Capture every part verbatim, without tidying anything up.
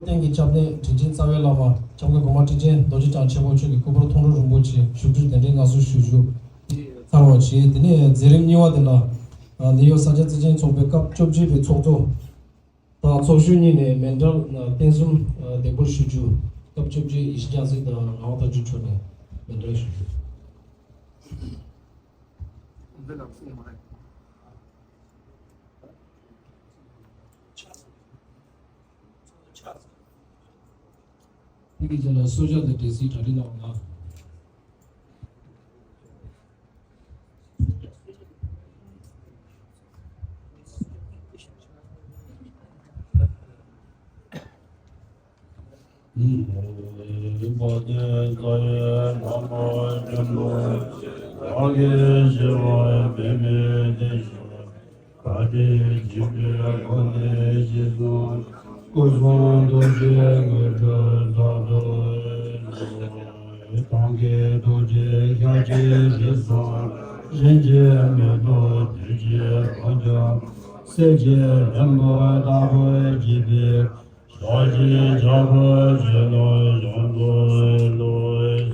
བསྟན་གྱི་སྐྱབས་གནས་དྲིན་ཅན་རྩ་བའི་བླ་མ་༸སྐྱབས་མགོན་གོང་མ་ཁྲི་ཆེན་རྡོ་རྗེ་འཆང་ཆེན་པོ་མཆོག་གི་སྐུ་པར་མཐོང་གྲོལ་རིན་པོ་ཆེ་བཞུགས་ཁྲིར་གདན་འདྲེན་མངའ་གསོལ་ཞུ་རྒྱུ་ཚར་བ་བྱས། དེ་ནས་མཛད་རིམ་གཉིས་པ་དེ་ལ་ནིའུ་ཡོག་ས་སྐྱ་བརྩེ་ཆེན་ཚོགས་པའི་སྐབས་བཅོ་བརྒྱད་པའི་ཚོགས་གཙོ་དང་ཚོགས་གཞོན་གཉིས་ནས་མཎྜལ་རྟེན་གསུམ་འདེགས་འབུལ་ཞུ་རྒྱུ། སྐབས་བཅོ་བརྒྱད་ཡེ་ཤེས་རྒྱལ་མཚན་དང་ངག་དབང་རྟ་མགྲིན་མཆོག་ནས་མཎྜལ་ཞུ་རྒྱུ། དེ་གི་རྗེས་ལ་གསོལ་ཇ་དང་འབྲས་སིལ་གྲ་སྒྲིག་གནང་བ་ལ། གསེར་གྱི་ལྷུན་པོ་ལྟ་བུར་བརྗིད་པའི། ཞལ་གྱི་ཕྱག་རྒྱ་ཆེ་ལ་ཡོངས་སུ་བསྔོ།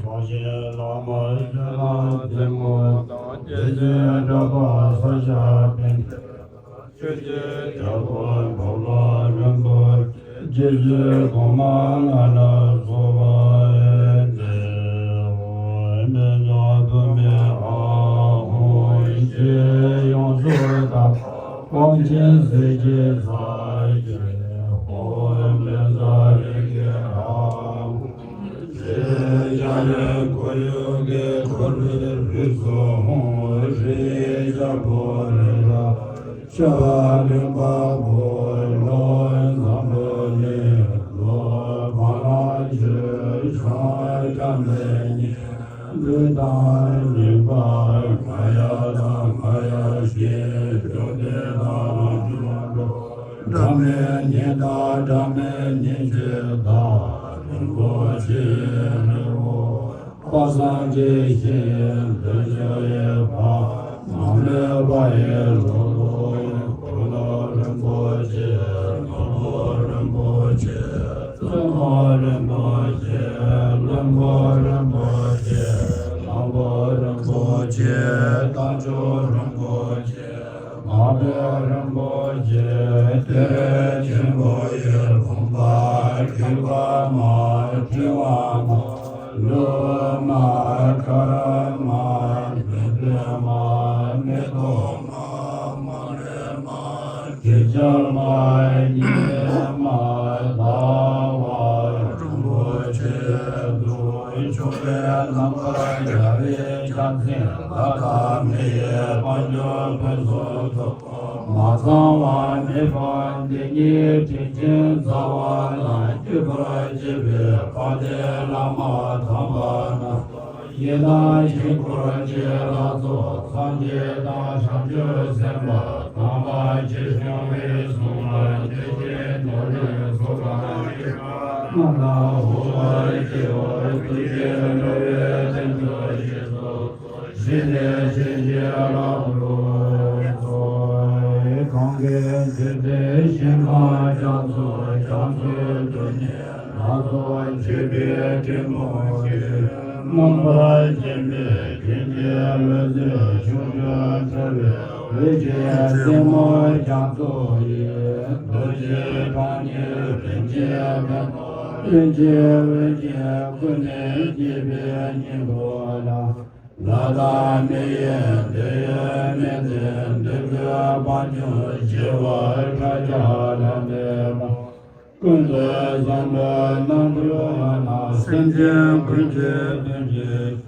ཕྱག་ཆེན་བླ་མ་ཆོས་ལ་གཏི་མུག་དང་། བདེ་ཆེན་གྲགས་པ་ས་སྐྱ་པཎྜི་ཏ། ཆོས་ཀྱི་རྒྱལ་པོ་འགྲོ་ལ་རིན་པོ་ཆེ། རྗེ་བཙུན་གོང་མ་ལྔ་ལ་གསོལ་བ་འདེབས། མི་ལ་བུད་མེད་ཨ་ཧོ་ཞེས་ཡོངས་སུ་དག། དབང་ཆེན་གསེར་གྱི་ས་གཞི་ཧོ། མི་ཟ་རིགས་ཀྱི་ཨ་ཧོ་ཞེས། ལྕགས་ཡོས་ཁོར་ཡུག་གིས་བསྐོར་བའི་རིགས་སུ་ཧོ། རིའི་རྒྱལ་པོ་རི་རབ། ཤ་བ་གླིང་པ་པོ་ལོ། འཛམ་བུ་གླིང་ལོ། བ་ལང་ཆུ་བྱ་སྐྱ་མེ་གཉན། སྦྲུལ་དང་གཉན་པ་ང་ཡ་དང་ང་ཡ་ཞེས། ཇོ་བདེ་དང་རང་བྱུང་འགྲོ། སྒྲ་མེད་ཉི་ཟླ་སྒྲ་མེད་ཉིན་བྱེད་ཟླ། རིན་པོ་ཆེའི་རི་བོ། དཔག་བསམ་གྱི་ཞིང་འདི་ཕྱོགས་ཡི་བ། མ་རྨོས་པ་ཡི་ལོ་ཏོག་ཡི། འཁོར་ལོ་རིན་པོ་ཆེ། ནོར་བུ་རིན་པོ་ཆེ། བཙུན་མོ་རིན་པོ་ཆེ། བློན་པོ་རིན་པོ་ཆེ། གླང་པོ་རིན་པོ་ཆེ། རྟ་མཆོག་རིན་པོ་ཆེ། མ་བུ་རིན་པོ་ཆེ། གཏེར་ཆེན་པོ་ཡི་བུམ་པ། སྒེག་པ་མ། ཕྲེང་བ་མ། ལུས་མ། དཀར་མ། བདུད་མ། མེ་ཏོག་མ། མ་རེག་མ། དྲི་ཆབ་མ། གཉེར་མ། ཟླ་བ་རིན་པོ་ཆེ། འདུ་བྱེད་ཆོ་འཕྲུལ་ནམ་མཁའ་རྒྱལ་བའི་ཕྱག་མཚན། ལྷ་དང་མི་ཡི་དཔལ་འབྱོར་ཕུན་སུམ་ཚོགས། མ་ཚང་བ་མེད་པ་འདི་ཉིད། དྲིན་ཅན་རྩ་བ་དང་། བརྒྱུད་པར་བཅས་པའི་དཔལ་ལྡན་བླ་མ་དམ་པ་རྣམས། ཡི་དམ་དཀྱིལ་འཁོར་གྱི་ལྷ་ཚོགས་ཐམས་ཅད་དང་། བྱང་ཆུབ་སེམས་དཔའ་དམ་པ་ཆེ་ཆུང་གི་གསུང་ལ་བརྟེན་ཅིང་། མདོ་ལས་ཚོགས་དང་ཡི་གེ་རྣམས་ལ་དབུལ་བར་བྱེད་པ། ཐུགས་རྗེས་འགྲོ་བའི་དོན་དུ་ཞེས་སོགས། གཞི་ནས་ཞིང་གི་ལམ་དུ་སོང་། གང་གི་མཛེས་པའི་ཞིང་ཁམས་རྒྱ་མཚོ། རྒྱ་མཚོའི་རྡུལ་སྙེད་སྣ་ཚོགས་འཁྱིལ་པའི་ཀུན་རྫོབ་ཀྱི། མངོན་པར་མཁྱེན་པའི་མཁྱེན་བརྒྱའི་འོད་ཟེར་ཕྱོགས་བཅུར་འཕྲོ་བའི། འོད་ཀྱི་རྩེ་མོ་རྒྱ་མཚོ་ཡི། རྡོ་རྗེ་གྲགས་སྙན་རིན་ཆེན་མེ་ཏོག་ཀུན་གྱི་འོད་ཀྱིས་ཀུན་ནས་རྒྱས་པའི་སྙིང་པོ་ལ། ལྷ་དང་མི་ཡི་འདོད་ཡོན་སྨིན་ཏེ། འདོད་དགུའི་བང་ཆུང་བྱེ་བ་ཕྲག་བརྒྱ་ལ་འདྲེས་པ། ཀུན་ཏུ་བཟང་པོའི་རྣམ་འཕྲུལ་ལ། སེམས་ཅན་ཀུན་གྱི་དོན་བྱེད་ཅིང་།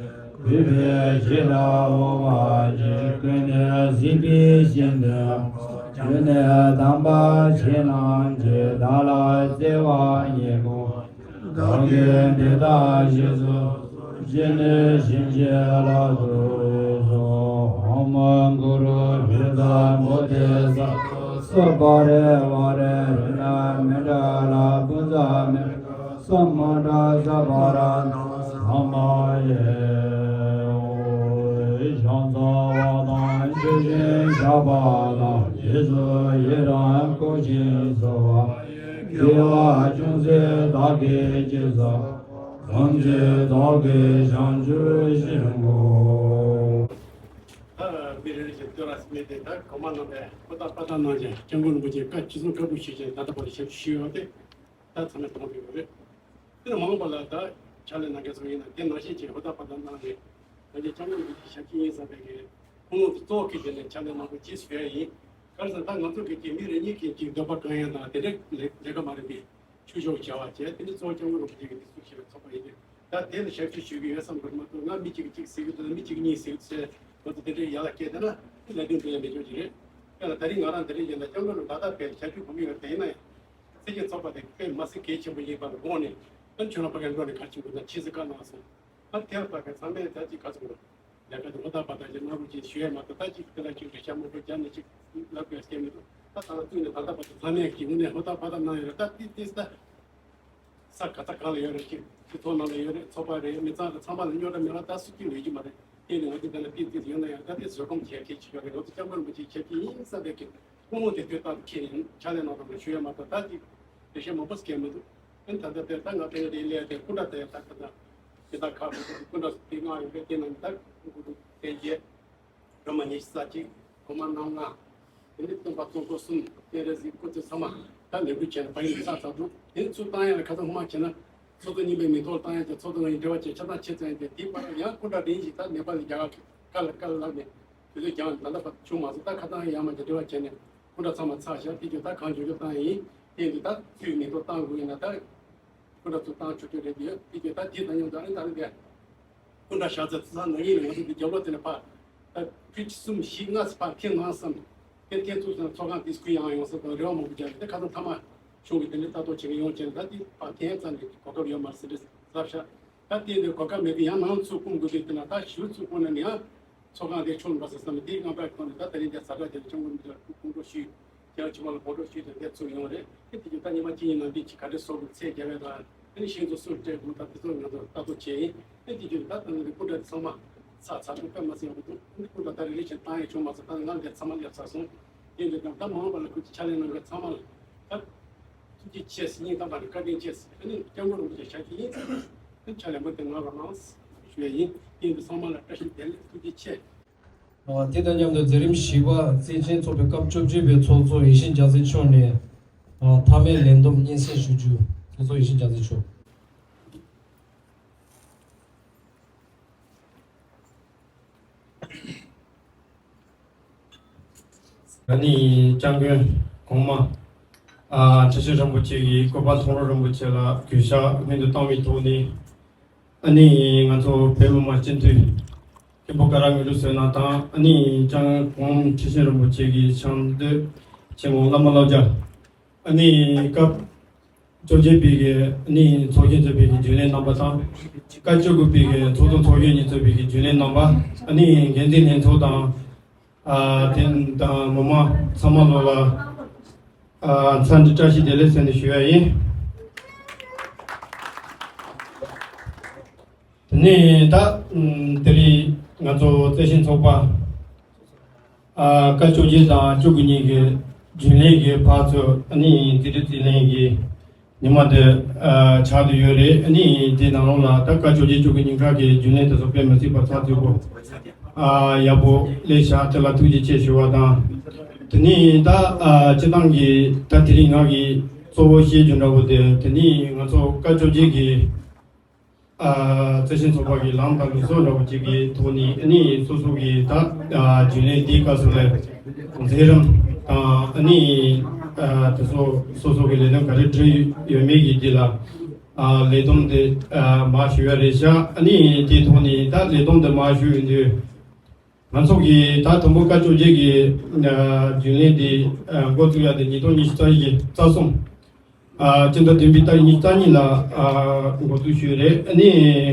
གུས་པས་ཕྱི་ལ་དབུལ་བ་བྱེད། ཀུན་ནས་གཟིགས་པའི་ཤིང་དོན། རྒྱུ་ནི་དམ་པ་ཆོས་རྣམས་ཀྱི། བདག་ལ་བརྩེ་བ་ཉིད་ཀུན། བདག་གིས་འདི་དག་རྗེས་སུ། སྤྱན་ནི་བྱིན་གྱིས་བརླབ་ཏུ་གསོལ། ཨོཾ་གུ་རུ་བྷྱཿ་བོ་དྷི་ས་ཏྭ། སརྦ་རི་བ་རི་རི་ན་མི་ཏྲ་ལ་ཀུན་ཛ་མི་ཀ་ས་མུ་ཏྲ་ས་པ་ར་ཏ་ས་མ་ཡེ། ཕྱག་འཚལ་བ་དང་མཆོད་ཅིང་བཤགས་པ་དང་། རྗེས་སུ་ཡི་རང་བསྐུལ་ཞིང་གསོལ་བ། དགེ་བ་ཅུང་ཟད་བདག་གིས་ཅི་བསགས། ཐམས་ཅད་བདག་གིས་བྱང་ཆུབ་ཕྱིར་བསྔོ། ད་མི་རེ་རེ་བཞིན་བསྟོད་ར་སྨྲས་ཏེ། ད་གོང་མ་རྣམ་པས་ཧོ་ཏ་པ་ཏ་གནང་ཞིང་། སྐྱབས་མགོན་རིན་པོ་ཆེ་བཀའ་ཅི་གསུང་བཀའ་བསྒོ་ཞུས་ཤིང་། ད་ལྟ་བར་ཞབས་ཕྱི་ཞུས་ཡོད་དེ། ད་ཚང་མས་གཏོང་ཕེབས་པ་རེད། དེ་ནས་མ་འོངས་པ་ལ་ད་ཕྱག་ལས་གནང་མཁན་ཚོ་ཡིན་ན། དེ་ནང་བཞིན་གྱི་ཧོ་ཏ་པ་ཏ་གནང་ནས། ང་ཚོའི་སྐྱབས་མགོན་རིན་པོ་ཆེ་ཞབས་ཕྱི་ཡིན་བསམ་པའི་གི་ཁུངས་ལུང་དེ་གཙོ་བོ་གི་དེ་ནས་ཕྱག་ལས་གནང་དགོས་ཅེས་ཞུ་ཡ་ཡིན། ག་རེ་ཟེར་ན། ད་ང་ཚོ་གི་ཅིག་མི་རེ་གཉིས་ཀྱི་ཅིག་འདོད་པ་བསྐང་ཡ་དང་དེ་འདྲའི་ལས་ལས་ཀ་མ་རེད་པས། ཆོས་ཕྱོགས་བྱ་བ་བྱས། དེ་ནི་གཙོ་བོ་སྐྱབས་མགོན་རིན་པོ་ཆེ་གི་སྐུ་ཞབས་ཚོགས་པ་ཡིན་ཏེ། ད་དེ་ལ་ཞབས་ཕྱི་ཞུ་གི་ཡོད་བསམ་དགོས་མ་གཏོགས། ང་མི་གཅིག་གིས་གཅིག་ཟེར་གི་འདུག་མི་གཅིག་གཉིས་ཟེར་གི་འདུག་ཟེར་ང་ཚོ་དེ་འདྲའི་ཡ་ལ་སྐད་བཏང་ན་ལས་དོན་འགྲུབ་ཡ་མེད་ཆོག་ཅིག་རེད། དཔེར་ན་ད་རིང་ང་རང་འདི་འདྲ་ཡིན་ན། སྐྱབས་མགོན་ལ་ད་ལྟ་བས་ཞབས་ཕྱི་གོ་གི་ཡོད་རེད། ཡིན་ན་ཡང་སྲིད་སྐྱོང་ཚོགས་པ་དེ་དཔེ་མ་སྲིད་གལ་ཆེན་པོ་ཡིན་པ་ལ་དགོངས་ནས། ཨ་ནི་ཁྱོད་རང་ཕ་གིར་འགྲོ་ནས་ག་རེ་བྱེད་དགོས་ན་ཕྱིས་སུ་བཀའ་གནང་སོང་། ཨ་དེ་ལ་ཕ་གི་ཚང་མས་ད་ཅིག་ག་ཚོད་རེད། ལས་ཀ་དེ་ཧོ་ཏ་པ་ཏ་ཅིག་གནང་རོགས་ཅེས་ཞུ་ཡ་མ་གཏོགས། ད་ཅིག་དེ་ལ་ཅིག་རེ་ཞྭ་མང་པོ་རྒྱབ་ནས་ཅིག་ལབ་དགོས་སྐད་མི་འདུག་ད་ད་ལྟ་བཙུགས་ནས་ད་ལྟ་བར་དུ་ཚང་མས་ཀྱི་ངོས་ནས་ཧོ་ཏ་པ་ཏ་གནང་ཡོད་རེད། ད་ཏིས་ཏིས་ད་ས་ག་ས་གང་ལ་ཡོད་རེད། ཅིག་སྤྱི་ཚོགས་ནང་ལ་ཡོད་རེད། ཚོགས་པ་རེད། མི་ཚང་རེད། ཚང་མ་ལ་རྙོག་དྲ་མེད་པ་ད་སུ་གཅིག་ལ་ཡོད་ཀྱི་མ་རེད། དེ་ནི་ང་ཚོ་འདི་ལ་ཏིས་ཏིས་ཡོད་ན་ཡང་། ད་དེ་བཟོད་སྒོམ་བྱེད་གལ་ཆེ་ཤོས་རེད། ང་ཚོ་སྐྱབས་མགོན་རིན་པོ་ཆེ་ཞབས་ཕྱི་ཡིན་བསམ་པའི་གི་ཀུན་སློང་དེ་དུས་རྟག་ཏུ་འཁྱེར་ནས་ཕྱག་ལས་གནང་རོགས་གནང་ཞུ་ཡ་མ་གཏོགས། ད་ཅིག་འགྲེལ་བཤད་མང་པོ་ཟེར་མཁན་མི་འདུག་ཨ་ནི་ད་ལྟ་དེ་ད་ང་ཕ་གི་དེ་སླེབས་ཏེ་སྐུ་འདྲ་དེ་ད་ཁ་ད་དེ་ད་ཁ་སྐུ་འདྲ་དེ་ལྔ་ཡོད་པས། དེ་ནང་ད་སྐུ་འདྲ་དེ་བརྒྱད། སྒྲོལ་མ་ཉི་ཤུ་རྩ་གཅིག་སྒོ་མང་རྣམ་ལྔ། དེ་ནས་སྟོན་པ་ཙོང་ཁ་གསུམ། སྤྱན་རས་གཟིགས། སྐུ་ཚེ་ཚང་མ་ད་ལས་འགུལ་བྱས་ནས་ཕ་གི་ནས་ཚར་ཚར་འདུག་དེ་ཚུར་བཏང་ཡ་ལ་ཁ་སང་སྔོན་མ་བྱས་ན། ཚོགས་གཙོ་རྙིང་པའི་མིང་ཐོག་བཏང་ཡ་དེ་ཚོགས་གཙོ་ང་ཡི་འབྲེལ་བ་བྱས། ཆ་ཚང་ཕྱེ་ཚར་ཡ་དེ། དེའི་བར་ཡང་སྐུ་འདྲ་རིན་ཞིག་ད་ནེ་པ་ལ་རྒྱ་གར་ཁ་ལ་ཁ་ལ་ལབ་ནས་དུས་ཚོད་འགྱངས་ནས་ད་ལྟ་བར་བྱུང་མ་སོང་། ད་ཁ་སང་ཡང་མ་བྱས་འབྲེལ་བ་བྱས་ནས་སྐུ་འདྲ་ཚང་མ་ཚར་བཞག་དེ་རྒྱུ་ད་གང་བྱུང་བྱུང་བཏང་ཡིན། དེ་ཡིན་དུས་ད་ཚུར་མིང་ཐོག་བཏང་དགོས་ཡིན་ན། ད་སྐུ་འདྲ་ཚོ་བཏང་ཆོག་ཆོག་རེད་དེ། དེ་རྒྱུ་ད་དེ་ད་ཡོང་ད་ཨ་ནི་ད་རིང་འདི་སྐུ་འདྲ་བཞག་ཚར་ཚར་ན་ཡིན་ན། ང་ཚོ་འདི་རྒྱབ་ལོགས་དེ་ནས་ཕར་ད་ཕུད་གསུམ་བཞི་ལྔ་ཙམ་ཕར་འཐེན་གནང་བསམ། དེ་འཐེན་ཚུགས་སོང་ན་ཚོགས་ཁང་དེ་སྐུ་ཡང་ཡོང་ས་དང་རེ་བ་མང་པོ་བརྒྱབ་རེད། དེ་ཁ་སང་མཐའ་མ་གཞུང་གི་དེ་འདྲའི་ལྟ་རྟོག་བྱེད་མཁན་ཡོང་བྱས་ནས། ད་དེ་ཕར་འཐེན་ཙམ་གྱི་གོ་སྐབས་ཡོད་མ་རེད་ཟེར་འདྲ་ཟབ་ཤག་ད་དེ་འདྲའི་གོ་སྐབས་མེད་དུས་ཡང་ནང་ཚུར་སྐུང་དགོས་དུས། དེ་ན་ད་ཞུ་ཚུར་སྐུང་ན་ནི་ཡང་ཚོགས་ཁང་དེ་ཆུང་འགྲོ་ས་བསམ་ནས། དེ་རྔམ་པའི་ཐོག་ནས་ད་ད་རིང་དེ་ཟ་ཁང་དེ་ལ་སྐྱབས་མགོན་རིན་པོ་ཆེ་ལ་སྐུ་སྐུ་འགྲོ་ཞུས། རྒྱལ་བ་ཕྱི་མ་ལ་སྐུ་འགྲོ་ཞུས་ཏེ་དེ་ཚུར་ཡོང་རེད། དེ་དེ་རྒྱུ་ད་ཉི་མ་གཅིག་གཉིས་ནང་འདི་ཅིག་ག་འདྲས་བཟོ་དགོས། ཚད་བརྒྱབ་པ་དང་། དེ་ནི་ཤིང་བཟོ་སུ་སྤྲད་དགོས། ད་དེ་ཚོ་ང་ཚོ་ལྟ་རྟོག་བྱས་ཡིན། དེ་དེ་རྒྱུ་ད་ད་ནི་སྐུ་འདྲ་ཚང་མ་ཚར་ཚར་འདུག་དཔེ་མ་སྲིད་ཡག་པོ་འདུག་དེ་སྐུ་འདྲ་ད་རེ་རེ་བཞིན་བཏང་ཡས་བྱུང་མ་སོང་། ད་ང་འདིར་ཚང་མ་སླེབས་ཚར་སོང་། དེ་འདྲ་ཀྱང་ད་མ་འོངས་པ་ལ་ཁུར་གྱི་ཕྱག་ལས་གནང་མཁན་ཚང་མ་ལ་ད་ཐུགས་རྗེ་ཆེ་ཟེར། སྙིང་ཐག་པ་ནས་བཀའ་དྲིན་ཆེ་ཟེར། ཨ་ནི་སྐྱབས་མགོན་རིན་པོ་ཆེ་ཞབས་ཕྱི་ཡིན་ཟེར། ཨ་ནི་ཕྱག་ལས་མུ་མཐུད་གནང་རོགས་གནང་ཞུ་ཡས་ཡིན། དེ་ཡིན་དུས་ཚང་མ་ལ་བཀྲ་ཤིས་བདེ་ལེགས། ཐུགས་རྗེ་ཆེ། དེ་དང་མཉམ་དུ་མཛད་རིམ་བཞི་པ་བརྩེ་ཆེན་ཚོགས་པའི་སྐབས་བཅོ་བརྒྱད་པའི་ཚོགས་གཙོ་ཡེ་ཤེས་རྒྱ་མཚོ་མཆོག་ནས་མཐའ་མའི་ལས་བསྡོམས་སྙན་སེང་ཞུ་རྒྱུ། ཚོགས་གཙོ་ཡེ་ཤེས་རྒྱ་མཚོ་མཆོག་ཨ་ནི་སྐྱབས་མགོན་གོང་མ་ཨ་ཁྲི་ཆེན་རིན་པོ་ཆེ་གི་བཀོད་པ་མཐོང་གྲོལ་རིན་པོ་ཆེ་ལ་གུས་ཞབས་སྔོན་དུ་བཏང་བའི་ཐོག་ནས། ཨ་ནི་ང་ཚོ་བོད་མི་མང་སྤྱི་འཐུས་མཁན་པོ་ཀ་ར་ངོས་ལུགས་ཟེར་ན་དང་། ཨ་ནི་སྐྱབས་མགོན་གོང་མ་ཁྲི་ཆེན་རིན་པོ་ཆེ་གི་ཕྱག་མདུད་ཆེན་མོ་བླ་མ་བློ་བཟང་། ཨ་ནི་སྐབས་བཅོ་བརྒྱད་པའི་གི་ཨ་ནི་ཚོགས་ཆེན་ཚོགས་པའི་གི་རྒྱུན་ལས་རྣམ་པ་དང་། སྐབས་བཅུ་དགུ་པའི་གི་ཚོགས་གཙོ་ཚོགས་གཞོན་གཉིས་ཚོགས་པའི་གི་རྒྱུན་ལས་རྣམ་པ། ཨ་ནི་འགན་འཛིན་ལྷན་ཚོགས་དང་། ཨ་དེ་དང་མི་མང་ཚང་མ་ལོ་ལ་ཨ་འཚམས་འདྲི་བཀྲ་ཤིས་བདེ་ལེགས་ཟེར་ནས་ཞུ་ཡ་ཡིན། དེ་ནས་ད་ཨམ་དེ་རིང་ང་ཚོ་བརྩེ་ཆེན་ཚོགས་པ་ཨ་སྐབས་བཅོ་བརྒྱད་དང་བཅུ་དགུ་གཉིས་ཀྱི་རྒྱུན་ལས་ཀྱི་ཕར་ཚུར་ཨ་ནི་རྩིས་སྤྲོད་རྩིས་ལེན་གྱི་ཉི་མ་དེ་ཨ་ཆགས་བསྡད་ཡོད་རེད། ཨ་ནི་དེ་ནང་ལོགས་ལ་ད་སྐབས་བཅོ་བརྒྱད་བཅུ་དགུ་ཉིན་གྲངས་ཀྱི་རྒྱུན་ལས་དེ་ཚོ་དཔེ་མི་སྲིད་པ་ཚགས་ཚུད་པོ་ཨ་ཡག་པོ་སླེབས་ཤག་དེ་ལ་ཐུགས་རྗེ་ཆེ་ཞུ་བ་དང་། དེ་ནས་ད་ཨ་སྤྱི་བཏང་གི་ད་དེ་རིང་ང་གིས་གཙོ་བོ་བཤད་རྒྱུ་འདྲ་བོ་དེ། དེ་ནས་ང་ཚོ་སྐབས་བཅོ་བརྒྱད་ཀྱི་ཨ་བརྩེ་ཆེན་ཚོགས་པ་གི་ལམ་དང་ལུགས་སྲོལ་འདྲ་བོ་ཅིག་གི་ཐོག་ནས། ཨ་ནི་སོ་སོ་གི་ད་ཨ་རྒྱུན་ལས་འདིའི་སྐབས་སུ་ལ་མཛད་རིམ་དང་། ཨ་ནི་ཨ་དེ་ཚོ་སོ་སོ་གི་ལས་དོན་ག་རེ་བསྒྲུབས་ཡོད་མེད་ཀྱི་འདི་ལ་ཨ་ལས་བསྡོམས་དེ་ཨ་མར་ཞུ་ཡ་རེད་ཤག་ཨ་ནི་དེའི་ཐོག་ནས་ད་ལས་བསྡོམས་དེ་མར་ཞུ་ཡོང་དུས། ང་ཚོ་གིས་ད་དུམ་བུ་སྐབས་བཅོ་བརྒྱད་ཀྱི་ཨ་རྒྱུན་ལས་འདི་ཨ་འགོ་བཙུགས་ཡ་དེ་ཉིས་སྟོང་ཉི་ཤུ་རྩ་བཞི་རྩ་གསུམ་ཨ་སྤྱི་ཟླ་བདུན་པའི་ཏ་རིག་ཉི་ཤུ་རྩ་གཉིས་ལ་ཨ་འགོ་འཛུགས་ཞུས་རེད། ཨ་ནི་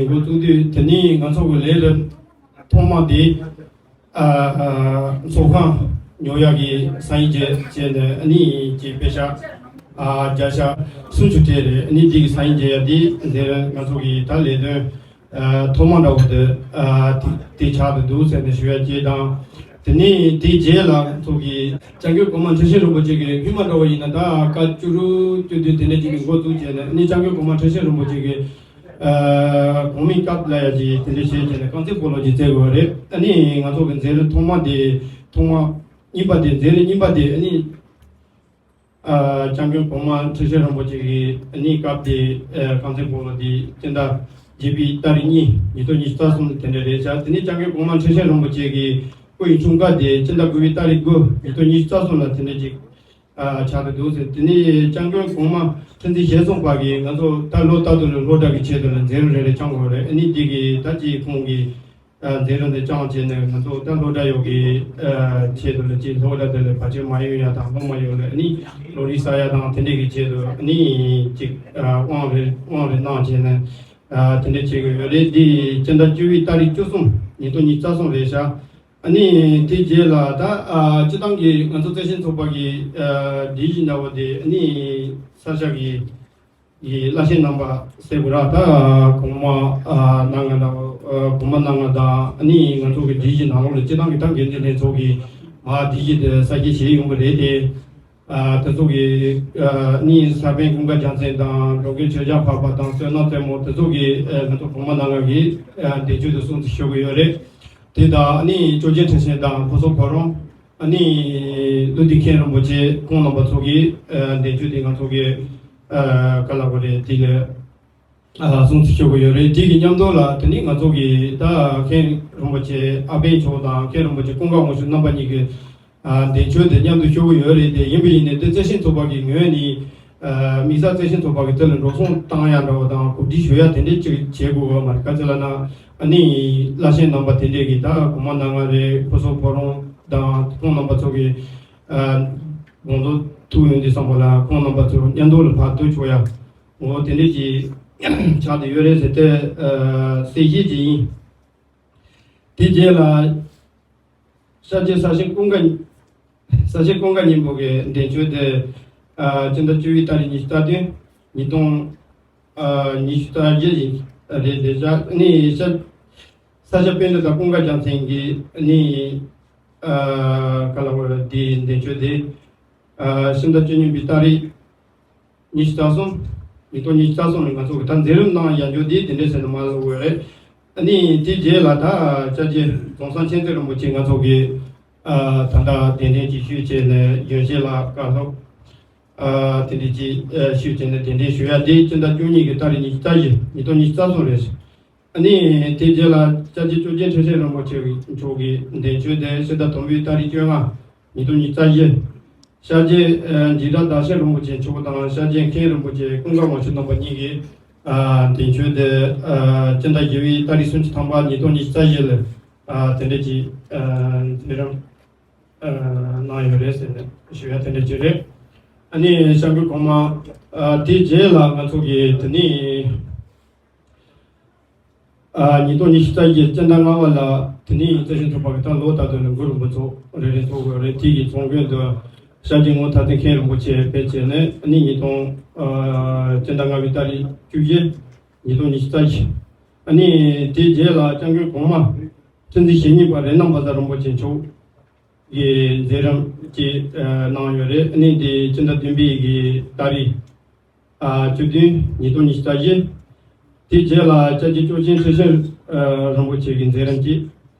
འགོ་བཙུགས་དུས་དེ་ནི་ང་ཚོ་གི་ལས་རིམ་ཐོག་མ་དེ་ཨ་ཨ་ཚོགས་ཁང་ཉོ་ཡག་གི་ས་ཡིག་བརྒྱབ་བྱས་ནས། ཨ་ནི་ཅིག་པེ་ཤག་ཨ་བརྒྱ་ཆ་སུམ་ཅུ་སྤྲད་རེད། ཨ་ནི་འདི་གི་ས་ཡིག་བརྒྱབ་ཡ་དེ་དེ་ང་ཚོ་གི་ད་ལས་དོན་ཨ་ཐོག་མ་འདྲ་བོ་དེ་ཨ་དེ་དེ་ཆགས་བསྡད་འདུག་ཟེར་ནས་ཞུ་ཡ་གཅིག་དང་། དེ་ནས་དེའི་རྗེས་ལ་ང་ཚོ་གི་སྐྱབས་མགོན་གོང་མ་ཁྲི་ཆེན་རིན་པོ་ཆེ་གི་སྔོན་མ་འདྲ་བ་ཡིན་ན་ད་སྐབས་བཅུ་དྲུག་བཅུ་བདུན་དེ་འདྲ་ཅིག་གི་འགོ་བཙུགས་བྱས་ནས་ཨ་ནི་སྐྱབས་མགོན་གོང་མ་ཁྲི་ཆེན་རིན་པོ་ཆེ་གི་ཨ་གོང་མའི་སྐབས་ལ་ཡ་ཅིག་དེ་འདྲ་བྱས་བྱས་ནས་རྐང་རྩེད་སྤོ་ལོ་ཅིག་རྩེ་དགོས་རེད། ཨ་ནི་ང་ཚོ་གི་མཛད་རིམ་ཐོག་མ་དེ་ཐོག་མ་གཉིས་པ་དེ་མཛད་རིམ་གཉིས་པ་དེ་ཨ་ནི། ཨ་སྐྱབས་མགོན་གོང་མ་ཁྲི་ཆེན་རིན་པོ་ཆེ་གི་ཨ་ནི་སྐབས་དེ་ཨ་རྐང་རྩེད་སྤོ་ལོ་དེ་སྤྱི་ཟླ་བརྒྱད་པའི་ཏ་རིག་གཉིས་ཉིས་སྟོང་ཉི་ཤུ་རྩ་གསུམ་དེ་འདྲ་རེད་ཤག་དེ་ནས་སྐྱབས་མགོན་གོང་མ་ཁྲི་ཆེན་རིན་པོ་ཆེ་གི་སྐུ་ཡི་འཁྲུངས་སྐར་དེ་སྤྱི་ཟླ་དགུ་པའི་ཏ་རིག་དགུ་ཉིས་སྟོང་ཉི་ཤུ་རྩ་གསུམ་ལ་དེ་འདྲ་ཅིག་ཨ་ཆགས་བསྡད་འདུག་ཟེར། དེ་ནས་སྐྱབས་མགོན་གོང་མ་ཁྲི་འཛིན་ཞེ་གསུམ་པ་གིས་ང་ཚོ་ད་ལོ་ལྟར་དུ་ནས་སློབ་གྲྭ་གི་ཆེད་དུ་ལ་མཛད་རིམ་རེ་རེ་བསྐྱངས་ཡོད་རེད། ཨ་ནི་དེ་གི་ད་ཅིག་ཁོང་གིས། ཨ་མཛད་རིམ་དེ་བསྐྱངས་བྱས་ནས་ང་ཚོ་ད་སློབ་གྲྭ་ཡོངས་ཀྱི་ཨ་ཆེད་དུ་ལ་ཅིག་སློབ་གྲྭ་དེ་ལ་བར་ཆད་མ་ཡོང་ཡ་དང་སློབ་མ་ཡོངས་ལ་ཨ་ནི་བློ་རིག་གསར་ཡ་དང་དེ་འདྲས་ཀྱི་ཆེད་དུ་ཨ་ནི་ཅིག་ཨ་དབང་རེ་དབང་རེ་གནང་བྱས་ནས་ཨ་དེ་འདྲས་བྱེད་དགོས་ཡོད་རེད། འདི་སྤྱི་ཟླ་བཅུ་པའི་ཏ་རིག་བཅུ་གསུམ་ཉིས་སྟོང་ཉི་ཤུ་རྩ་གསུམ་རེད་ཤག་ཨ་ནི་དེ་རྗེས་ལ་ད་ཨ་སྤྱི་བཏང་གི་ང་ཚོ་བརྩེ་ཆེན་ཚོགས་པ་གི་ཨ་སྒྲིག་གཞི་འདྲ་བོ་དེ་ཨ་ནི་ས་སྐྱ་གི་གི་བླ་ཆེན་རྣམ་པ་སེ་གུ་ར་ད་གོང་མ་ཨ་གནང་ང་དང་ཨ་གོང་མ་གནང་ང་དང་ཨ་ནི་ང་ཚོ་གི་སྒྲིག་གཞི་ནང་ལོགས་ལ་སྤྱི་བཏང་གི་ད་འགན་འཛིན་ལྷན་ཚོགས་ཀྱི་མ་སྒྲིག་གཞི་དེ་གསར་བརྗེ་བྱེད་ཡོང་གི་རེད་དེ། ཨ་དེ་ཚོ་གི་ཨ་ནི་ས་པཎ་ཀུན་དགའ་རྒྱལ་མཚན་དང་འགྲོ་མགོན་ཆོས་རྒྱལ་འཕགས་པ་དང་བསོད་ནམས་རྩེ་མོ་དེ་ཚོ་གི་ཨ་ང་ཚོ་གོང་མ་གནང་ང་གི་ཨ་འདས་མཆོད་དུ་སྲུང་བརྩི་ཞུ་གི་ཡོད་རེད། དེ་དང་ཨ་ནི་ཅོ་ཅན་ཁྲི་ཆེན་དང་ཕོ་སོ་ཕོ་རོང་། ཨ་ནི་ཀླུ་ལྡིང་མཁན་རིན་པོ་ཆེ་ཁོང་རྣམ་པ་ཚོ་གིས་ཨ་འདས་མཆོད་དེ་ང་ཚོ་གི་ཨ་ག་ལ་གོ་རེད་དེ་ལ་ཨ་སྲུང་བརྩི་ཞུ་གི་ཡོད་རེད། དེ་གི་མཉམ་དུ་ལ་དེ་ནི་ང་ཚོ་གི་ད་མཁན་རིན་པོ་ཆེ་ཨ་པན་མཆོག་དང་མཁན་རིན་པོ་ཆེ་ཀུན་དགའ་དབང་ཕྱུག་རྣམ་པ་གཉིས་ཀྱི་ཨ་འདས་མཆོད་དེ་མཉམ་དུ་ཞུ་གི་ཡོད་རེད། དེ་ཡིན་པ་ཡིན་ནའི་དེ་བརྩེ་ཆེན་ཚོགས་པ་གི་ངོས་ནས་ཨ་དམིགས་བསལ་བརྩེ་ཆེན་ཚོགས་པ་གི་དེ་ལ་འགྲོ་སོང་བཏང་ཡ་འདྲ་བོ་དང་གོ་སྒྲིག་ཞུ་ཡ་དེ་འདྲས་ཅིག་བྱེད་དགོས་པ་མ་རེད། ག་ཚོད་ལབ་ན་ཨ་ནི་བླ་ཆེན་རྣམ་པ་དེ་འདྲས་ཀྱི་ད་གོང་མ་གནང་ང་རེད། ཕོ་སོ་ཕོ་རོང་དང་ཁོང་རྣམ་པ་ཚོ་གི་ཨ་དགོངས་རྫོགས་ཐུགས་ཡོང་དུས་ཙམ་པ་ལ་ཁོང་རྣམ་པ་ཚོ་མཉམ་དུ་ལ་ཕར་ཐུག་ཆོག་ཡ་འོ་དེ་འདྲས་ཀྱི་ཆགས་བསྡད་ཡོད་རེད་ཟེར་ཏེ་ཨ་གསལ་བཤད་ཅིག་ཡིན། དེ་རྗེས་ལ་ཤར་རྗེ་ས་ཆེན་ཀུན་དགའ་ས་ཆེན་ཀུན་དགའ་སྙིང་པོ་གི་འདས་མཆོད་དེ་ཨ་སྤྱི་ཟླ་བཅུ་པའི་ཏ་རིག་ཉི་ཤུ་རྩ་བདུན་ཉིས་སྟོང་ཨ་ཉི་ཤུ་རྩ་བཞི་ཡིན་རེད། དེ་ཤར་ནི་ཤར་ས་སྐྱ་པཎྜི་ཏ་ཀུན་དགའ་རྒྱལ་མཚན་གྱི་ནི་ཨ་ག་ལ་བར་དེ་འདས་མཆོད་དེ་ཨ་ཕྱི་ཟླ་བཅུ་གཉིས་པའི་ཏ་རིག་ཉི་ཤུ་རྩ་གསུམ། ཉིས་སྟོང་ཉི་ཤུ་རྩ་གསུམ་ནས་ང་ཚོ་གི་ད་མཛད་རིམ་གནང་ཡ་འཇོག་དེ་དེ་འདྲས་ཟེར་ནས་མ་ལབ་དགོས་རེད། ཨ་ནི་དེ་རྗེས་ལ་ད་སྐྱབས་རྗེ་རྫོང་སར་མཁྱེན་བརྩེ་རིན་པོ་ཆེ་ང་ཚོ་གི་ཨ་ད་ལྟ་གདན་འདྲེན་ཅིག་ཞུས་བྱས་ནས་ཡོན་ཆེན་ལ་བཀའ་སློབ་ཨ་དེ་འདྲས་ཅིག་ཨ་ཞུས་བྱས་ནས་གདན་འདྲེན་ཞུ་ཡ་དེ་སྤྱི་ཟླ་བཅུ་གཉིས་ཀྱི་ཏ་རིག་ཉི་ཤུ་རྩ་བཞི་ཉིས་སྟོང་ཉི་ཤུ་རྩ་གསུམ་རེད། ཨ་ནི་དེ་རྗེས་ལ་སྐྱབས་རྗེ་ཅོ་ཅན་ཁྲི་ཆེན་རིན་པོ་ཆེ་མཆོག་གི་གདན་ཆོས་དེ་ཕྱི་ཟླ་དང་པོའི་ཏ་རིག་བཅོ་ལྔ་ཉིས་སྟོང་ཉི་ཤུ་རྩ་བཞི། ཤར་རྗེ་ཨ་འཇིགས་བྲལ་ཟླ་ཤེལ་རིན་པོ་ཆེ་མཆོག་དང་ཤར་རྗེ་མཁན་རིན་པོ་ཆེ་ཀུན་དགའ་དབང་ཕྱུག་རྣམ་པ་གཉིས་ཀྱིས་ཨ་གདན་ཆོས་དེ་ཨ་སྤྱི་ཟླ་བཞི་པའི་ཏ་རིག་སུམ་ཅུ་ཐམ་པ་ཉིས་སྟོང་ཉི་ཤུ་རྩ་བཞི་ལ་ཨ་དེ་འདྲ་ཅིག་ཨ་མཛད་རིམ་ཨ་གནང་ཡོད་རེད་ཟེར་ནས་ཞུ་ཡ་དེ་འདྲ་ཅིག་རེད། ཨ་ནི་སྐྱབས་མགོན་གོང་མ་ཨ་དེའི་རྗེས་ལ་ང་ཚོ་གི་དེ་ནི། ཨ་ཉིས་སྟོང་ཉི་ཤུ་རྩ་བཞི་སྤྱི་ཟླ་ལྔ་པ་ལ་དེ་ནི་བརྩེ་ཆེན་ཚོགས་པ་གི་ད་ལོ་ལྟར་དུ་ནས་གུ་རུ་འབུམ་ཚོགས་རེ་རེ་ཚོགས་དགོས་རེད། དེ་གི་ཚོགས་མགོན་དུ་ཤར་རྗེ་ངོ་མཐའ་ཚེ་མཁན་རིན་པོ་ཆེ་ཕེབས་བྱས་ནས་ཨ་ནི་ཉིས་སྟོང་ཨ་སྤྱི་ཟླ་ལྔ་པའི་ཏ་རིག་བཅུ་བཞི་ཉིས་སྟོང་ཉི་ཤུ་རྩ་བཞི། ཨ་ནི་དེའི་རྗེས་ལ་སྐྱབས་མགོན་གོང་མ་ཁྲི་འཛིན་ཞེ་གཉིས་པ་རེད་ནམ་བཛྲ་རིན་པོ་ཆེ་མཆོག་གི་མཛད་རིམ་ཅིག་ཨ་གནང་ཡོད་རེད། ཨ་ནི་དེ་སྤྱི་ཟླ་བདུན་པའི་གི་ཏ་རིག་ཨ་བཅུ་བདུན་ཉིས་སྟོང་ཉི་ཤུ་རྩ་བཞི། དེའི་རྗེས་ལ་སྐྱབས་རྗེ་ཅོ་ཅན་ཁྲི་ཆེན་ཨ་རིན་པོ་ཆེ་གི་མཛད་རིམ་ཅིག་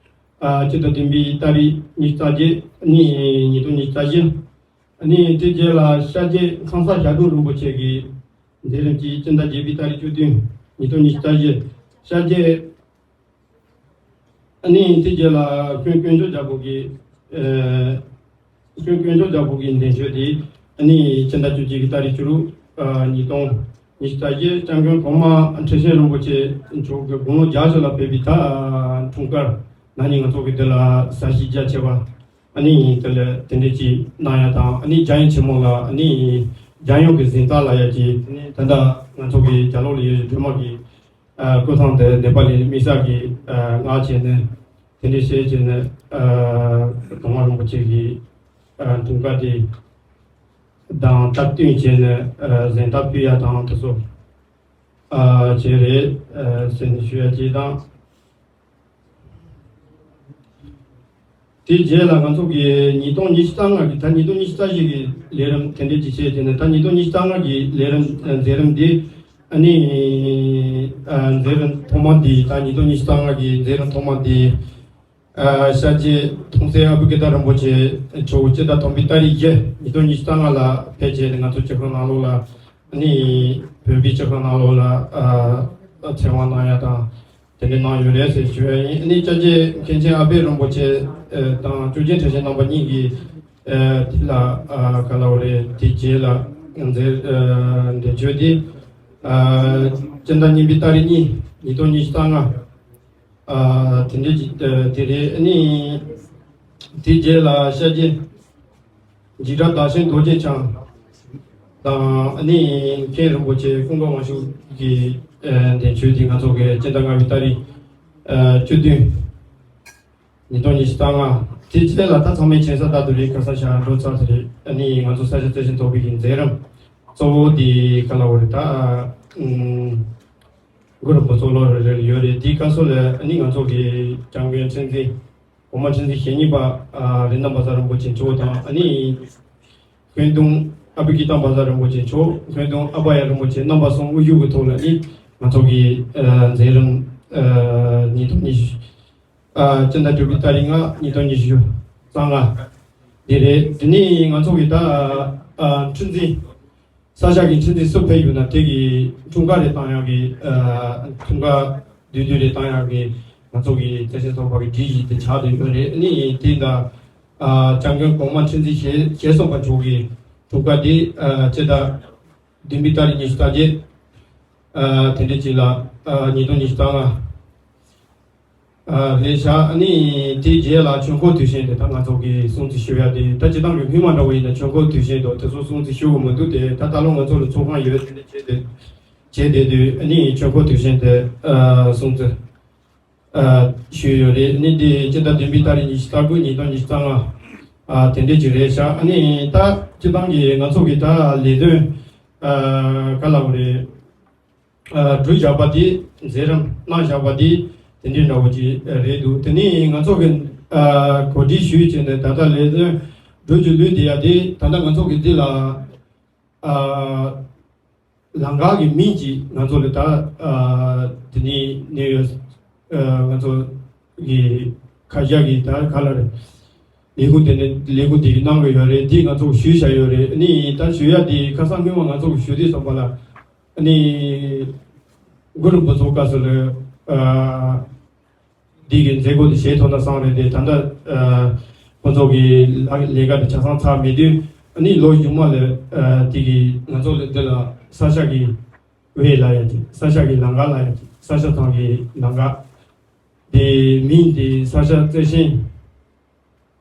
ཨ་སྤྱི་ཟླ་བདུན་པའི་ཏ་རིག་ཉི་ཤུ་རྩ་བརྒྱད་ཨ་ནི་ཉིས་སྟོང་ཉི་ཤུ་རྩ་བཞི། ཨ་ནི་དེའི་རྗེས་ལ་ཤར་རྗེ་ཁང་གསར་ཞབས་དྲུང་རིན་པོ་ཆེ་གི་མཛད་རིམ་ཅིག་སྤྱི་ཟླ་བརྒྱད་པའི་ཏ་རིག་བཅུ་བདུན་ཉིས་སྟོང་ཉི་ཤུ་རྩ་བཞི། ཤར་རྗེ་ཨ་ནི་དེ་རྗེས་ལ་དཔོན་དཀོན་མཆོག་རྒྱལ་པོ་གི་ཨ་དཔོན་དཀོན་མཆོག་རྒྱལ་པོ་གི་འདས་མཆོད་དེ་ཨ་ནི་སྤྱི་ཟླ་བཅུ་གཅིག་གི་ཏ་རིག་བཅུ་དྲུག་ཨ་ཉིས་སྟོང་ཉི་ཤུ་རྩ་བཞི། སྐྱབས་མགོན་གོང་མ་ཁྲི་ཆེན་རིན་པོ་ཆེ་མཆོག་གི་དགུང་ལོ་བརྒྱད་ཅུ་ལ་ཕེབས་པའི་ད་འཁྲུངས་སྐར་ན་ནིང་ང་ཚོ་གི་འདི་ལ་གཟའ་ཞིག་རྒྱ་ཆེ་བ་ཨ་ནི་དེ་ལ་དེ་འདྲས་ཅིག་གནང་ཡ་དང་ཨ་ནི་རྒྱལ་ཡོངས་ཆེན་མོ་ལ་ཨ་ནི་རྒྱལ་ཡོངས་ཀྱི་གཟེངས་རྟགས་ལ་ཡ་ཅིག་ད་ལྟ་ང་ཚོ་གི་རྒྱ་ལོགས་ལ་ཡོད་པའི་སྒྲོལ་མ་གི་ཨ་སྐུ་ཐང་དེ་ནེ་པ་ལི་དམིགས་བསལ་གྱི་ཨ་མངགས་བྱས་ནས་དེ་འདྲའི་བྱས་བྱས་ནས་ཨ་གོང་མ་རིན་པོ་ཆེ་གི་ཨ་འཁྲུངས་སྐར་དེ་དང་སྟབས་བསྟུན་བྱས་ནས་ཨ་གཟེངས་རྟགས་ཕུལ་ཡ་དང་དེ་ཚོ་ཨ་བྱས་རེད་ཨ་ཟེར་ནས་ཞུ་ཡ་གཅིག་དང་། དེའི་རྗེས་ལ་ང་ཚོ་གི་ཉིས་སྟོང་ཉི་ཤུ་རྩ་ལྔ་གི་ད་ཉིས་སྟོང་ཉི་ཤུ་རྩ་བཞི་གི་ལས་རིམ་དེ་འདྲའི་ཅིག་བྱས་བྱས་ནས། ད་ཉིས་སྟོང་ཉི་ཤུ་རྩ་ལྔ་གི་ལས་རིམ་ཨ་མཛད་རིམ་འདི་ཨ་ནི་ཨ་མཛད་རིམ་ཐོག་མ་འདི་ད་ཉིས་སྟོང་ཉི་ཤུ་རྩ་ལྔ་གི་མཛད་རིམ་ཐོག་མ་འདི་ཨ་ཤར་རྗེ་མཐོང་སའི་ཨ་བྷུ་ཀི་ཏ་རིན་པོ་ཆེ་མཆོག་སྤྱི་ཟླ་དང་པོའི་ཏ་རིག་བརྒྱད་ཉིས་སྟོང་ཉི་ཤུ་རྩ་ལྔ་ལ་ཕེབས་བྱས་ནས་ང་ཚོ་སྤྱི་ཁང་ནང་ལོགས་ལ་ཨ་ནི་བོད་པའི་སྤྱི་ཁང་ནང་ལོགས་ལ་ཨ་ཚེ་དབང་གནང་ཡ་དང་། དེ་འདྲ་གནང་ཡོད་རེད་ཟེར་ཞུ་ཡ་ཡིན། ཨ་ནི་སྐྱབས་རྗེ་མཁན་ཆེན་ཨ་པད་རིན་པོ་ཆེ་ཨ་དང་ཆོས་རྒྱལ་གྲགས་ཆེན་རྣམ་པ་གཉིས་ཀྱིས་ཨ་དེ་ལ་ཨ་ག་ལབ་དགོས་རེད། དེ་རྗེས་ལ་མཛད་ཨ་འདས་མཆོད་དེ་ཨ་སྤྱི་ཟླ་གཉིས་པའི་ཏ་རིག་གཉིས་ཉིས་སྟོང་ཉི་ཤུ་རྩ་ལྔ་ཨ་དེ་འདྲ་ཅིག་ཨ་དེ་རེད། ཨ་ནི་དེ་རྗེས་ལ་ཤར་རྗེ་འཇིགས་བྲལ་བདག་ཆེན་རྡོ་རྗེ་འཆང་དང་ཨ་ནི་མཁན་རིན་པོ་ཆེ་ཀུན་དགའ་དབང་ཕྱུག་གི་ཨ་འདས་མཆོད་དེ་ང་ཚོ་གི་སྤྱི་ཟླ་ལྔ་པའི་ཏ་རིག་ཨ་བཅུ་བདུན་ཉིས་སྟོང་ཉི་ཤུ་རྩ་ལྔ། དེ་རྗེས་ལ་ད་ཚང་མས་མཁྱེན་གསལ་ལྟར་དུ་རེད། ག་ས་ཞག་འགྲོ་ཚར་ཟེར་རེད། ཨ་ནི་ང་ཚོ་ས་སྐྱ་བརྩེ་ཆེན་ཚོགས་པའི་གི་མཛད་རིམ་གཙོ་བོ་དེ་ག་ལབ་དགོས་རེད། ད་ཨ་གུ་རུ་བུ་ཚོ་ལོ་རེ་རེ་ཡོད་རེད། དེའི་སྐབས་སུ་ལ་ཨ་ནི་ང་ཚོ་གི་བྱམས་མགོན་ཁྲི་འཛིན་གོང་མ་ཁྲི་འཛིན་ཞེ་གཉིས་པ་ཨ་རི་ནང་བཛྲ་རིན་པོ་ཆེ་མཆོག་དང་། ཨ་ནི་ཧོན་ཏུང་ཨ་བྷི་ཀི་ཏང་བཛྲ་རིན་པོ་ཆེ་མཆོག་ཧོན་ཏུང་ཨ་བྷ་ཡ་རིན་པོ་ཆེ་རྣམ་པ་གསུམ་དབུ་བཞུགས་ཀྱི་ཐོག་ལ་ཨ་ནི་ང་ཚོ་གི་ཨ་མཛད་རིམ་ཨ་ཉིས་སྟོང་ཉི་ཤུ་ཨ་སྤྱི་ཟླ་དྲུག་པའི་ཏ་རིག་ལྔ་ཉིས་སྟོང་ཉི་ཤུ་རྩ་ལྔ་འདི་རེད། དེ་ནས་ང་ཚོ་གི་ད་ཨ་ཁྲི་འཛིན་ས་སྐྱ་གི་ཁྲི་འཛིན་སུ་ཕེབས་ཡོད་ན་དེ་གི་འཁྲུངས་སྐར་རེ་བཏང་ཡག་གི་ཨ་འཁྲུངས་སྐར་བསྡུས་བསྡུས་རེ་བཏང་ཡག་གི་ང་ཚོ་གི་བརྩེ་ཆེན་ཚོགས་པ་གི་སྒྲིག་གཞི་དེ་ཆགས་བསྡད་ཡོད་རེད། ཨ་ནི་དེ་ད་ཨ་བྱམས་མགོན་གོང་མ་ཁྲི་འཛིན་ཞེ་ཞེ་གསུམ་པ་མཆོག་གི་འཁྲུངས་སྐར་དེ་ཨ་སྤྱི་ཟླ་བདུན་པའི་ཏ་རིག་ཉི་ཤུ་རྩ་བརྒྱད་ཨ་དེ་འདྲ་ཅིག་ལ་ཨ་ཉིས་སྟོང་ཉི་ཤུ་རྩ་ལྔ་ཨ་རེད་ཤག་ཨ་ནི་དེའི་རྗེས་ལ་ཆོས་འཁོར་དུས་ཆེན་དེ་ད་ང་ཚོ་གི་སྲུང་བརྩི་ཞུ་ཡ་དེ། ད་སྤྱིར་བཏང་གི་སྔོན་མ་འདྲ་བོ་ཡིན་ན་ཆོས་འཁོར་དུས་ཆེན་དང་དེ་ཚོ་སྲུང་བརྩི་ཞུ་གི་མི་འདུག་སྟེ། ད་ད་ལོ་ང་ཚོ་ལ་ཚོགས་ཁང་ཡོད་དེ་འདྲ་བྱས་ཏེ་བྱས་བསྡད་དུས་ཨ་ནི་ཆོས་འཁོར་དུས་ཆེན་དེ་ཨ་སྲུང་བརྩི་ཨ་ཞུས་ཡོད་རེད། ཨ་ནི་དེ་སྤྱི་ཟླ་བདུན་པའི་ཏ་རིག་ཉི་ཤུ་རྩ་དགུ་ཉིས་སྟོང་ཉི་ཤུ་རྩ་ལྔ་ཨ་དེ་འདྲ་ཅིག་རེད་ཤག་ཨ་ནི་ད་སྤྱིར་བཏང་གི་ང་ཚོ་གི་ད་ལས་དོན་ཨ་ག་ལབ་དགོས་རེད། ཨ་གྲུབ་བཞག་པ་དེ་མཛད་རིམ་གནང་བཞག་པ་དེ་དེ་འདྲའི་འདྲ་བོ་ཅིག་རེད་འདུག་དེ་ནས་ང་ཚོ་གི་ཨ་གོ་སྒྲིག་ཞུས་བྱས་ནས་ད་ལྟ་ལས་དོན་འགྲོ་རྒྱུ་ལུས་བསྡད་ཡ་དེ་ད་ལྟ་ང་ཚོ་གི་འདི་ལ་ཨ་ལམ་ཁ་གི་མིང་ཅིག་ང་ཚོ་ལ་ད་ཨ་དེ་ནས་གནས་ཡོད་ཨ་ང་ཚོ་གི་ཁ་ཤས་ཀྱིས་ད་ག་ལ་རེད། ལས་ཁུངས་དེ་ནས་ལས་ཁུངས་དེ་གི་གནང་གི་ཡོད་རེད། དེ་ང་ཚོ་ཞུས་བཞག་ཡོད་རེད། ཨ་ནི་ད་ཞུ་ཡ་དེ་ཁ་སང་སྔོན་མ་ང་ཚོ་གི་ཞུ་དུས་ཙམ་པ་ལ་ཨ་ནི་གུ་རུ་བུ་ཚོ་སྐབས་སུ་ལ་ཨ་འདི་གི་མཛད་སྒོ་དེ་བྱེད་ཐུབ་ན་བསམ་རེད་དེ། ད་ལྟ་ཨ་ཁོ་ཚོ་གི་ལས་ཀ་དེ་ཆ་ཚང་ཚར་མེད་དུས་ཨ་ནི་ལོ་གཞུག་མ་ལ་ཨ་དེ་གི་ང་ཚོ་ལ་འདི་ལ་ས་སྐྱ་གི་དབུས་ལ་ཡ་ཅིག་ས་སྐྱ་གི་ལམ་ཁ་ལ་ཡ་ཅིག་ས་སྐྱ་ཐང་གི་ལམ་ཁ་དེ་མིང་དེ་ས་སྐྱ་བརྩེ་ཆེན་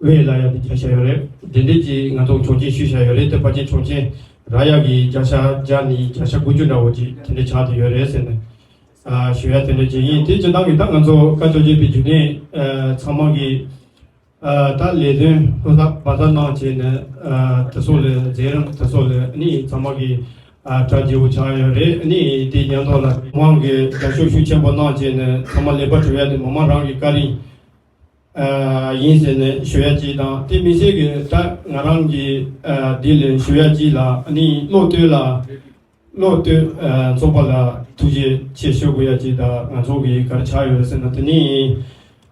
དབུས་ལ་ཡ་དེ་རྒྱག་བཞག་ཡོད་རེད། དེ་འདྲས་ཀྱི་ང་ཚོ་ཆོག་མཆན་ཞུས་བཞག་ཡོད་རེད། དེ་ཕལ་ཆེར་ཆོག་མཆན་རག་ཡག་གི་བརྒྱ་ཆ་བརྒྱ་ནས་བརྒྱ་ཆ་དགུ་བཅུ་འདྲ་བོ་ཅིག་དེ་འདྲས་ཆགས་བསྡད་ཡོད་རེད་ཟེར་ནས་ཨ་ཞུ་ཡ་དེ་འདྲས་ཅིག་ཡིན། དེ་སྤྱིར་བཏང་གི་ད་ང་ཚོ་བཀའ་བཅོ་བརྒྱད་པའི་རྒྱུན་ལས་ཨ་ཚང་མ་གི་ཨ་ད་ལས་དོན་ཧུར་ཐག་འབད་ཐག་གནང་བྱས་ནས་ཨ་དེ་ཚོ་ལ་མཛད་རིམ་དེ་ཚོ་ལ་ཨ་ནི་ཚང་མ་གི་ཨ་གྲ་རྒྱས་པོ་ཆགས་ཡོད་རེད། ཨ་ནི་དེ་མཉམ་དུ་ལ་མི་མང་གི་རྒྱབ་སྐྱོར་ཤུགས་ཆེན་པོ་གནང་བྱས་ནས་ཚང་མ་ལེགས་པར་གྲུབ་ཡ་དེ་མི་མང་རང་གི་བཀའ་དྲིན་ཨ་ཡིན་ཟེར་ནས་ཞུ་ཡ་གཅིག་དང་། དེ་མི་ཚད་ཀྱི་ད་ང་རང་གི་ཨ་འདི་ལ་ཞུ་ཡ་གཅིག་ལ་ཨ་ནི་བློ་གཏོད་ལ་བློ་གཏོད་ཨ་ཚོགས་པ་ལ་ཐུགས་རྗེ་ཆེ་ཞུ་དགོས་ཡ་གཅིག་དང་། ང་ཚོ་གི་ག་རེ་ཆགས་ཡོད་རེད་ཟེར་ན། དེ་ནི་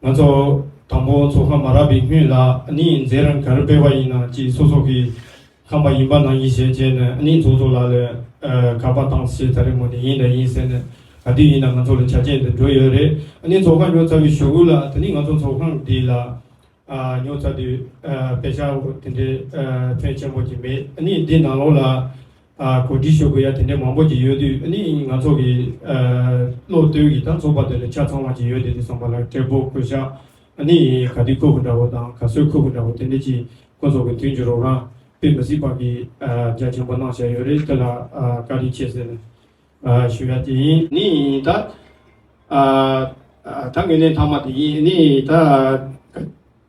ང་ཚོ་དང་པོ་ཚོགས་ཁང་མ་རག་པའི་སྔོན་ལ་ཨ་ནི་མཛད་རིམ་ག་རེ་སྤེལ་བ་ཡིན་ན་གཅིག་སོ་སོ་གི་ཁམས་པ་ཡིན་པ་ནང་བཞིན་བྱས་བྱས་ནས་ཨ་ནི་ཚོགས་གཙོ་ལགས་ལ་ཨ་དགག་པ་བཏང་ཞེས་ད་རེས་མོ་ནས་ཡིན་དང་ཡིན་ཟེར་ནས་ག་དུས་ཡིན་ན་ང་ཚོ་ལ་ཆ་རྐྱེན་དེ་འགྲོ་ཡོད་རེད། ཨ་ནི་ཚོགས་ཁང་ཉོ་ཚར་བའི་གཞུག་གུ་ལ་དེ་ནི་ང་ཚོ་ཚོགས་ཁང་འདི་ལ་ཨ་ཉོ་ཚར་དུས་ཨ་དཔེ་ཆ་དེ་འདྲའི་ཨ་ཕོན་ཆེན་པོ་ཅིག་མེད། ཨ་ནི་འདི་ནང་ལོགས་ལ་ཨ་གོ་སྒྲིག་ཞུ་དགོས་ཡ་དེ་འདྲའི་མང་པོ་ཅིག་ཡོད་དུས་ཨ་ནི་ང་ཚོ་གི་ཨ་བློ་གཏོད་ཀྱི་ད་ཚོགས་པ་དེ་ལ་ཆ་ཚང་བ་ཅིག་ཡོད་དེ་དེ་ཙམ་པ་ལ་དྲེད་པོ་གོས་ཤག་ཨ་ནི་ག་དུས་ཁུག་གི་འདྲ་བོ་དང་ག་ཚོད་ཁུག་གི་འདྲ་བོ་དེ་འདྲ་ཅིག་ཁོ་ཚོ་གི་མཐུན་གྱི་རོགས་རམ་དཔེ་མི་སྲིད་པ་གི་ཨ་རྒྱ་ཆེན་པོ་གནང་བཞག་ཡོད་རེད། དེ་ལ་ཨ་བཀའ་དྲིན་ཆེ་ཟེར་ནས་ཨ་ཞུ་ཡ་དེ་ཡིན། ནི་ད་ཨ་ཨ་ད་ངོས་ལེན་ཐ་མ་དེ་ཡིན། ནི་ད་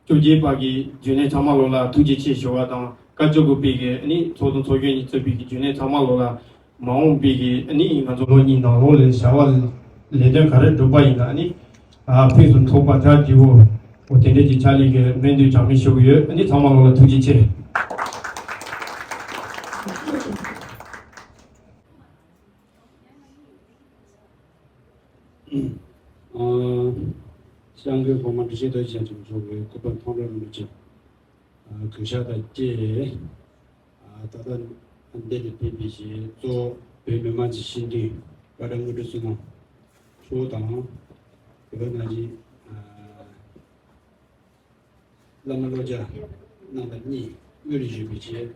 བཅོ་བརྒྱད་པ་གི་རྒྱུན་ལས་ཚང་མ་ལོ་ལ་ཐུགས་རྗེ་ཆེ་ཞུ་བ་དང་། བཀའ་བཅུ་དགུ་པའི་གི་ནི་ཚོགས་དང་ཚོགས་གཞོན་གཉིས་གཙོས་པའི་གི་རྒྱུན་ལས་ཚང་མ་ལོ་ལ་མ་འོངས་པའི་གི་ནི་ང་ཚོ་ལོ་གཉིས་ནང་ལོགས་ལ་བྱ་བ་ལས་དོན་ག་རེ་སྒྲུབ་པ་ཡིན་ན་ནི་ཨ་ཕུན་སུམ་ཚོགས་པ་གྲ་རྒྱས་པོ་ འོ་དེ་འདྲས་ཀྱི་ཕྱག་ལས་ཀྱི་སྨོན་འདུན་གྲངས་མེད་ཞུ་གི་ཡོད། ཨ་ནི་ཚང་མ་ལོག་ལ་ཐུགས་རྗེ་ཆེ། ཨ། སྐྱབས་མགོན་གོང་མ་ཁྲི་ཆེན་རྡོ་རྗེ་འཆང་མཆོག་གི་སྐུ་པར་མཐོང་གྲོལ་རིན་པོ་ཆེ། ཨ། གུས་ཕྱག་དང་བཅས། ཨ། ད་ལྟ་འདི་ལ་ཕེབས་པའི་གཙོ་བོ་བོད་མི་མང་སྤྱི་བྱེ་འདུས་བཀའ་དྲིན་དངོས་གྲུབ་བསོད་ནམས་མཆོག་དང་། དེ་ག་ནང་བཞིན། ཨ། བླ་མ་བློ་བྱ་རྣམ་པ་གཉིས་དབུས་ལ་བཞུགས་པའི་ཆེད།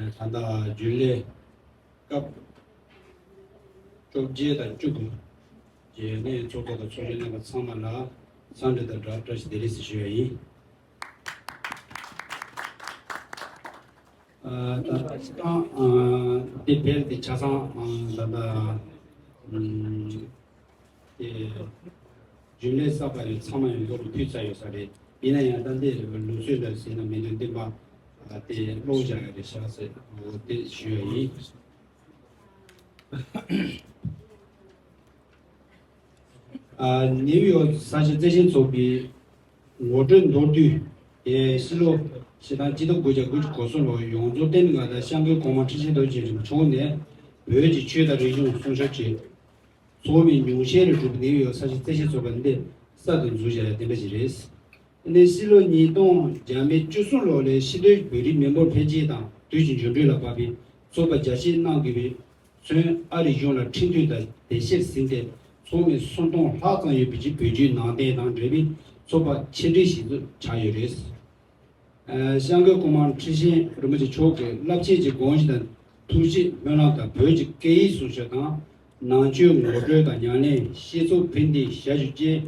ད་ལྟ་རྒྱུན་ལས་སྐབས་བཅོ་བརྒྱད་དང་བཅུ་དགུ་གི་གནས་ཚོགས་གཙོ་དང་ཚོགས་གཞོན་རྣམ་པ་ཚང་མ་ལ་འཚམས་འདྲི་དང་སྦྲགས་བཀྲ་ཤིས་བདེ་ལེགས་ཞེས་ཞུ་བ་ཡིན། ཨ། ད་ལྟ་སྤྱི་བཏང་། ཨ། འདི་བལ་འདི་ཆ་ཚང་། ཨ། ད་ལྟ། ཨ། དེ་རྒྱུན་ལས་གསར་པ་ཡང་ཚང་མ་ཡང་སློབ་ཕྲུག་ཕུལ་ཚར་ཡོད་ས་རེད། ཡིན་ན་ཡང་ད་འདི་ལུགས་སྲོལ་འདྲ་ཟེར་ན་མི་འདུག་འདི་མ། ཨ། དེ་ཀློག་བཞག་ཡ་རེད་ཤག་ཟེར། འོ་དེ་ཞུ་ཡ་ཡིན། ཨ། ནིའུ་ཡོག་ས་ཆ་བརྩེ་ཆེན་ཚོགས་པའི་ངོ་སྤྲོད་མདོར་བསྡུས། དེ་ཕྱི་ལོ་ཕྱི་ཟླ་གཅིག་སྟོང་དགུ་བརྒྱ་དགུ་བཅུ་གོ་གསུམ་ལོར་ཡོངས་རྫོགས་བསྟན་པའི་མངའ་བདག་སྐྱབས་མགོན་གོང་མ་ཁྲི་ཆེན་རྡོ་རྗེ་འཆང་མཆོག་ནས་བོད་ཀྱི་ཆོས་དང་རིག་གཞུང་སྲུང་སྐྱོབ་ཆེད། ཚོགས་མི་ཉུང་ཤས་ལས་གྲུབ་པའི་ནིའུ་ཡོག་ས་ཆ་བརྩེ་ཆེན་ཚོགས་པ་འདི་གསར་དུ་འཛུགས་བྱས་ཡ་དེ་འདྲ་ཞིག་རེད། ཨ་ནི་ཕྱི་ལོ་ཉིས་སྟོང་བརྒྱ་མེད་བཅུ་གསུམ་ལོ་ལ་ཕྱི་སྡོད་བོད་རིགས་མི་འབོར་འཕེལ་རྒྱས་དང་དུས་ཀྱི་འགྱུར་འགྲོས་ལ་བབ་པའི་ཚོགས་པ་རྒྱ་སྐྱེད་གནང་དགོས་པའི་ཚུན་ཨ་རིའི་གཞུང་ལ་འཕྲིན་ཐུང་དང་དེབ་སྐྱེལ་ཟིན་ཏེ་ཚོགས་མི་སུམ་སྟོང་ལྷག་ཙམ་ཡོད་པའི་བོད་བརྒྱུད་ནང་བསྟན་དང་འབྲེལ་བའི་ཚོགས་པ་ཆེ་གྲས་ཤིག་ཏུ་ཆགས་ཡོད་རེད། ཨ། སྐྱབས་མགོན་གོང་མ་ཁྲི་ཆེན་རིན་པོ་ཆེ་མཆོག་གི་རླབས་ཆེན་གྱི་དགོངས་གཞི་དང་ཐུགས་བཞེད་སྨོན་ལམ་དང་བོད་ཀྱི་སྐད་ཡིག་སྲུང་སྐྱོབ་དང་ནང་ཆོས་ངོ་སྤྲོད་དང་ཉམས་ལེན། སྤྱི་ཚོགས་ཕན་བདེའི་ཞབས་ཞུ་བཅས།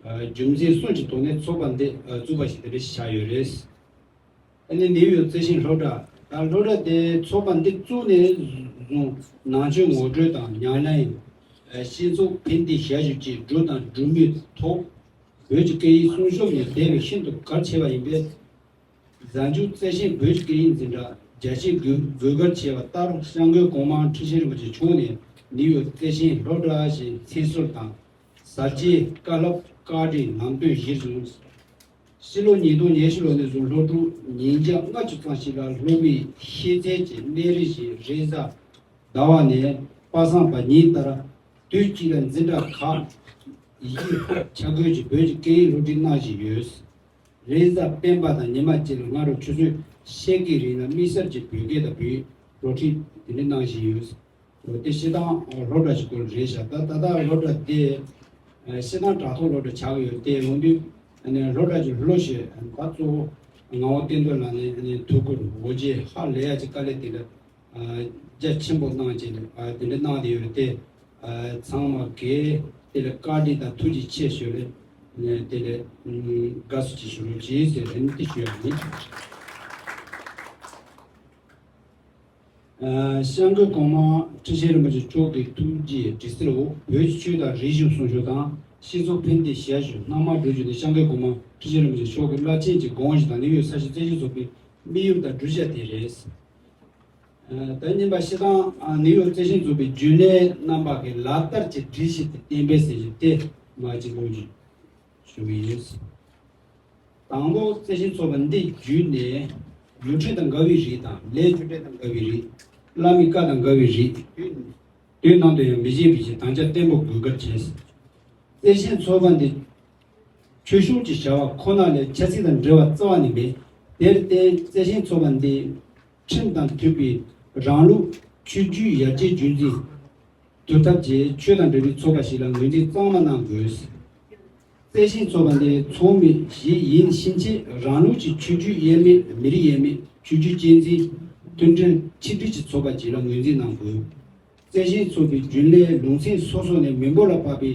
ཨ། རྒྱུ་མཚན་གསུམ་གྱི་ཐོག་ནས་ཚོགས་པ་འདི། ཨ། བཙུགས་པ་ཞིག་དེ་འདྲ་ཞིག་ཆགས་ཡོད་རེད། ཨ་ནི་ནིའུ་ཡོག་བརྩེ་ཆེན་སློབ་གྲྭ། ད་སློབ་གྲྭ་དེ་ཚོགས་པ་འདི་བཙུགས་ནས་བཟུང་ནང་ཆོས་ངོ་སྤྲོད་དང་ཉམས་ལེན། ཨ། སྤྱི་ཚོགས་ཕན་བདེའི་ཞབས་ཞུ་བཅས་འབྲུ་དང་འབྲུ་མའི་ཐོག་བོད་ཀྱི་སྐད་ཡིག་སྲུང་སྐྱོབ་ནས་འདས་པའི་ཤིན་ཏུ་གལ་ཆེ་བ་ཡིན་པས། གཟའ་མཇུག་བརྩེ་ཆེན་བོད་ཀྱི་སྐད་ཡིག་འཛིན་གྲྭ་རྒྱ་ཆེའི་དགོས་དགོས་གལ་ཆེ་བ་ལྟར་སྐྱབས་མགོན་གོང་མ་ཁྲི་ཆེན་རིན་པོ་ཆེ་མཆོག་ནས་ནིའུ་ཡོག་བརྩེ་ཆེན་སློབ་གྲྭ་ཞེས་མཚན་གསོལ་དང་། གཟའ་རྩེའི་བཀའ་སློབ་བཀའ་དྲིན་ལམ་སྟོན་གཞིར་བཟུང་། ཕྱི་ལོ་ཉིས་སྟོང་ཉི་ཤུ་ལོ་ནས་བཟུང་སློབ་ཕྲུག་ཉིས་བརྒྱ་ལྔ་བཅུ་ཙམ་ཞིག་ལ་སློབ་མའི་ཤེས་ཚད་ཀྱི་གནས་རིམ་ཞིག་རེས་གཟའ་ཟླ་བ་ནས་པ་སངས་པ་ཉིན་ལྟར་དུས་གཅིག་ལ་འཛིན་གྲྭ་ཁག་ཡི་གེ་ཆ་བགོས་ཀྱིས་བོད་ཀྱི་སྐད་ཡིག་སློབ་ཁྲིད་གནང་བཞིན་ཡོད། རེས་གཟའ་སྤེན་པ་དང་ཉི་མ་གཅིག་ལ་སྔ་དྲོ་ཆུ་ཚོད་ཕྱེད་ཀའི་རིང་ལ་དམིགས་བསལ་གྱི་བོད་སྐད་དང་བོད་ཡིག་སློབ་ཁྲིད་དེ་འདྲ་གནང་བཞིན་ཡོད། འོ་དེ་སྤྱིར་བཏང་སློབ་གྲྭ་ཞིག་སྐོར་རེད་ཤག་ད་ད་ལྟ་སློབ་གྲྭ་དེ་ཨ་སྤྱིར་བཏང་དྲ་ཐོག་སློབ་གྲྭ་ཆགས་ཀྱི་ཡོད་དེ། འོན་ཏེ་ཨ་ནི་སློབ་གྲྭ་གྱི་སློབ་ཞེས་ད་གཙོ་བོ་ངག་དབང་བསྟན་འཛིན་ལགས་ནས་ཨ་ནི་ཐུགས་ཁུར་འོ་བརྒྱལ་ཧ་ལས་ཡ་གྱི་དཀའ་ལས་དེ་འདྲ་ཨ་རྒྱ་ཆེན་པོ་གནང་བྱས་ནས་ཨ་དེ་འདྲ་གནང་བསྡད་ཡོད་རེད་དེ། ཨ་ཚང་མ་གིས་དེ་ལ་བཀའ་དྲིན་དང་ཐུགས་རྗེ་ཆེ་ཞུ་རེད། ཨ་ནི་དེ་ལ་ཨ་དགའ་བསུ་ཅིག་ཞུ་རོགས་གྱིས་ཟེར་ཨ་ནི་དེ་ཞུ་ཡ་ཡིན། ཨ་སྐྱབས་མགོན་གོང་མ་ཁྲི་ཆེན་རིན་པོ་ཆེ་མཆོག་གི་ཐུགས་རྗེའི་དྲི་ཟའི་འོག་བོད་ཀྱི་ཆོས་དང་རིག་གཞུང་སྲུང་སྐྱོབ་དང་སྤྱི་ཚོགས་ཕན་བདེའི་ཞབས་ཞུ་སྣང་མང་བསྒྲུབ་རྒྱུ་ནི་སྐྱབས་མགོན་གོང་མ་ཁྲི་ཆེན་རིན་པོ་ཆེ་མཆོག་གི་རླབས་ཆེན་གྱི་དགོངས་གཞི་དང་ནིའུ་ཡོག་ས་ཆའི་བརྩེ་ཆེན་ཚོགས་པའི་དམིགས་ཡུལ་དང་བསྒྲུབ་བྱ་དེ་རེད། ཨ་ད་ཉིན་པ་སྤྱིར་བཏང་ཨ་ནིའུ་ཡོག་བརྩེ་ཆེན་ཚོགས་པའི་རྒྱུན་ལས་རྣམ་པ་གི་ལག་བསྟར་གྱི་སྒྲིག་གཞི་དེ་གཏན་འབེབས་ཟེར་རྒྱུ་དེ་མ་གཅིག་ལོ་རྒྱུས། ཞུ་གི་ཡིན། དང་པོ་བརྩེ་ཆེན་ཚོགས་པ་འདི་བརྒྱུད་ནས་ཡུལ་ཁྲིམས་དང་འགལ་བའི་རིགས་དང་ལས་རྒྱུ་འབྲས་དང་འགལ་བའི་རིགས། བླ་མའི་བཀའ་དང་འགལ་བའི་རིགས་དུས་ནམ་དུ་ཡང་མི་བྱེད་པའི་ཆེད་དམ་བཅའ་བརྟན་པོ་དགོས་གལ་ཆེ། བརྩེ་ཆེན་ཚོགས་པ་འདི་ཆོས་ཕྱོགས་ཀྱི་བྱ་བ་ཁོ་ན་ལས་ཆབ་སྲིད་དང་འབྲེལ་བ་རྩ་བ་ནས་མེད། དེར་བརྟེན་བརྩེ་ཆེན་ཚོགས་པ་འདི་ཁྲིམས་དང་མཐུན་པའི་རང་ལུགས་ཆོས་བརྒྱུད་ཡར་རྒྱས་རྒྱུན་འཛིན་དུ་ཐབས་ཀྱི་ཆོས་དང་འབྲེལ་བའི་ཚོགས་པ་ཞིག་ལ་ངོས་འཛིན་གཙང་མ་གནང་དགོས། བརྩེ་ཆེན་ཚོགས་པ་འདིའི་ཚོགས་མི་ཞིག་ཡིན་ཕྱིན་ཆད་རང་ལུགས་ཀྱི་ཆོས་བརྒྱུད་དབྱེར་མེད། མི་རིགས་དབྱེར་མེད། ཆོས་བརྒྱུད་གཅེས་འཛིན། མཐུན་སྒྲིལ་ཆིག་སྒྲིལ་གྱི་ཚོགས་པ་ཞིག་ལ་ངོས་འཛིན་གནང་དགོས། བརྩེ་ཆེན་ཚོགས་པའི་རྒྱུན་ལས་ལུང་ཚན་སོ་སོ་ནས་མི་འབོར་ལ་དཔག་པའི་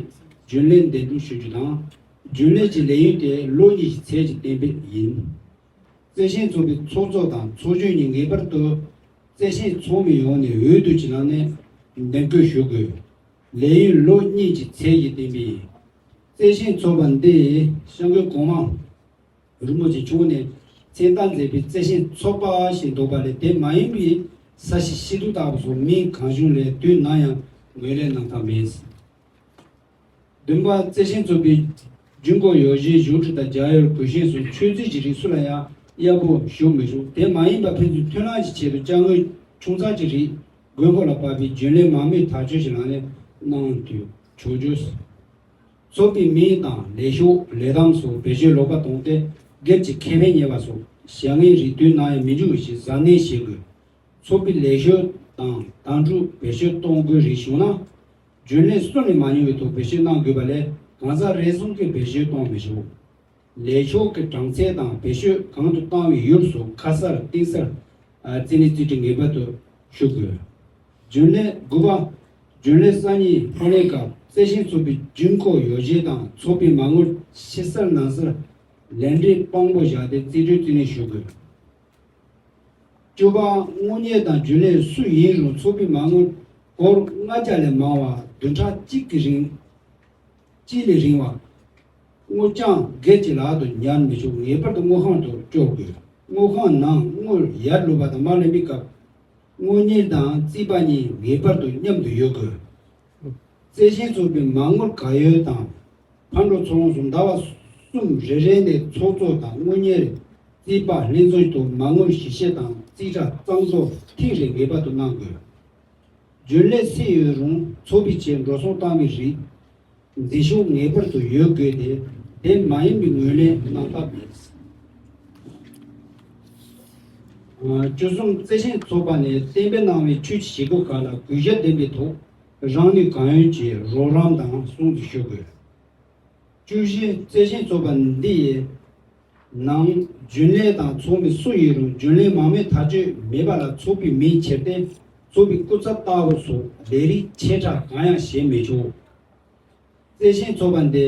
རྒྱུན་ལས་འདེམས་སྒྲུག་ཞུ་རྒྱུ་དང་། རྒྱུན་ལས་ཀྱི་ལས་ཡུན་དེ་ལོ་གཉིས་ཀྱི་ཚད་ཀྱིས་གཏན་འབེབས་ཡིན། བརྩེ་ཆེན་ཚོགས་པའི་ཚོགས་གཙོ་དང་ཚོགས་གཞོན་གཉིས་ངེས་པར་དུ་བརྩེ་ཆེན་ཚོགས་མི་ཡོངས་ནས་འོས་བསྡུ་གྱི་ལམ་ནས་འདེམས་བསྐོ་ཞུ་དགོས། ལས་ཡུན་ལོ་གཉིས་ཀྱི་ཚད་ཀྱིས་གཏན་འབེབས་ཡིན། བརྩེ་ཆེན་ཚོགས་པ་འདི་སྐྱབས་མགོན་གོང་མ་རིན་པོ་ཆེ་མཆོག་ནས་མཚན་རྟགས་མཛད་པའི་བརྩེ་ཆེན་ཚོགས་པ་ཞེས་འདོགས་པ་ལས་དེ་མ་ཡིན་པའི་ས་གཞི་སྐྱིད་སྡུག་ལྟ་བུ་སོགས་མིང་གང་བྱུང་ལས་དུས་ནམ་ཡང་ངོས་ལེན་གནང་ཐབས་མེད། བདུན་པ། བརྩེ་ཆེན་ཚོགས་པའི་ རྒྱུན་སྐོར་ཡོ་བྱད་བཞུགས་ཁྲི་དང་རྒྱ་ཡོལ་གོས་ཆེན་སོགས་ཆོས་རྩིས་ཀྱི་རིགས་སུ་ལ་ཡང་གཡར་པོ་ཞུགས་མི་ཆོག་དེ་མ་ཡིན་པར་ཕན་ཚུན་མཐུན་ལམ་གྱི་ཆེད་དུ་ཅ་དངོས་ཆུང་ཚགས་ཀྱི་རིགས་དགོས་མཁོ་ལ་དཔག་པའི་རྒྱུན་ལས་མང་མོས་ཐག་གཅོད་ཀྱི་ལམ་ནས་གནང་དུ་ཆོག་རྒྱུ། ཚོགས་པའི་མིང་དང་ལས་ཤོག་ལས་ཐམ་སོགས་བེད་སྤྱོད་ལོག་པ་དང་སྟེ་སྒེར་གྱི་ཁེ་ཕན་རྙེད་པ་སོགས་བྱ་ངན་རིགས་དུས་ནམ་ཡང་མི་འབྱུང་བའི་ཕྱིར་གཟབ་ནན་བྱེད་དགོས། ཚོགས་པའི་ལས་ཤོག་དང་དམ་ཕྲུག་བེད་སྤྱོད་གཏོང་དགོས་རིགས་བྱུང་ན། རྒྱུན་ལས་གསུམ་ལས་མ་ཉུང་བའི་ཐོག་བེད་སྤྱོད་གནང་དགོས་པ་ལས་གང་ཟག་རེ་ཟུང་གིས་བེད་སྤྱོད་གཏོང་མི་ཆོག་ལས་ཤོག་གི་གྲངས་ཚད་དང་བེད་སྤྱོད་གང་དུ་བཏང་བའི་ཡུལ་སོགས་ཁ་གསལ་གཏིང་གསལ་རྩིས་ལེན་རྩིས་ཁྲ་ངེས་པར་དུ་ཞུ་དགོས། རྒྱུན་ལས་དགུ་པ། རྒྱུན་ལས་གསར་རྙིང་འཕོ་ལེན་སྐབས་རྩིས་ཞིབ་ཚོགས་པའི་རྒྱུན་སྐོར་ཡོ་བྱད་དང་ཚོགས་པའི་མ་དངུལ་ཕྱི་གསལ་ནང་གསལ་ལས་འབྲས་དཔང་པོ་བཞག་སྟེ་རྩིས་སྤྲོད་རྩིས་ལེན་ཞུ་དགོས། བཅུ་པ། དངུལ་གཉེར་དང་རྒྱུན་ལས་སུ་ཡིན་རུང་ཚོགས་པའི་མ་དངུལ་སྒོར་ལྔ་བརྒྱ་ལས་མང་བ་བདུན་ཕྲག་གཅིག་གི་རིང་། གཅིག་ལས་རིང་བ། དངུལ་རྐྱང་སྒེར་གྱི་ལག་ཏུ་ཉར་མི་ཆོག་ངེས་པར་དུ་དངུལ་ཁང་དུ་སྤྲོད་དགོས། དངུལ་ཁང་ནང་དངུལ་ཡར་བླུགས་པ་དང་མར་ལེན་པའི་སྐབས། དངུལ་གཉེར་དང་རྩིས་པ་གཉིས་ངེས་པར་དུ་མཉམ་དུ་ཡོད་དགོས། རྩིས་ཞིབ་ཚོགས་པའི་མ་དངུལ་ག་ཡོལ་དང་། ཕར་འགྲོ་ཚུར་འོང་སོགས་ཟླ་བ་གསུམ་རེ་རེ་ནས་ཚོགས་གཙོ་དང་དངུལ་གཉེར། རྩིས་པ་ལྷན་ཚོགས་ཀྱི་ཐོག་མ་དངུལ་ཞིབ་བཤེར་དང་རྩིས་ཁྲ་གཙང་བཟོ་ཐེངས་རེ་ངེས་པར་དུ་གནང་དགོས། རྒྱུན་ལས་སུ་ཡོད་རུང་ཚོགས་པའི་ཆེད་འགྲོ་སོང་བཏང་བའི་རིགས། འཛིན་ཤོག་ངེས་པར་དུ་ཡོད་དགོས་ཏེ། དེ་མ་ཡིན་པའི་ངོས་ལེན་གནང་ཐབས་མེད། ཨ། བཅུ་གསུམ། རྩིས་ཞིབ་ཚོགས་པ་ནས་གཏན་འབེབས་གནང་བའི་ཆོས་ཀྱི་བྱེད་སྒོ་ཁག་ལ་གུས་ཞབས་ལྡན་པའི་ཐོག་རང་ནུས་གང་ཡོད་ཀྱིས་རོགས་རམ་དང་སྲུང་བརྩི་ཞུ་དགོས། བཅུ་བཞི། རྩིས་ཞིབ་ཚོགས་པ་འདི་ཡི་ནང་རྒྱུན་ལས་དང་ཚོགས་མི་སུ་ཡིན་རུང་རྒྱུན་ལས་མང་མོས་ཐག་གཅོད་མེད་པ་ལ་ཚོགས་པའི་མིང་ཁྱེར་ཏེ་ཚོགས་པའི་སྐུ་ཚབ་ལྟ་བུ་སོགས་ལས་རིགས་ཆེ་ཕྲ་གང་ཡང་བྱེད་མི་ཆོག་རྩིས་ཞིབ་ཚོགས་པ་འདི་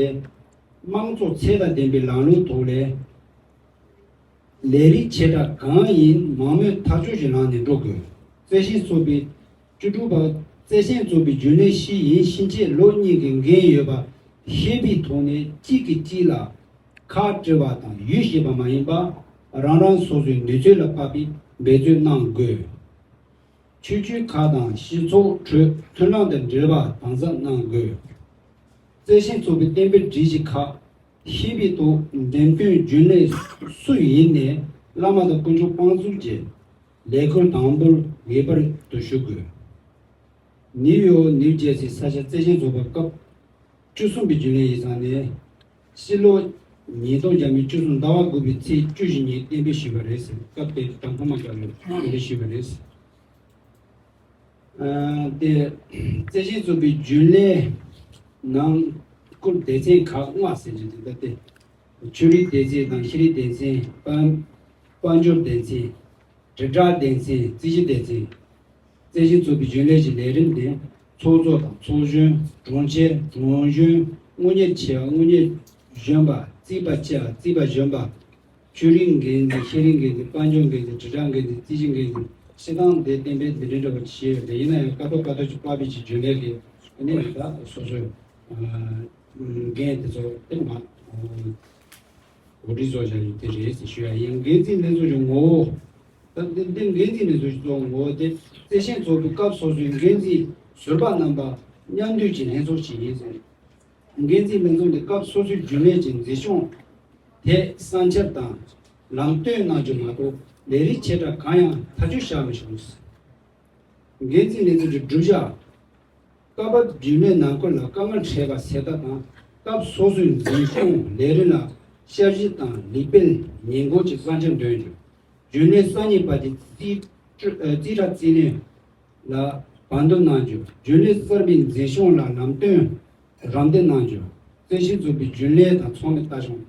དམངས་གཙོ་ཚད་དང་ལྡན་པའི་ལམ་ལུགས་ཐོག་ལས། ལས་རིགས་ཆེ་ཕྲ་གང་ཡིན་མང་མོས་ཐག་གཅོད་ཀྱི་ལམ་ནས་འགྲོ་དགོས། རྩིས་ཞིབ་ཚོགས་པའི་བཅུ་དྲུག་པ། རྩིས་ཞིབ་ཚོགས་པའི་རྒྱུན་ལས་ཤིག་ཡིན་ཕྱིན་ཆད་ལོ་གཉིས་ཀྱི་འགན་ཡོད་པ་ཤེས་པའི་ཐོག་ནས་གཅིག་གིས་གཅིག་ལ་ཁག་དཀྲི་བ་དང་ཡུལ་ཤེས་པ་མ་ཡིན་པ་རང་རང་སོ་སོའི་ནུས་ཚོད་ལ་དཔག་པའི་འབད་རྩོལ་གནང་དགོས། ཆོས་བརྒྱུད་ཁག་དང་སྤྱི་ཚོགས་ཁྲོད་མཐུན་ལམ་དང་འབྲེལ་བ་དམ་ཟབ་གནང་དགོས། རྩིས་ཞིབ་ཚོགས་པའི་གཏན་འབེབས་སྒྲིག་གཞི་ཁག་ཤེས་པའི་ཐོག་འདེམས་ཐོན་རྒྱུན་ལས་སུ་ཡིན་ནས་བླ་མ་དང་དཀོན་མཆོག་དཔང་བཙུགས་ཀྱིས་ལས་ཁུར་དང་པོར་ངེས་པར་དུ་ཞུ་དགོས། ནིའུ་ཡོག་ནིའུ་ཇར་སི་ས་ཆ་རྩིས་ཞིབ་ཚོགས་པ་སྐབས་བཅུ་གསུམ་པའི་རྒྱུན་ལས་ཡིག་ཚང་ནས་ཕྱི་ལོ་ཉིས་སྟོང་བརྒྱ་མེད་བཅུ་གསུམ་ཟླ་བ་དགུ་པའི་ཚེས་བཅུ་བཞི་ཉིན་གཏན་འབེབས་ཞུས་པ་རེད་ཟེར། སྐབས་དེར་དང་ཕ་མ་སྐབས་ལ་གཏན་འབེབས་ཞུས་པ་རེད། ཨ། དེ་རྩིས་ཞིབ་ཚོགས་པའི་རྒྱུན་ལས་ནང་སྐུལ་སྡེ་ཚན་ཁག་ལྔ་ཟེར་གྱི་འདུག་ད་དེ་ཆོས་རིག་སྡེ་ཚན་དང་ཤེས་རིག་སྡེ་ཚན། དཔལ་དཔལ་འབྱོར་སྡེ་ཚན། དྲིལ་བསྒྲགས་སྡེ་ཚན། རྩིས་ཞིབ་སྡེ་ཚན། རྩིས་ཞིབ་ཚོགས་པའི་རྒྱུན་ལས་ཀྱི་ལས་རིམ་ནི་ཚོགས་གཙོ་དང་ཚོགས་གཞོན། དྲུང་ཆེ། དྲུང་གཞོན། དངུལ་གཉེར་ཆེ་བ། དངུལ་གཉེར་གཞོན་པ། རྩིས་པ་ཆེ་བ། རྩིས་པ་གཞོན་པ། ཆོས་རིག་འགན་འཛིན། ཤེས་རིག་འགན་འཛིན། དཔལ་འབྱོར་འགན་འཛིན། དྲིལ་བསྒྲགས་འགན་འཛིན། རྩིས་ཞིབ་འགན་འཛིན། སྤྱིར་བཏང་དེ་གཏན་འབེབས་འདི་འདྲའི་འདྲ་བ་ཞིག་ཡོད་རེད། ཡིན་ན་ཡང་ཀ་ཐོག་ཀ་ཐོག་ཅིག་པ་ཕི་ཅིག་རྒྱུན་ལས་ཀྱི་ཨ་ནི་ད་སོ་སོའི་འགན་དེ་ཚོ་དེ་མ་གོ་སྒྲིག་བཟོ་བྱ་ཡུལ་དེ་རེད་ཟེར་ཞུ་ཡ་ཡིན། འགན་འཛིན་ལྷན་ཚོགས་ཀྱི་ངོ་བོ། ད་འདི་འདི་འགན་འཛིན་ལྷན་ཚོགས་ཀྱི་གཙོ་བོ་ངོ་བོ་དེ་རྩིས་ཞིབ་ཚོགས་པའི་སྐབས་སོ་སོའི་འགན་འཛིན་ཟུར་པ་རྣམ་པ་མཉམ་འདུས་ཀྱི་ལྷན་ཚོགས་ཤིག་ཡིན་ཟེར། འགན་འཛིན་ལྷན་ཚོགས་འདི་སྐབས་སོ་སོའི་རྒྱུན་ལས་ཀྱི་མཛད་སྤྱོད་ཐད་བསམ་འཆར་དང་ལམ་སྟོན་གནང་རྒྱུ་མ་གཏོགས་ལས་རིགས་ཆེ་ཕྲ་གང་ཡང་ཐག་གཅོད་བྱ་མི་ཆོག་འགན་འཛིན་ལས་ཚོགས་ཀྱི་བསྒྲུབ་བྱ། སྐབས་བབ་རྒྱུན་ལས་ནང་ཁུལ་ལ་དཀའ་ངལ་འཕྲད་པ་སེལ་ཐབས་དང་། སྐབས་སོ་སོའི་འཛིན་སྐྱོང་ལས་རིམ་ལ་དཔྱད་ཞིབ་དང་ལེགས་སྤེལ་ཉེས་འགོག་གི་བསམ་འཆར་འདོན་རྒྱུ། རྒྱུན་ལས་གསར་རྙིང་བར་གྱི་རྩིས་རྩིས་ཁྲ་རྩིས་ལེན་ལ་བར་འདུམ་གནང་རྒྱུ། རྒྱུན་ལས་གསར་པའི་འཛིན་སྐྱོང་ལ་ལམ་སྟོན་རམ་འདེགས་གནང་རྒྱུ། རྩིས་ཞིབ་ཚོགས་པའི་རྒྱུན་ལས་དང་ཚོགས་མི་ལྟ་སྐྱོང་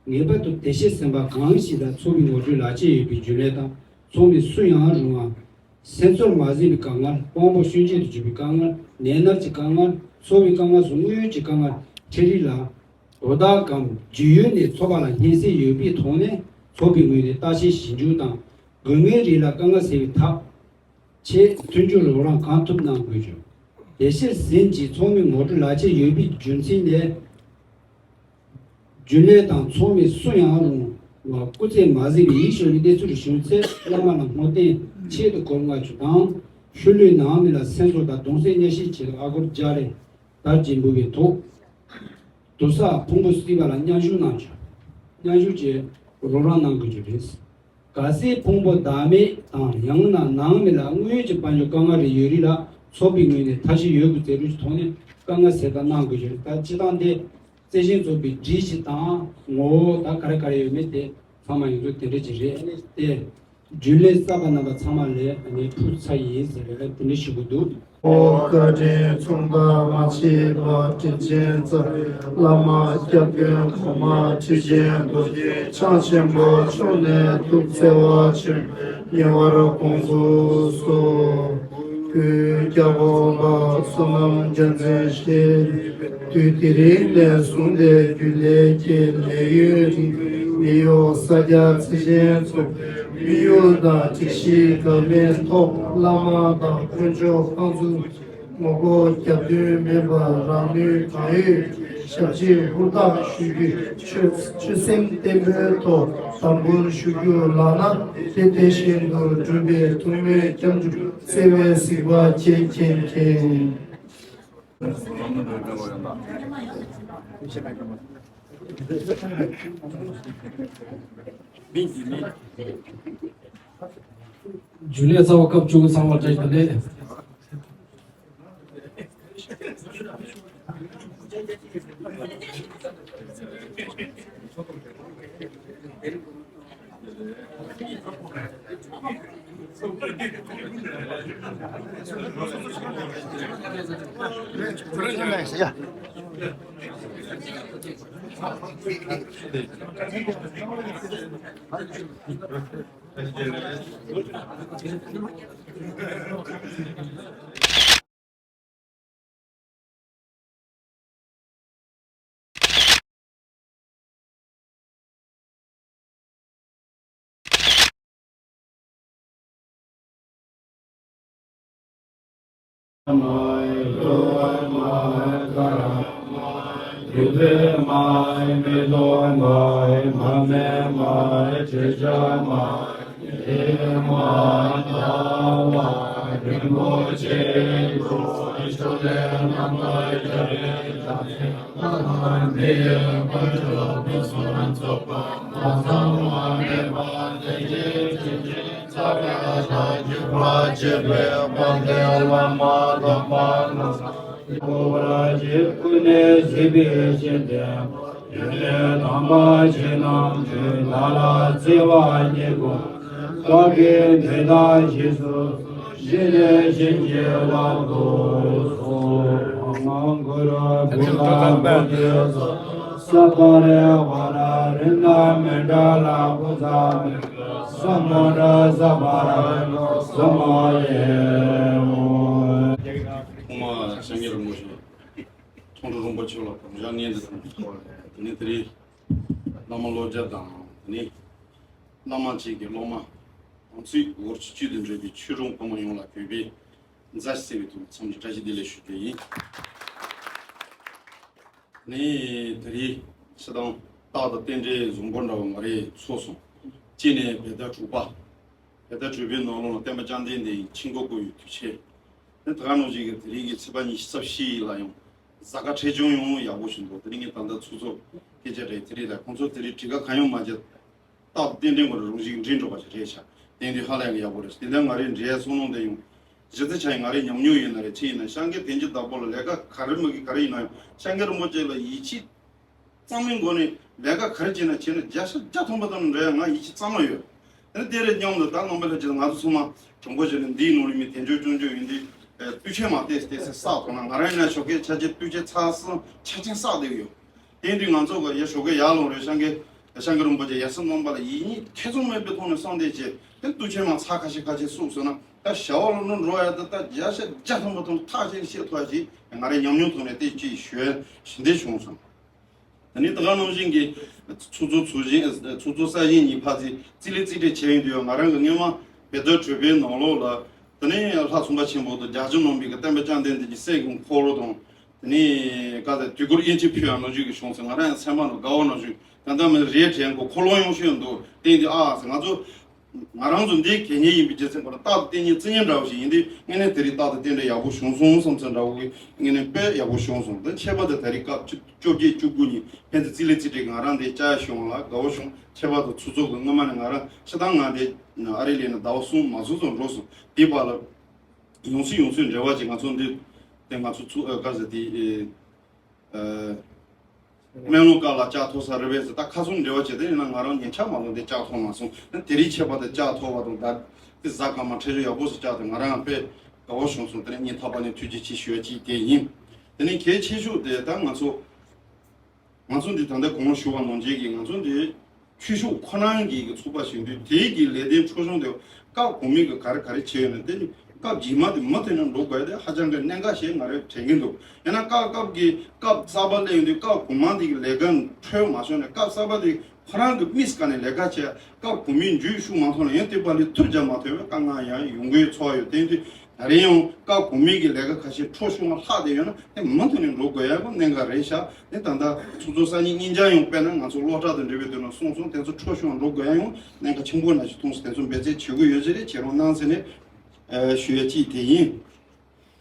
ངེས་པར་དུ་དེ་བཞིན་ཟིན་པ་གང་ཞིག་དང་ཚོགས་པའི་ངོ་སྤྲོད་ལག་ཁྱེར་ཡོད་པའི་རྒྱུན་ལས་དང་ཚོགས་མི་སུ་ཡང་རུང་བ། སེམས་ཚོར་མ་ཟིན་པའི་དཀའ་ངལ། དཔང་པོ་ཤུལ་འབྱེད་དུ་གྱུར་པའི་དཀའ་ངལ། ནད་མནར་གྱི་དཀའ་ངལ། འཚོ་བའི་དཀའ་ངལ་སོགས་དངོས་ཡོད་ཀྱི་དཀའ་ངལ་འཕྲད་རིགས་ལ། དོ་བདག་གམ་རྒྱུས་ཡོད་ནས་ཚོགས་པ་ལ་སྙན་སེང་ཡོད་པའི་ཐོག་ནས་ཚོགས་པའི་ངོས་ནས་བརྟག་དཔྱད་ཞིབ་འཇུག་དང་དགོས་ངེས་རིགས་ལ་དཀའ་ངལ་སེལ་བའི་ཐབས་ཆེད་མཐུན་འགྱུར་རོགས་རམ་གང་ཐུབ་གནང་དགོས་ཀྱང་། དེ་ཕྱིར་ཟིན་གྱི་ཚོགས་མི་ངོ་སྤྲོད་ལག་ཁྱེར་ཡོད་པའི་རྒྱུ་མཚན་ལས། རྒྱུན་ལས་དང་ཚོགས་མི་སུ་ཡང་རུང་བ་སྐུ་ཚེ་མ་ཟིན་པའི་ཡིད་སྐྱོ་བའི་གནས་ཚུལ་བྱུང་ཚེ་བླ་མ་ལ་བསྔོ་རྟེན་ཆེད་དུ་སྒོར་ལྔ་བཅུ་དང་། ཤུལ་ལུས་ནང་མི་ལ་སེམས་གསོ་དང་གདུང་སེམས་མཉམ་སྐྱེད་ཆེད་དུ་ཨ་སྒོར་བརྒྱ་རེ་དར་རྒྱས་འབུལ་བའི་ཐོག་དུར་ས་ཕུང་པོ་སྲིད་པ་ལ་མཉམ་ཞུགས་གནང་ཆོག་མཉམ་ཞུགས་ཀྱིས་རོགས་རམ་གནང་དགོས་རྒྱུ་རེད། གལ་སྲིད་ཕུང་པོ་བདག་མེད་དང་ཡང་ན་ནང་མི་ལ་དངོས་ཀྱི་དཔལ་འབྱོར་དཀའ་ངལ་རེ་ཡོད་རིགས་ལ་ཚོགས་པའི་ངོས་ནས་ཐབས་ཤེས་ཡོད་དགུ་རྩལ་སྤྲུགས་ཀྱི་ཐོག་ནས་དཀའ་ངལ་སེལ་ཐབས་གནང་དགོས་ཀྱི་རེད། ད་སྤྱི་བཏང་དེ་རྩི་ཤིང་བཙོག་པའི་སྒྲིག་གཞི་དང་ངོ་བོ་ད་ག་རེ་ག་རེ་ཡོད་མེད་དེ་ཚང་མ་ཡོངས་རྫོགས་དེ་འདྲ་ཅིག་རེད། དེ་རྒྱུན་ལས་གསར་པ་རྣམ་པ་ཚང་མ་ལ་ཨ་ནི་ཕུལ་ཚར་ཡིན་ཟེར་བའི་དེ་འདྲ་ཞུ་གི་འདུག་ཨོ་བཀའ་དྲིན་མཚུངས་པ་མ་མཆིས་པ་དྲིན་ཅན་རྩ་བའི་བླ་མ་སྐྱབས་མགོན་གོང་མ་ཁྲི་ཆེན་རྡོ་རྗེ་འཆང་ཆེན་པོ་མཆོག་ནས་ཐུགས་བརྩེ་བ་ཆེན་པོས་ཉེ་བར་དགོངས་སུ་གསོལ། སྐུའི་སྐྱབས་འོག་ལ་བསོད་ནམས་རྒྱ་མཚན་ཞེས་རིག་པའི་དུས་དེ་རིང་ནས་བཟུང་སྟེ་རྒྱུན་ལས་ཀྱི་ལས་ཡུན་རིང་པོའི་མི་གཡོ་ས་སྐྱ་ཚེ་ཆེན་ཚོགས་པའི་དམིགས་ཡུལ་དང་སྒྲིག་གཞི་འགལ་མེད་ཐོག་བླ་མ་དང་དཀོན་མཆོག་དཔང་བཙུགས་ངོ་རྒོལ་རྒྱབ་མདུན་མེད་པར་རང་ནུས་གང་ཡོད་ཞབས་ཕྱི་ཧུར་ཐག་ཞུ་རྒྱུའི་ཆོད་ཆོད་སེམས་བརྟན་པོའི་ཐོག་དམ་འབུལ་ཞུ་རྒྱུ་ལགས་ན། དེ་དེ་བཞིན་དུ་བསྒྲུན་པའི་ཐུགས་སྨོན་སྐྱབས་འཇུག་བརྩེ་བའི་གཟིགས་པ་མཁྱེན་མཁྱེན་མཁྱེན། རྒྱུན་ལས་རྩ་བ་སྐབས་བཅུ་དགུ་ཚང་མར་བཀྲ་ཤིས་བདེ་ལེགས། ཀུན་ནས་གཟིགས་པའི་ཤེས་ལྡན། ཡོན་ཏན་དམ་པ་ཆོས་རྣམས་ཀུན་བདག་ལ་བརྩེ་བ་ཉིད་ཀུན། བདག་གིས་དེ་དག་རྗེས་སུ་བཟུང་། ཞི་བདེ་ཞིང་གཅེས་པར་བསྔོ། ཨོཾ་གུ་རུ་བུདྡྷ་བོ་དྷི་སཏྭ། སབ་པ་རི་ཝཱ་ར་རིནྡ་མནྡ་ལ་ཀུ་ཛ་མི་ཀ་སྨོ་ཌ་སྦ་ར་ཀ་སྨོ་ཧེ་ཨོཾ། ཐོག་མར་སངས་རྒྱས་རིན་པོ་ཆེ་མཐོང་གྲོལ་རིན་པོ་ཆེ་ལ་དམ་བཅའ་སྔོན་དུ་དང་ཐོག་ནས་དེ་ནས་དེ་རིང་བླ་མ་བློ་རྒྱལ་དང་དེ་ནས་བླ་མ་བཅས་ཀྱི་སློབ་མ་དམ་ཚིག་འོར་ཆུ་བཅུད་དུ་འདྲེས་པའི་ཆོས་གྲོགས་ཕོ་མོ་ཡོངས་ལ་གུས་པས་མཛའ་བརྩེ་བའི་ཐོག་ནས་འཚམས་ཞིབ་བཀྲ་ཤིས་བདེ་ལེགས་ཞུ་རྒྱུ་ཡིན། ནི་དེ་རིང་སྤྱིར་བཏང་རྟགས་དང་རྟེན་འབྲེལ་བཟང་པོ་འདྲ་བ་ང་རེ་ཚོར་སོང་། གཅིག་ནས་བོད་ཟླ་དྲུག་པ། བོད་ཟླ་དྲུག་པའི་ནང་ལོགས་ལ་སྟོན་པ་བཅོམ་ལྡན་འདས་ཀྱི་ཆིང་གོ་བསྐོར་བའི་དུས་ཆེན། ནི་ད་ག་ནང་བཞིན་གྱི་དེ་རིང་གི་ཚེས་པ་ཉི་ཤུ་རྩ་བཞི་ལ་ཡང་གཟའ་སྐར་འཕྲོད་བསྟེན་ཡང་ཡག་པོ་ཞིག་འདུག་དེ་རིང་གི་ད་ལྟ་ཚོགས་གཙོ་སྐད་ཆ་རེད། དེ་རིང་ལ་ཁོང་ཚོ་དེ་རིང་དྲི་ག་གང་ཡང་མ་བྱས། རྟགས་རྟེན་འབྲེལ་ངོ་རེ་རང་བཞིན་འདྲེས་འགྲོ་བ་ཞིག་རེད་ཤག་དེང་དུས་ཧ་ལས་ཀྱི་ཡག་པོ་རེད། དེ་འདྲ་ང་རེ་འདྲའི་བསམ་བློ་འདི་ཡོང་། གཞི་རྩ་ཆ་ཡིན་ང་རེ་ཉམས་མྱོང་ཡིན་ན་རེད་ཆེ་ཡིན་ན་སངས་རྒྱས་དོན་གྱི་བདག་པོ་ལ་ལས་ཀ་ག་རེ་མ་གི་ག་རེ་ཡིན་ན་ཡང་སངས་རྒྱས་རིན་པོ་ཆེ་ལ་ཡིད་ཆེས་གཙང་མའི་སྒོ་ནས་ལས་ཀ་ག་རེ་བྱས་ན་བྱས་ན་བརྒྱ་ཆ་བརྒྱ་ཐམ་པ་དང་འདྲ་ཡང་ང་ཡིད་ཆེས་གཙང་མ་ཡོད། དེ་ནི་དེ་རེད་སྙམ་དུ་ད་ནང་པའི་ལྷ་ཆེན་ང་ཚོ་ཚང་མ་དྲང་པོ་བྱས་ན་འདིའི་ནང་ལ་མི་དལ་འབྱོར་སྐྱོན་བརྗོད་ཡིན་དུས་དུས་ཆེན་མ་བལྟས་བལྟས་ཚེ་བསགས་ཐུབ་ན་ང་རང་ཡིན་ན་ཞོགས་ཀས་ཆ་ཆེན་དུས་ཆེན་ཚར་སོང་ཆ་ཆེན་བསགས་བསྡད་ཡོད། དེ་འདྲའི་ང་ཚོ་གི་ཡ་ཞོགས་ཀས་ཡར་ལངས་རེད་སངས་རྒྱས་སངས་རྒྱས་རིན་པོ་ཆེ་ཡ་སེ་ནང་པ་ལ་ཡིད་གཉིས་ཐེ་ཚོམ་མེད་པའི་ཐོག་ནས་བསམ་གཏན་བྱས་དེ་དུས་ཆེན་མ་ཚར་ཁ་ཤས་ཁ་ཤས་བསུབས་སོང་ན་ད་བྱ་བ་ལ་ནོར་འགྲོ་ཡ་ད་ད་བརྒྱ་ཆ་བརྒྱ་ཐམ་པ་ཐོག་ཐག་ཆོད་བཤད་ཐུབ་ཅིག་ང་རའི་ཉམས་མྱོང་ཐོག་ནས་དེ་ཅིག་ཞུ་ཞུ་འདོད་བྱུང་སོང་། ད་ནི་ད་ག་ནང་བཞིན་གྱི་ཚོགས་གཙོ་ཚོགས་ཆེན་ཚོགས་གཙོ་གསར་བཞེངས་གཉིས་ཕར་ཚུར་རྩིས་ལེན་རྩིས་སྤྲོད་བྱས་ཡོང་དུས་ང་རང་གི་སྔོན་མ་བོད་དོན་གྲོས་པའི་ནང་ལོགས་ལ་ད་ནི་ལྷ་ཚོང་པ་ཆེན་པོ་དང་རྒྱ་ཆེ་ནང་པའི་གི་བསྟན་པ་བཅོམ་ལྡན་འདས་ཀྱི་སྲས་ཀྱི་འཁོར་ལོ་དང་། དེ་ནས་ག་ཚད་དུས་འཁོར་དབྱེ་འབྱེད་ཕུལ་ཡང་ནང་བཞིན་གྱི་བྱུང་ཚེ་ང་རང་ཡང་ཚན་པ་ནང་དགའ་བ་ནང་བཞིན་ད་ལྟ་མི་རེད་དྲན་གོ་འཁོར་ལོ་ཡོང་ཤོས་འདུག་དེ་འདི་ཨ་ཟེར་ང་ཚོ་ ང་རང་ཚོ་འདི་གད་སྙིགས་ཡིན་པའི་རྒྱུ་མཚན་པ་ལ་རྟག་ཏུ་བསྟེན་ཉེན་བརྩི་ཉེན་འདྲ་བོ་ཞིག་ཡིན་དུས། དངོས་གནས་དེ་རིང་རྟག་ཏུ་བསྟེན་འདྲ་ཡག་པོ་བྱུང་སོང་བསམ་ཚུལ་འདྲ་བོ་གི་དངོས་གནས་དཔེ་ཡག་པོ་བྱུང་སོང་། ད་ཁྱད་པར་དུ་ད་རེས་སྐབས་བཅུ་བཅོ་བརྒྱད་བཅུ་དགུ་ཉིན་ཕན་ཚུན་རྩིས་ལེན་རྩིས་སྤྲད་ང་རང་འདི་བཅར་བྱུང་བ་ལ་དགའ་བོ་བྱུང་། ཁྱད་པར་དུ་ཚོགས་གཙོ་གི་སྔོན་མ་ནས་ང་རང་ཕྱི་ཐང་ང་འདི་ཨ་རི་སླེབས་ནས་ཟླ་བ་གསུམ་མ་ཟིན་ཙམ་འགྲོ་སོང་། དེའི་བར་ལ་ཡང་སེ་ཡང་སེ་འབྲེལ་བ་བྱས། ང་ཚོ་འདི་དེ་ང་ཚོ་ཚུ་ཨ་ག་ཟེར་དེ་ཨེ། སྨན་ལུང་ཀ་ལ་བཅར་ཐུབ་ས་རེད་པས་ཟེར། ད་ཁ་སང་འབྲེལ་བ་བྱས། དེ་ཡིན་ན་ང་རང་ཉེ་ཆར་མ་ལོ་འདི་བཅར་ཐུབ་མ་སོང་། དེ་རིང་ཁྱད་པར་དུ་བཅར་ཐུབ་པ་དང་། ད་དེ་གཟའ་སྐར་མ་འཕྲད་ཤོག་ཡག་པོ་ཞིག་བཅར་ཐུབ། ང་རང་དཔེ་དགའ་བོ་བྱུང་སོང་། དེ་ནས་སྙིང་ཐག་པ་ནས་ཐུགས་རྗེ་ཆེ་ཞུ་ཡ་གཅིག་དེ་ཡིན། དེ་ནས་གལ་ཆེ་ཤོས་དེ་ད་ང་ཚོ་ང་ཚོ་འདི་ད་ལྟ་གོང་ལ་ཞུ་བ་ནང་བཞིན་གྱི་ང་ཚོ་འདི་ཆོས་ཕྱོགས་ཁོ་ན་གི་གི་ཚོགས་པ་ཞིག་འདུག་དེའི་གི་ལས་དོན་འཕྲོ་སྦྱོང་དེ་སྐབས་གོང་མའི་གི་ག་རེ་ག་རེ་བྱས་ཡོད་ན། དེ་ནི་སྐབས་རྗེས་མ་དེ་མུ་མཐུད་ནས་འགྲོ་དགོས་ཡ་དེ་ཧ་ཅང་གི་གནད་འགག་ཞིག་ང་རང་དྲན་གྱི་འདུག་ཡང་ན་སྐབས་སྐབས་ཀྱི་སྐབས་གསར་པ་སླེབས་ཡོང་དུས་སྐབས་གོང་མ་དེ་གི་ལས་ཀ་འཕྲོས་མ་བྱུང་ནས། སྐབས་གསར་པ་དེ་ཁོ་རང་གི་དམིགས་སུ་བཀར་ནས་ལས་ཀ་བྱས། སྐབས་གོང་མའི་མཇུག་ཤུགས་མ་ཐོགས་ན་ཡང་དེ་པ་ལས་ཐུར་རྒྱབ་མ་ཐུབ་པའི་དཀའ་ངལ་ཡང་ཡོང་གི་ཚོར་ཡོད། དེ་ཡིན་དུས་ད་རེས་ཡང་སྐབས་གོང་མའི་གི་ལས་ཀ་ཁ་ཤས་འཕྲོ་བྱུང་བ་ལྷག་བསྡད་ཡོད་ན། དེ་མུ་མཐུད་ནས་འགྲོ་དགོས་ཡ་གི་གནད་འགག་རེད་ཤག་དེ་ད་ལྟ་ཚོགས་གཙོ་གསར་རྙིང་གཉིས་ཆ་ཡང་དཔེར་ན་ང་ཚོ་སློབ་གྲྭ་དང་འབྲེལ་བའི་དོན་ལ་གསུངས་སོང་། དེ་ཚོ་འཕྲོ་བྱུང་བ་འགྲོ་དགོས་ཡ་ཡང་གནད་འགག་ཆེན་པོ་ནང་བཞིན་མཐོང་སོང་། དེ་ཚོ་འབད་བརྩོན་བྱེད་དགོས་ཡོད་ཀྱི་རེད། བྱེད་རོགས་གནང་ཟེར་ནས་ཞུ་ཡ་གཅིག་དེ་ཡིན།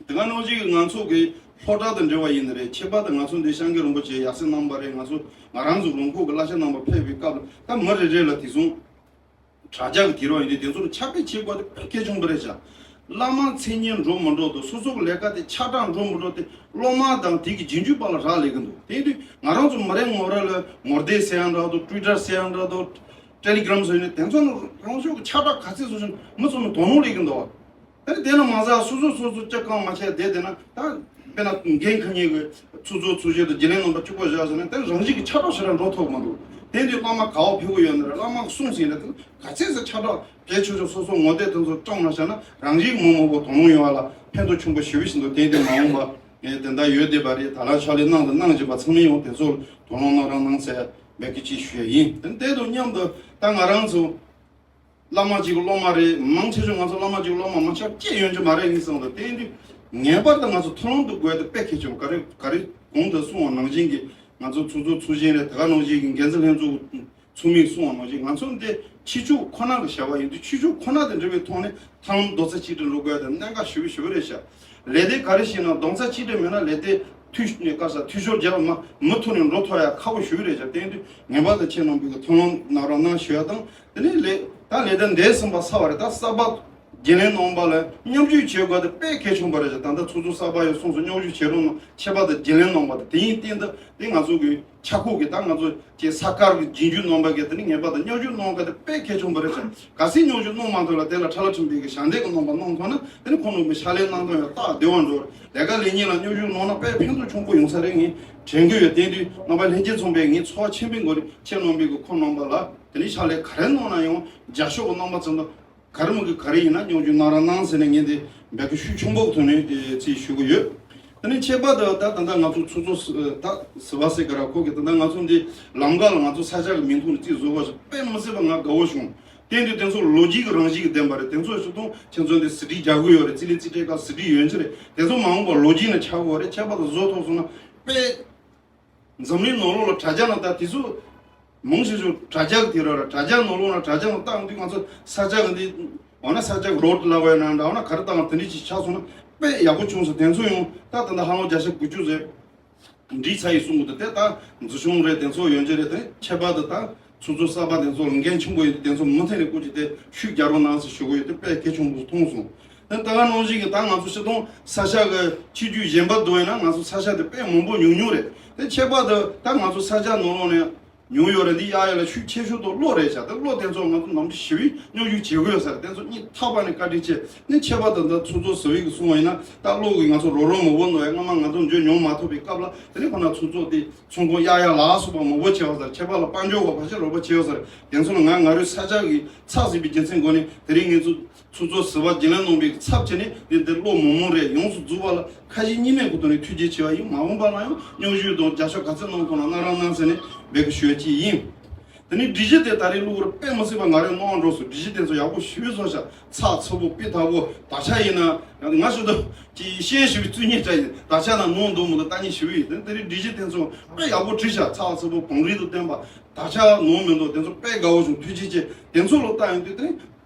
དེ་ག་ནང་བཞིན་ང་ཚོ་གི་སློབ་གྲྭ་དང་འབྲེལ་བ་ཡིན་ནི་རེད། ཁྱད་པར་དུ་ང་ཚོ་འདི་སངས་རྒྱས་རིན་པོ་ཆེ་ཡབ་སྲས་རྣམ་པ་རེད། ང་ཚོ་ང་རང་ཚོ་རོང་ཁུག་གི་བླ་ཆེན་རྣམ་པ་ཕེབས་པའི་སྐབས་ལ་ད་མི་རེ་རེ་ལ་དེ་བཟུང་དྲ་རྒྱ་གི་དུས་རབས་ཡིན་དུས། དེ་ཚོར་ཁྱབ་སྤེལ་བྱེད་དགོས་དེ་དཔེ་གལ་ཆེན་པོ་རེད་ཤག་བླ་མ་མཚན་ཉིད་འགྲོ་མི་འགྲོ་དང་། སོ་སོ་གི་ལས་ཀ་དེ་ཆ་འཇོག་འགྲོ་མི་འགྲོ་དེ་སློབ་མ་དང་དེ་གི་རྗེས་འཇུག་པ་ལ་རག་ལས་ཀྱི་འདུག་དེ་ཡིན་དུས་ང་རང་ཚོ་མི་རེ་ངོ་རེ་ལ་ངོ་དེབ་ཟེར་ཡང་འདྲ་འདུག་ཊུའི་ཊར་ཟེར་ཡང་འདྲ་འདུག་ཊེ་ལི་གྷི་རམ་ཟེར་ནས་དེ་ཚོ་ནང་རང་ཤུགས་ཀྱི་ཁྱབ་བསྒྲགས་ག་ཚད་བཟོ་བཞིན་མི་ཚོ་ནི་དོ་སྣང་སླེབས་ཀྱི་འདུག་དེ་ནི་དེ་ལ་མ་ཟད་སོ་སོ་སོ་སོ་སྐྱག་གང་མ་བྱས་བསྡད་བསྡད་ན། ད་དཔེར་ན་འགན་ཁུར་མཁན་གྱི་ཚོགས་གཙོ་ཚོགས་གཞོན་དང་རྒྱུན་ལས་རྣམ་པ་གཅིག་པོ་བཞག་ཟེར་ན། དེ་རང་བཞིན་གྱི་ཁྱབ་བསྒྲགས་ཞེ་དྲག་འགྲོ་ཐུབ་མི་འདུག་དེ་དུས་བླ་མ་ག་པར་ཕེབས་ཀྱི་ཡོད་ན་རེད། བླ་མ་གསུང་ཟིན་རེད། དེ་ག་ཚད་ཟེར་ཁྱབ་བསྒྲགས་གལ་ཆེ་ཆེ་སོ་སོ་ངོ་དེབ་དེ་ཚོ་བཀྲམ་ན་བཞག་ན། རང་བཞིན་མི་མང་པོ་དོ་སྣང་ཡོང་བ་ལ་ཕན་ཐོགས་ཆེན་པོ་ཞེ་པོ་ཞིག་འདུག་དེ་དུས་མ་འོངས་པ་ངས་དེ་འདྲ་ཡོད་བསྡད་པ་རེད། ད་ལྟ་ཕྱག་ལས་གནང་དང་གནང་བཞིན་པ་ཚང་མས་ཡང་དེ་ཚོར་དོ་སྣང་གནང་རོགས་གནང་ཟེར་འབོད་སྐུལ་ཅིག་ཞུ་ཡ་ཡིན། དེ་དེ་དང་མཉམ་དུ་ད་ང་རང་ཚོ་བླ་མ་གཅིག་གི་སློབ་མ་རེད། མང་ཆེ་ཤོས་ང་ཚོ་བླ་མ་གཅིག་གི་སློབ་མ་མ་ཆགས་ཅི་ཡོང་རྒྱུ་མ་རེད་ཡིན་བསམ་འདུག་དེ་ཡིན་དུས་ངེས་པར་དུ་ང་ཚོ་མཐུན་ལམ་དུ་དགོས་དེ་དཔེ་གལ་ཆེན་པོ། ག་རེ་ག་རེ་གོང་དུ་གསུངས་པ་ནང་བཞིན་གྱི་ང་ཚོ་ཚོགས་གཙོ་ཚོགས་གཞོན་རེད། དེ་ག་ནང་བཞིན་གྱི་འགན་འཛིན་ལྷན་ཚོགས་ཚོགས་མི་གསུངས་པ་ནང་བཞིན་ང་ཚོ་འདི་ཕྱི་ཕྱོགས་ཁོ་ན་གི་བྱ་བ་ཡིན་དུས། ཕྱི་ཕྱོགས་ཁོ་ན་དང་འབྲེལ་བའི་ཐོག་ནས་མཐུན་ལམ་རྡོག་རྩ་གཅིག་སྒྲིལ་འགྲོ་དགོས་དེ་གནད་འགག་ཞེ་པོ་ཞེ་པོ་རེད་ཤག་ལས་དེ་ག་རེ་ཞིག་ན་རྡོག་རྩ་གཅིག་སྒྲིལ་མེད་ན་ལས་དེ་འཐུས་ནས་དཀའ་ས་འཐུས་ཤོར་རྒྱག་མ་མུ་མཐུད་ནས་འགྲོ་ཐུབ་ཡ་ཁག་པོ་ཞེ་པོ་རེད་ཤག་དེ་ཡིན་དུས་ངེས་པར་དུ་ཁྱེད་རྣམ་པས་གི་མཐུན་ལམ་གནང་རོགས་གནང་ཞུ་ཡ་དང་། དེ་ནས་ལས་ད་ལས་དོན་འདས་ཟིན་པ་ཚར་བ་རེད། ད་གསར་པ་འགན་ལེན་གནང་བ་ལ་མཉམ་ཞུགས་བྱེད་དགོས་དེ་དཔེ་གལ་ཆེན་པོ་རེད་ཤག་ད་ལྟ་ཚོགས་གཙོ་གསར་པ་ཡང་གསུངས་སོང་། མཉམ་ཞུགས་བྱེད་རོགས་གནང་། ཁྱད་པར་དུ་འགན་ལེན་གནང་བ་དེ་དེ་ཡིན་གཏན་དུ་དེ་ང་ཚོ་གི་ཆ་ཁུག་གི་ད་ང་ཚོ་ཀྱི་ས་དཀར་གྱི་རྗེས་འཇུག་རྣམ་པ་གི་དེ་ནི་ངེས་པར་དུ་མཉམ་ཞུགས་གནང་དགོས་དེ་དཔེ་གལ་ཆེན་པོ་རེད་ཤག་གལ་སྲིད་མཉམ་ཞུགས་གནང་མ་ཐུབ་ལ་དེ་ལ་ཁྲ་ལ་ཁྲིམས་དེ་གི་ཞལ་འདེབས་ཀྱི་རྣམ་པ་གནང་ཐུབ་ན། དེ་ནི་ཁོང་རྣམ་པའི་ཕྱག་ལས་གནང་སྟངས་ཡང་སྟབས་བདེ་བ་འགྲོ། ལས་ཀ་ལས་གཉེར་ལ་མཉམ་ཞུགས་གནང་ན་དཔེ་ཕན་ཐོགས་ཆེན་པོ་ཡོང་ས་རེད། ངས་དྲན་གྱི་ཡོད། དེ་དུས་རྣམ་པ་ལྷན་རྒྱས་ཚོགས་པས་ངས་ཚོར་བ་ཆེན་པོའི་སྒོ་ནས་ཁྱེད་རྣམ་པའི་གི་ཁོང་རྣམ་པ་ལ་དེ་ནི་ཕྱག་ལས་ག་རེ་གནང་ན་ཡང་རྒྱབ་སྐྱོར་གྱི་རྣམ་པ་ཚོ་དང་། ག་རེ་མོ་གི་ག་རེ་ཡིན་ན་མཉམ་ཞུགས་གནང་རོགས་གནང་ཟེར་ནས་ངས་འདི་འབོད་སྐུལ་ཤུགས་ཆེན་པོ་གི་ཐོག་ནས་ཨེ་ཅིག་ཞུ་གི་ཡོད། དེ་ནས་ཁྱད་པར་དུ་ད་ད་ལྟ་ང་ཚོ་ཚོགས་གཙོ་ཟུར་ད་ཟུར་པ་ཟེར་ག་ར་ཁོ་གི་ད་ལྟ་ང་ཚོ་འདི་ལམ་ཁ་ལ་ང་ཚོ་ས་ཆ་གི་མིང་ཐོག་ནས་རྩིས་བཟོ་བ་ཞིག་དཔེ་མི་སྲིད་པ་ང་དགའ་བོ་བྱུང་། དེ་འདི་དེ་ཚོ་ལོ་རྒྱུས་ཀྱི་རང་བཞིན་གྱི་ལྡན་པ་རེད། དེ་ཚོ་ཞིག་དང་ཁྱེད་ཚོ་འདི་ཟི་ཁྲི་རྒྱག་གི་ཡོད་རེད། རྩིས་ལེན་རྩིས་སྤྲད་སྐབས་ཟི་ཁྲི་ཡོད་ཀྱི་རེད། དེ་ཚོ་མ་འོངས་པ་ལོ་རྒྱུས་ནས་ཆགས་དགོས་རེད། ཁྱད་པར་དུ་བཟོ་ཐུབ་སོང་ན་དཔེ། འཛམ་གླིང་ནང་ལོགས་ལ་དྲ་རྒྱ་ནང་ད་དེ་ཚོ་མང་ཆེ་ཤོས་དྲ་རྒྱ་གི་དེ་ར་ར། དྲ་རྒྱ་ནང་ལོགས་ན་དྲ་རྒྱ་ནང་བཏང་དུས་ང་ཚོ་ས་ཆ་གི་འདི་འོ་ན་ས་ཆ་གི་རོ་ལ་བའི་ནང་འདྲ་འོ་ན་ག་རེ་བཏང་དེ་འདྲ་ཅིག་ཆགས་སོང་ན་དཔེ་ཡག་པོ་བྱུང་སོང་། དེ་ཚོ་ཡང་ད་ད་ལྟ་ཧ་ལམ་བརྒྱ་ཆ་དགུ་བཅུ་ཟེར་འགྲིག་ཚར་ཡི་གསུང་གི་འདུག་དེ་ད་འཛུལ་ཞུགས་རེད། དེ་ཚོ་ཡོན་ཆབ་རེད། དེ་ཁྱད་པར་དུ་ད་ཚོགས་གཙོ་གསར་པ་དེ་ཚོ་ལ་འགན་ཆེན་པོ་ཡོད། དེ་ཚོ་མུ་མཐུད་ནས་སྐུ་མཁྱེན་དེ་ཤུགས་རྒྱག་རོགས་གནང་ཟེར་ཞུ་གི་ཡོད། དེ་དཔེ་གལ་ཆེན་པོ་མཐོང་སོང་། དེ་ད་ག་ནང་བཞིན་གྱི་ད་ང་ཚོ་སྤྱིར་བཏང་ས་ཆ་གི་ཆེ་ཆུང་གཞན་པ་བསྡུར་བས་ན་ང་ཚོ་ས་ཆ་དེ་དཔེ་མང་པོ་ཉུང་ཉུང་རེད། དེ་ཁྱད་པར་དུ་ད་ང་ཚོ་ས་ཆ་ནང་ལོགས་ནས་ཉུང་ཡོད་རེད། འདི་གཡར་ཡ་ལ་ཤུགས་ཆེ་ཤོས་དེ་གློག་རེད་ཤག་དེ་གློག་དེ་ཚོ་ང་ཚོ་ནམ་རྒྱུན་ཞེ་པོ་མཉམ་ཞུགས་བྱེད་དགོས་ཡོད་ས་རེད། དེ་ཚོ་སྙིང་ཐག་པ་ནས་བཀའ་དྲིན་ཆེ། ནི་ཁྱད་པར་དུ་ད་ཚོགས་གཙོ་ཟུར་པ་གིས་གསུངས་པ་ཡིན་ན་ད་གློག་གིས་ང་ཚོ་རོགས་རོགས་མང་པོ་གནང་ཡ་སྔ་མ་ང་ཚོ་འཇོན་མྱོང་མ་ཐུབ་པའི་སྐབས་ལ། དེ་ནས་ཁོ་ན་ཚོགས་གཙོ་དེ་ཚོང་ཁང་གཡར་ཡ་ལ་སོགས་པ་མང་པོ་བྱས་པ་ས་རེད། ཁྱད་པར་ལ་དཔལ་འབྱོར་བ་ཕལ་ཆེར་རོགས་པ་བྱས་པ་ས་རེད། དེ་ཚོ་ལ་ང་ང་རོའི་ས་ཆ་གི་ཚགས་ཟིན་པའི་རྒྱུ་མཚན་སྒོ་ནས་དེ་རིང་ངེད་ཚོ་ཚོགས་གཙོ་ཟུར་པ་རྒྱུན་ལས་རྣམ་པའི་ཚབ་བྱས་ནས་འདི་འདིར་གློག་མང་མང་རེད། ཡོངས་སུ་རྫོགས་པ་ལ་ཁ་ཞེ་གཉིས་མེད་ཀྱི་ཐོག་ནས་ཐུགས་རྗེ་ཆེ་བ་ཡིན། མ་འོངས་པ་ལ་ཡང་མཉམ་ཞུགས་དང་རྒྱབ་སྐྱོར་ག་ཚོད་གནང་ཐུབ་ན་གནང་རོགས་གནང་ཟེར་ནས་འབོད་སྐུལ་ཞུ་ཡ་གཅིག་ཡིན། དེ་ནས་སྒྲིག་གཞི་དེ་ད་རེས་བླུགས་པར་དཔེ་མི་སྲིད་པ་ང་རང་སྣང་བ་འགྲོ་སོང་། སྒྲིག་གཞི་དེ་ཚོ་ཡག་པོ་ཞེ་པོ་བཟོ་ཤག་ཚགས་ཚུད་པོ་དཔེ་དག་པོ། ད་ཆ་ཡིན་ན་ང་ཞུ་དོ་ཅི་ཤེས་ཞུ་བའི་བཙུན་ཉེ་འདྲ་ཡིན། ད་ཆ་ན་ནོར་འདུག་མི་འདུག་ལྟ་ཉེ་ཞུ་བའི་ཡིན། དེ་དེ་རིང་སྒྲིག་གཞི་དེ་ཚོ་དཔེ་ཡག་པོ་བྲིས་ཤག་ཚགས་ཚུད་པོ་བང་རིམ་དུ་བསྟན་པ། ད་ཆ་ནོར་མི་འདུག་དེ་ཚོ་དཔེ་དགའ་བོ་བྱུང་། ཐུགས་རྗེ་ཆེ། དེ་ཚོ་ལོ་ལྟ་ཡོང་དུས་དེ་རིང་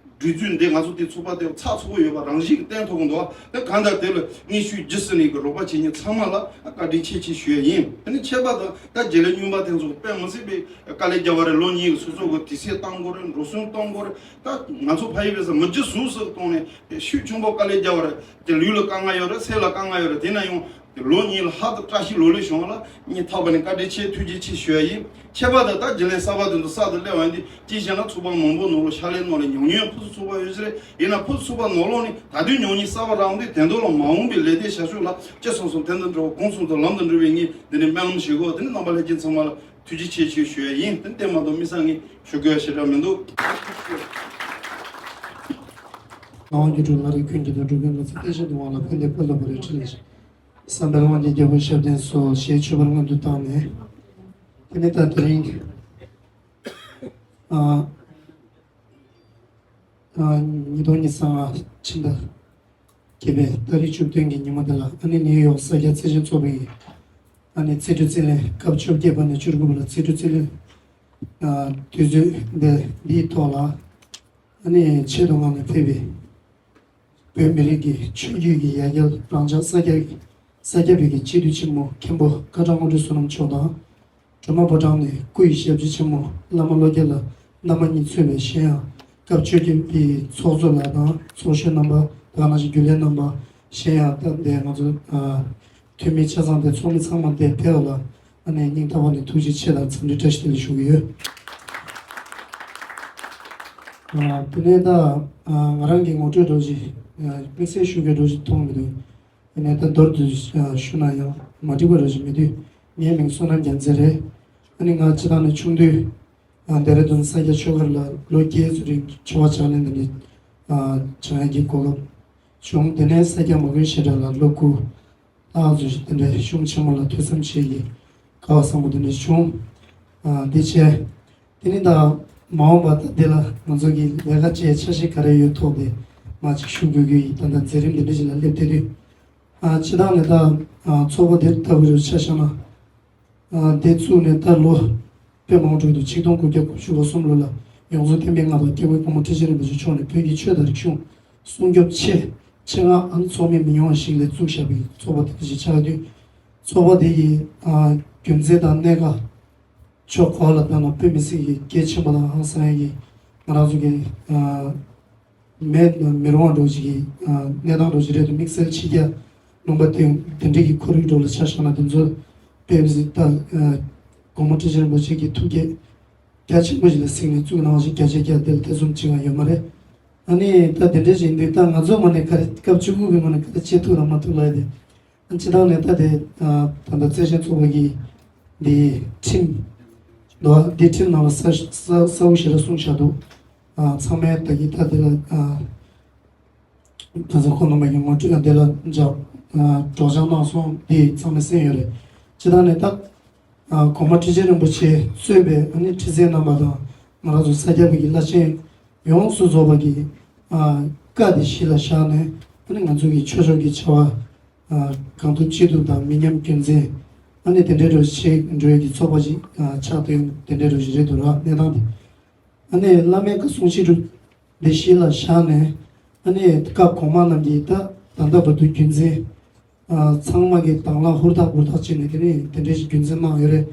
དུས་ཚོད་འདི་ང་ཚོ་དེ་ཚོགས་པ་དེ་ཚགས་ཚུད་པོ་ཡོད་པ་རང་བཞིན་གྱིས་བསྟན་ཐུབ་ཀྱི་འདུག་ཨ་གང་ལྟར་དེ་ལ་དངོས་ཤུགས་རྒྱུ་ཟིན་ནས་ཀྱི་རོགས་པ་བྱེད་མཁན་ཚང་མ་ལ་བཀའ་དྲིན་ཆེ་ཆེ་ཞུ་ཡ་ཡིན། དེ་ནས་ཁྱད་པར་དུ་ད་རྒྱུན་ལས་རྙིང་པ་དེ་ཚོ་དཔེ་མི་སྲིད་པའི་དཀའ་ལས་རྒྱག་པ་རེད། ལོ་གཉིས་ཀྱི་སོ་སོ་གི་དུས་ཚོད་བཏང་དགོས་རེད། འགྲོ་སོང་གཏོང་དགོས་རེད། ད་ང་ཚོ་ཕ་ཡུལ་བས་ས་མི་རྒྱུ་ཟུག་ཟུག་གཏོང་ནས་ཤུགས་ཆེན་པོ་དཀའ་ལས་རྒྱག་པ་རེད། དེ་ལུས་ལ་དཀའ་ངལ་ཡོད་རེད། སེམས་ལ་དཀའ་ངལ་ཡོད་རེད། དེ་ན་ཡང་དེ་ལོ་གཉིས་ལ་ལྷག་ཏུ་བཀྲ་ཤིས་ལོ་ལེགས་བྱུང་བ་ལ་སྙིང་ཐག་པ་ནས་བཀའ་དྲིན་ཆེ་ཐུགས་རྗེ་ཆེ་ཞུ་ཡ་ཡིན། ཁྱད་པར་དུ་ད་རྒྱུན་ལས་གསར་པ་དེ་ཚོ་གསར་དུ་སླེབས་པ་ཡིན་དུས་ཅི་བྱས་ན་ཚོགས་པ་མང་པོ་ནང་ལ་ཕྱག་ལས་གནང་ནས་ཉམས་མྱོང་ཕུན་སུམ་ཚོགས་པ་ཡོད་ས་རེད། ཡིན་ན་ཕུན་སུམ་ཚོགས་པ་ནང་ལོགས་ནས་ད་དུང་ཉམས་མྱོང་གསར་པ་རག་དུས་དོན་དུ་ལ་མ་འོངས་པའི་ལས་སྡེ་བྱ་ཕྱོགས་ལ་ཅི་སོང་སོང་དོན་དུ་འགྲོ་བ་གོང་སོང་དུ་ལམ་དུ་འགྲོ་བའི་ངས་འདི་ནས་སྨོན་ལམ་ཞུ་གོ། དེ་ནས་རྣམ་པ་ལྷན་རྒྱས་ཚང་མ་ལ་ཐུགས་རྗེ་ཆེ་ཞུ་ཡ་ཡིན། དེ་བལྟས་མ་གཏོགས་དམིགས་བསལ་ངས་ཞུ་དགོས་ཡ་ཞེ་དྲག་མི་འདུག་ངག་དབང་སྒྱུ་འཕྲུལ་ལགས་རེ། ཁྱོད་ཀྱི་དང་འགྲོ་མཁན་ལ་ཚེ་བརྟན་ཞིང་དུ་དབང་ལ་ཕན་བདེ་ཕུན་ལ་བོར་བའི་འཕྲིན་ལས་བསམ་པའི་དབང་གྱི་རྒྱལ་པོ་ཞབས་བརྟན་གསོལ་ཞེས་མཆོད་པར་སྔོན་དུ་བཏང་ནས། དེ་ནས་ད་དེ་རིང་ཨ་ཨ་ཉིས་སྟོང་ཉི་ཤུ་རྩ་ལྔ་ཕྱི་ཟླ་བརྒྱད་པའི་ཏ་རིག་བཅུ་བདུན་གྱི་ཉི་མ་འདི་ལ་ཨ་ནི་ནིའུ་ཡོག་ས་སྐྱ་བརྩེ་ཆེན་ཚོགས་པའི་ཨ་ནི་རྩིས་སྤྲོད་རྩིས་ལེན་སྐབས་བཅོ་བརྒྱད་པ་ནས་བཅུ་དགུ་པ་ལ་རྩིས་སྤྲོད་རྩིས་ལེན་ཨ་དུས་ཚོད་འདི་འདིའི་ཐོག་ལ་ཨ་ནི་ཆེད་དུ་མངགས་ནས་ཕེབས་པའི་བོད་མི་རིགས་ཀྱི་ཆོས་བརྒྱུད་ཀྱི་ཡ་གྱལ་རང་ཅག་ས་སྐྱ་ས་སྐྱ་པའི་གི་སྤྱི་འཐུས་ཆེན་མོ་མཁན་པོ་སྐར་གྲངས་དངོས་གྲུབ་བསོད་ནམས་མཆོག་དང་། སྒྲོལ་མ་ཕོ་བྲང་ནས་སྐུ་ཡི་ཞབས་ཕྱི་ཆེན་མོ་བླ་མ་བློ་རྒྱལ་ལགས་རྣམ་པ་གཉིས་གཙོས་པའི་གཞན་ཡང་སྐབས་བཅོ་བརྒྱད་པའི་ཚོགས་གཙོ་ལགས་དང་ཚོགས་གཞོན་རྣམ་པ་དེ་ག་ནང་བཞིན་རྒྱུན་ལས་རྣམ་པ་གཞན་ཡང་སྟབས་བདེ་ང་ཚོ་ཨ་འཐུས་མི་ཆ་ཚང་དེ་ཚོགས་མི་ཚང་མ་དེ་ཕེབས་པ་ལ་ཨ་ནི་སྙིང་ཐག་པ་ནས་ཐུགས་རྗེ་ཆེ་དང་འཚམས་འདྲི་བཀྲ་ཤིས་བདེ་ལེགས་ཞུ་གི་ཡོད། ཨ་དེ་ནས་ད་ཨ་ང་རང་གི་ངོ་སྤྲོད་འདྲ་ཞིག་ཨ་དམིགས་བསལ་ཞུ་དགོས་འདྲ་ཞིག་མཐོང་མི་འདུག་ཡིན་ནའི་ད་མདོར་བསྡུས་ཞུ་ན་ཡང་མ་འགྲིག་པ་རེ་ཞིག་མི་འདུག་ངའི་མིང་བསོད་ནམས་རྒྱལ་མཚན་རེད། ཨ་ནི་ང་སྤྱི་བཏང་ནས་ཆུང་དུས་ཨ་ལྡེ་ར་ལྡུན་ས་སྐྱ་ཆོས་སྒར་ལ་ལོ་བརྒྱད་ཙམ་རིང་ཆོས་པ་ཕྱག་ལེན་དེ་འདྲའི་ཨ་སྦྱང་ཡག་གི་གོ་སྐབས་བྱུང་། དེ་ནས་ས་སྐྱ་མ་དགོན་བཤད་གྲྭ་ལ་ལོ་དགུ་ལྷག་ཙམ་ཞིག་དེ་འདྲའི་གཞུང་ཆེན་མོ་ལ་ཐོས་བསམ་བྱེད་ཀྱི་སྐལ་བ་བཟང་པོ་དེ་འདྲ་བྱུང་། ཨ་འདི་བྱས། དེ་ནི་ད་མ་འོངས་པ་ད་འདི་ལ་ང་ཚོ་གི་ལས་ཀ་བྱེད་འཆར་གཞི་ག་རེ་ཡོད་ཐོག་དེ་མ་ཅིག་ཞུ་དགོས་ཀྱི་ཡིན། ད་ལྟ་མཛད་རིམ་འདི་འདྲ་ཞིག་ལ་སླེབས་བསྡད་དུས། ཨ་སྤྱི་བཏང་ནས་ད་ཨ་ཚོགས་པ་འདི་ལྟ་བུ་རུ་ཆ་བཞག་ན། ཨ་འདི་བཙུགས་ནས་ད་ལོ་དཔེ་མང་པོ་འགྲོ་གི་འདུག་ཆིག་སྟོང་དགུ་བརྒྱ་དགུ་བཅུ་གོ་གསུམ་ལོ་ལ་ཡོངས་འཛིན་བསྟན་པའི་མངའ་བདག་སྐྱབས་མགོན་གོང་མ་ཁྲི་ཆེན་རིན་པོ་ཆེ་མཆོག་ནས་བོད་ཀྱི་ཆོས་དང་རིག་གཞུང་སྲུང་སྐྱོབ་ཆེད་ཆེད་མངགས་ཨ་ནི་ཚོགས་མི་མི་ཉུང་བ་ཞིག་ལ་བཙུགས་བཞག་པའི་ཚོགས་པ་དེ་འདྲ་ཞིག་ཆགས་དུས། ཚོགས་པ་དེ་ཡི་ཨ་རྒྱུ་མཚན་དང་གནད་འགག་ཕྱོགས་གང་ལ་བལྟས་ན་དཔེ་མི་སྲིད་ཀྱི་གལ་ཆེན་པོ་དང་ཧང་སང་ཡག་གི་ང་རང་ཚོ་གི་ཨ་མེད་མི་རུང་བ་འདྲ་ཞིག་གི་ཨ་གནས་སྟངས་འདྲ་ཞིག་རེད་འདུག་དམིགས་བསལ་ཕྱི་རྒྱལ་ལུང་པ་དེ་དེ་འདྲའི་གི་ཁོར་ཡུག་འདྲ་ལ་ཆ་བཞག་ན། དེ་ཚོ་དཔེ་མི་སྲིད་ད་ཨ་གོང་མ་ཁྲི་ཆེན་རིན་པོ་ཆེ་གི་ཐུགས་བསྐྱེད་རྒྱ་ཆེན་པོ་ཞིག་ལ་གཟིགས་ནས་བཙུགས་གནང་བ་ཞིག་བརྒྱ་ཆ་བརྒྱ་དེ་ལ་ཐེ་ཚོམ་གཅིག་ཀྱང་ཡོད་མ་རེད། ཨ་ནི་ད་དེ་འདྲ་ཞིག་ཡིན་དུས་ད་ང་ཚོ་ངོས་ནས་ག་རེ་སྐབས་བཅུ་དགུ་གི་ངོས་ནས་ག་རེ་བྱེད་ཐུབ་དང་མ་ཐུབ་ལབ་ཡ་དེ། སྤྱི་བཏང་ནས་ད་དེ་ད་ལྟ་བརྩེ་ཆེན་ཚོགས་པ་གི་འདི་ཁྲིམས་འདུག་འདི་ཁྲིམས་ནང་ལ་གསལ་གསལ་གསལ་པོ་ཞེ་དྲག་གསུངས་བཞག་འདུག་ཚང་མས་ད་གི་ད་དེ་ལ་ད་ཚང་ཁོང་རྣམ་པ་གི་ངོ་སྤྲོད་དེ་ལ་འཇགས་སྒྲོག་སྦྱང་གནང་སོང་། འདི་ཚང་མས་གསན་ཡོད་རེད། སྤྱི་བཏང་ནས་ད་གོང་མ་ཁྲི་ཆེན་རིན་པོ་ཆེ་གཙོས་པའི་ཨ་ནི་ཁྲི་འཛིན་རྣམ་པ་དང་ང་རང་ཚོ་ས་སྐྱ་པའི་གི་བླ་ཆེན་ཡོངས་སུ་རྫོགས་པ་གི་བཀའ་དེ་གཞི་ལ་བཞག་ནས་ཨ་ནི་ང་ཚོ་གི་ཆོས་ཕྱོགས་ཀྱི་བྱ་བ། ཨ་གང་ཐུབ་ཅི་ཐུབ་དང་མི་ཉམས་རྒྱུན་འཛིན། ཨ་ནི་དེ་འདྲའི་འགྲོ་བྱེད་འགྲོ་ཡག་གི་ཚོགས་པ་ཅིག་ཨ་ཆགས་བསྡད་ཡོང་། དེ་འདྲའི་འགྲོ་བྱེད་རེད་འདུག་ར་གནས་སྟངས་དེ། ཨ་ནི་བླ་མའི་བཀའ་གསུང་ཆོས་དྲུག་འདི་གཞི་ལ་བཞག་ནས། ཨ་ནི་སྐབས་གོང་མ་རྣམས་ཀྱིས་ད་ད་ལྟ་བར་དུ་རྒྱུན་འཛིན་ཨ་ཚང་མ་གི་དང་བླངས་ཧུར་ཐག་འབུར་ཐག་བྱས་ནས་དེ་ནས་དེ་འདྲའི་ཞིག་རྒྱུན་འཛིན་གནང་ཡོད་རེད།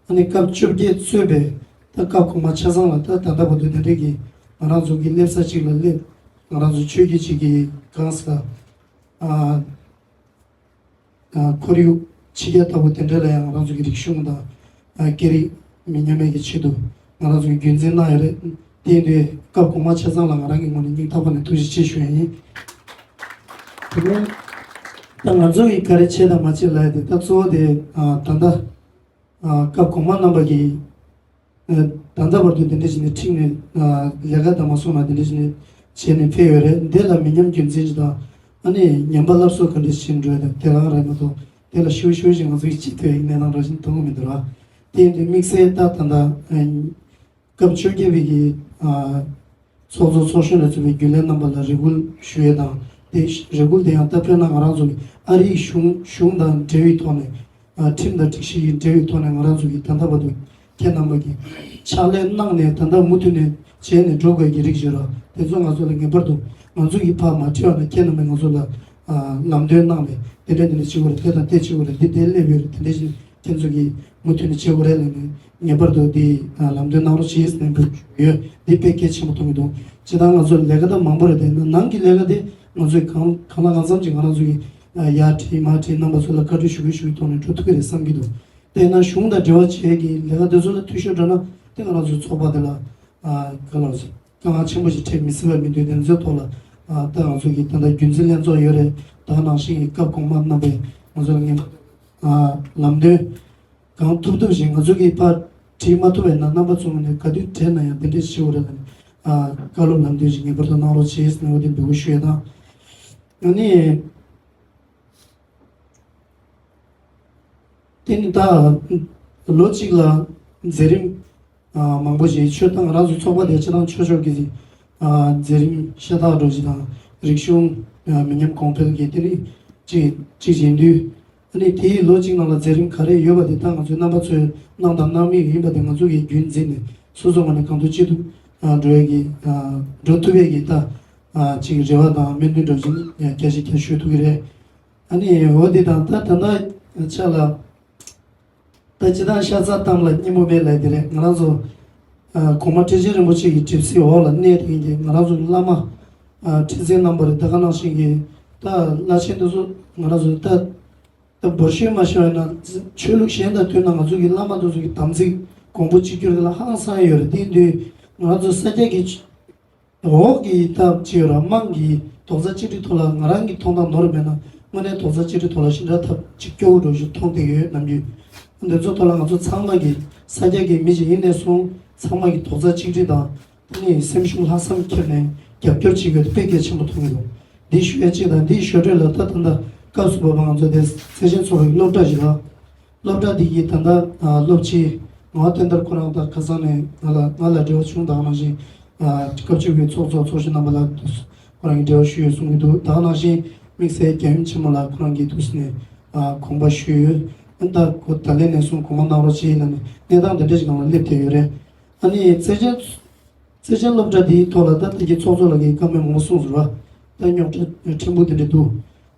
ཨ་ནི་སྐབས་བཅོ་བརྒྱད་གཙོས་པའི་ད་སྐབས་གོང་མ་ཆ་ཚང་ལ་ད་ད་ལྟ་བར་དུ་དེ་འདྲའི་གི་ང་རང་ཚོ་གི་སླེབས་ས་གཅིག་ལ་སླེབས། ང་རང་ཚོ་ཆོས་བརྒྱུད་གཅིག་གི་གང་ཟག་ཨ། ཁོར་ཡུག་ཕྱི་རྒྱལ་ལྟ་བུ་དེ་འདྲ་ལ་ཡང་ང་རང་ཚོ་གི་རིག་གཞུང་དང་སྐད་རིགས་མི་ཉམས་ཡག་གི་ཆེད་དུ་ང་རང་ཚོ་གི་རྒྱུན་འཛིན་གནང་ཡོད་རེད། དེ་ཡིན་དུས་སྐབས་གོང་མ་ཆ་ཚང་ལ་ང་རང་གི་ངོས་ནས་སྙིང་ཐག་པ་ནས་ཐུགས་རྗེ་ཆེ་ཞུ་ཡ་ཡིན། དེ་ནས་ད་ང་ཚོ་གི་ག་རེ་བྱས་དང་མ་བྱས་ལབ་ཡ་དེ་ད་གཙོ་བོ་དེ་ད་ལྟ་སྐབས་གོང་མ་རྣམ་པ་གིས། ད་ལྟ་བར་དུ་དེ་འདྲ་བྱས་ནས་ཁྲིད་ནས་ལས་ཀ་དང་མ་སོང་ན་དེ་འདྲ་བྱས་ནས་བྱས་ནས་ཕེབས་ཡོད་རེད། འདི་ལ་མི་ཉམས་རྒྱུན་འཛིན་ཅིག་དང་ཨ་ནི་ཉམས་པ་སླར་གསོ་ག་འདྲ་བྱས་འགྲོ་ཡ་དང་དེ་རང་རེད་མ་གཏོགས་དེ་ལ་ཤུགས་ཤུགས་ཤིག་ང་ཚོ་གི་ཅིག་ཐོས་ཡིན་གནས་སྟངས་འདྲ་བཞིན་མཐོང་གི་མི་འདུག་ར། དེ་ཡིན་དུས་དམིགས་བསལ་ད་ད་ལྟ་སྐབས་བཅོ་བརྒྱད་པའི་གི་ཚོགས་གཙོ་ཚོགས་གཞོན་ལ་གཙོས་པའི་རྒྱུན་ལས་རྣམ་པ་ལ་རེ་སྐུལ་ཞུ་ཡས་དང་། དེ་རེ་སྐུལ་དེ་ཡང་ད་དཔེར་ན་ང་རང་ཚོ་གི་ཨ་རིའི་གཞུང་གཞུང་དང་འབྲེལ་བའི་ཐོག་ནས་ཨ་ཁྲིམས་དང་སྒྲིག་གཞི་ཡི་འབྲེལ་བའི་ཐོག་ནས་ང་རང་ཚོ་གི་ད་ལྟ་བར་དུ་ཁྱེད་རྣམ་པ་གི་ཕྱག་ལས་གནང་ནས་ད་ལྟ་མུ་མཐུད་ནས་ བྱས་ནས་འགྲོ་དགོས་ཀྱི་རིགས་ཤིག་ར། དེ་ཚོ་ང་ཚོ་ལ་ངེས་པར་དུ་ང་ཚོ་གིས་ཕར་མ་ཁྲིད་པ་ན་ཁྱེད་རྣམ་པས་ང་ཚོ་ལ་ཨ་ལམ་སྟོན་གནང་ནས་དེ་འདྲ་དེ་འདྲ་བྱེད་དགོས་རེད། དེ་དང་དེ་བྱེད་དགོས་རེད། འདི་དེ་སླེབས་ཡོད་རེད། དེ་འདྲ་ཞིག་ཁྱེད་ཚོ་གིས་མུ་མཐུད་ནས་བྱེད་དགོས་རེད་ལབ་ནས་ངེས་པར་དུ་འདི་ཨ་ལམ་སྟོན་གནང་རོགས་བྱེད་ཟེར་ནས་འབོད་ཡོད། འདི་དཔེ་གལ་ཆེན་པོ་མཐོང་གི་འདུག་སྤྱིར་བཏང་ང་ཚོ་ལས་ཀ་ད་མང་པོ་རེད། དེ་ན་ནང་གི་ལས་ཀ་དེ་ང་ཚོས་གང་གང་ལ་གང་འཚམ་ཅིག་ང་རང་ཚོ་གིས་ཨ་ཡར་ཁྲིད་མར་ཁྲིད་རྣམ་པ་ཚོ་ལ་བཀའ་འཁྲོལ་ཞུ་གི་ཞུ་གི་ཐོག་ནས་འགྲོ་ཐུབ་ཀྱི་རེད་བསམ་གྱི་འདུག་དེས་ན་གཞུང་དང་འབྲེལ་བ་བྱེད་ཀྱི་ལས་ཀ་དེ་ཚོ་ལ་འཐུས་ཤོར་འགྲོ་ན་དེ་ང་རང་ཚོའི་ཚོགས་པ་དེ་ལ་ཨ་ག་ལ་ཟེར་དཀའ་ངལ་ཆེན་པོ་ཞིག་འཕྲད་མི་སྲིད་པ་མི་འདུག་དེ་ཚོའི་ཐོག་ལ་ཨ་ད་ང་ཚོ་གི་ད་ལྟ་རྒྱུན་འཛིན་ལྷན་ཚོགས་ཡོད་རེད། ད་ག་ནང་བཞིན་གྱི་སྐབས་གོང་མ་རྣམ་པས་ང་ཚོ་ལ་ངེས་ཨ་ལམ་སྟོན་གང་ཐུབ་ཐུབ་ཞིག་ང་ཚོ་གིས་ཕར་བྲིས་མ་ཐུབ་པས་ན་རྣམ་པ་ཚོ་ངོས་ནས་ག་དུས་བྲིས་ན་ཡང་དེ་འདྲས་ཞུ་བ་རེད་ལ་ནི་ཨ་བཀའ་སློབ་ལམ་སྟོན་ཞིག་ངེས་པར་དུ་གནང་རོགས་བྱེད་ཟེར་ནས་འོ་དེ་འབོད་སྐུལ་ཞུ་ཡས་དང་། ཨ་ནི། དེ་ནི་ད་ལོ་གཅིག་ལ་མཛད་རིམ་ཨ་མང་པོ་ཞིག་ཆོས་ད་ང་རང་ཚོའི་ཚོགས་པ་དེ་སྤྱིར་བཏང་ཆོས་ཕྱོགས་ཀྱི་ཨ་མཛད་རིམ་ཤ་སྟག་འགྲོ་ཞིག་དང་རིག་གཞུང་ཨ་མི་ཉམས་གོང་འཕེལ་གྱི་དེ་ནི་གཅིག་གཅིག་ཡིན་དུས། ཨ་ནི་དེའི་ལོ་གཅིག་ནང་ལ་མཛད་རིམ་ག་རེ་ཡོད་པ་དེ་ད་ང་ཚོའི་རྣམ་པ་ཚོས་གནང་དང་གནང་མུས་ཡིན་པ་དེ་ང་ཚོ་གིས་རྒྱུན་འཛིན་ནས་སོ་སོ་ངོས་ནས་གང་ཐུབ་ཅི་ཐུབ་ཨ་འགྲོ་ཡས་ཀྱི་ཨ་འགྲོ་ཐུབ་ཡས་ཀྱི་ད་ཨ་ཅིག་རེ་བ་དང་སྨོན་འདུན་འདྲ་བོ་ཞིག་ཨ་བསྐྱར་ཞིབ་བསྐྱར་ཞུ་ཐུབ་ཀྱི་རེད། ཨ་ནི་འོ་དེ་དང་ད་ད་ལྟ་ཆ་ལ་ད་སྤྱིར་བཏང་ཤ་ཚ་གཏམ་ལ་སྙན་མོ་མེད་ལབ་དེ་རེད། ང་རང་ཚོ་ཨ་གོང་མ་ཁྲི་ཆེན་རིན་པོ་ཆེ་གི་གྲིབ་བསིལ་འོག་ལ་གནས་དེ་ཡིན་གྱི་ང་རང་ཚོ་བླ་མ་ཨ་ཁྲི་འཛིན་རྣམ་པ་རེད། ད་ག་ནང་བཞིན་གྱི་ད་བླ་ཆེན་དེ་ཚོ་ང་རང་ཚོ་ད་ད་འབོར་ཤོས་མ་ཤོར་བ་ན་ཆོས་ལུགས་གཞན་དང་མཐུན་ན་ང་ཚོ་གི་བླ་མ་དེ་ཚོ་གི་དམ་ཚིག་གོང་བུ་གཅིག་གྱུར་ལ་ཧང་སང་ཡོད་རེད། དེ་ཡིན་དུས་ང་རང་ཚོ་ས་སྐྱ་གི་འོག་གི་སྟབས་ཅིག་ཡོད་ར་དམངས་ཀྱི་རྡོག་རྩ་གཅིག་སྒྲིལ་ཐོག་ལ་ང་རང་གི་མཐོང་སྟངས་ནོར་མེད་ན་དངོས་གནས་རྡོག་རྩ་གཅིག་སྒྲིལ་ཐོག་ལ་ཞེ་དྲག་ཐབས་ཅིག་སྐྱོ་བོ་འགྲོ་བཞིན་མཐོང་བསྡད་ཡོད་ནམ་རྒྱུན། འདི་ཚོ་ཐོག་ལ་ང་ཚོ་ཚང་མ་གི་ས་སྐྱ་གི་མི་ཞིག་ཡིན་ནས་བཟུང་ཚང་མ་གི་རྡོག་རྩ་གཅིག་སྒྲིལ་དང་དེ་ནས་སེམས་ཤུགས་ལྷག་བསམ་འཁྱེར་ནས་རྒྱབ་སྐྱོར་བྱེད་དགོས་དེ་དཔེ་གལ་ཆེན་པོ་མཐོང་གི་འདུག་འདི་ཞུ་ཡ་གཅིག་དང་འདི་ཞུ་འཕྲོས་ལ་ད་ད་ལྟ་སྐབས་སུ་བབས་པ་ང་ཚོ་དེ་བརྩེ་ཆེན་ཚོགས་པའི་སློབ་གྲྭ་ཞིག་ལ། སློབ་གྲྭ་འདི་གི་ད་ལྟ་ཨ་སློབ་སྤྱི་ངག་དབང་བསྟན་དར་ཁོ་རང་དང་ཁ་སང་ནས་ང་ལ་ང་ལ་འབྲེལ་བ་བྱུང་། ད་ག་ནང་བཞིན་ཨ་སྐབས་བཅུ་པའི་ཚོགས་གཙོ་ཚོགས་གཞོན་རྣམ་པ་ལ་ཁོ་རང་གིས་འབྲེལ་བ་ཞུས་ཡོད་གསུང་གི་འདུག་ད་ག་ནང་བཞིན་དམིགས་བསལ་རྒྱལ་ཡུམ་ཆེན་མོ་ལ་ཁོ་རང་གིས་འདུག་སེ་ནས་ཨ་དགོངས་པ་ཞུས་ཡོད། ཨ་ད་ཁོ་ད་ལན་ནས་བཟུང་དགོངས་པ་གནང་རོགས་བྱེད་ལབ་ནས་གནས་སྟངས་འདི་འདྲ་ཞིག་ནང་ལ་སླེབས་བསྡད་ཡོད་རེད། ཨ་ནི་བརྩེ་ཆེན་བརྩེ་ཆེན་སློབ་གྲྭ་འདིའི་ཐོག་ལ་ད་དེ་གའི་ཚོགས་གཙོ་ལགས་ཀྱིས་བཀའ་མོལ་མང་པོ་གསུངས་སོང་ར། ད་རྙོག་དྲ་ཕྲན་བུ་དེ་འདྲ་འདུག་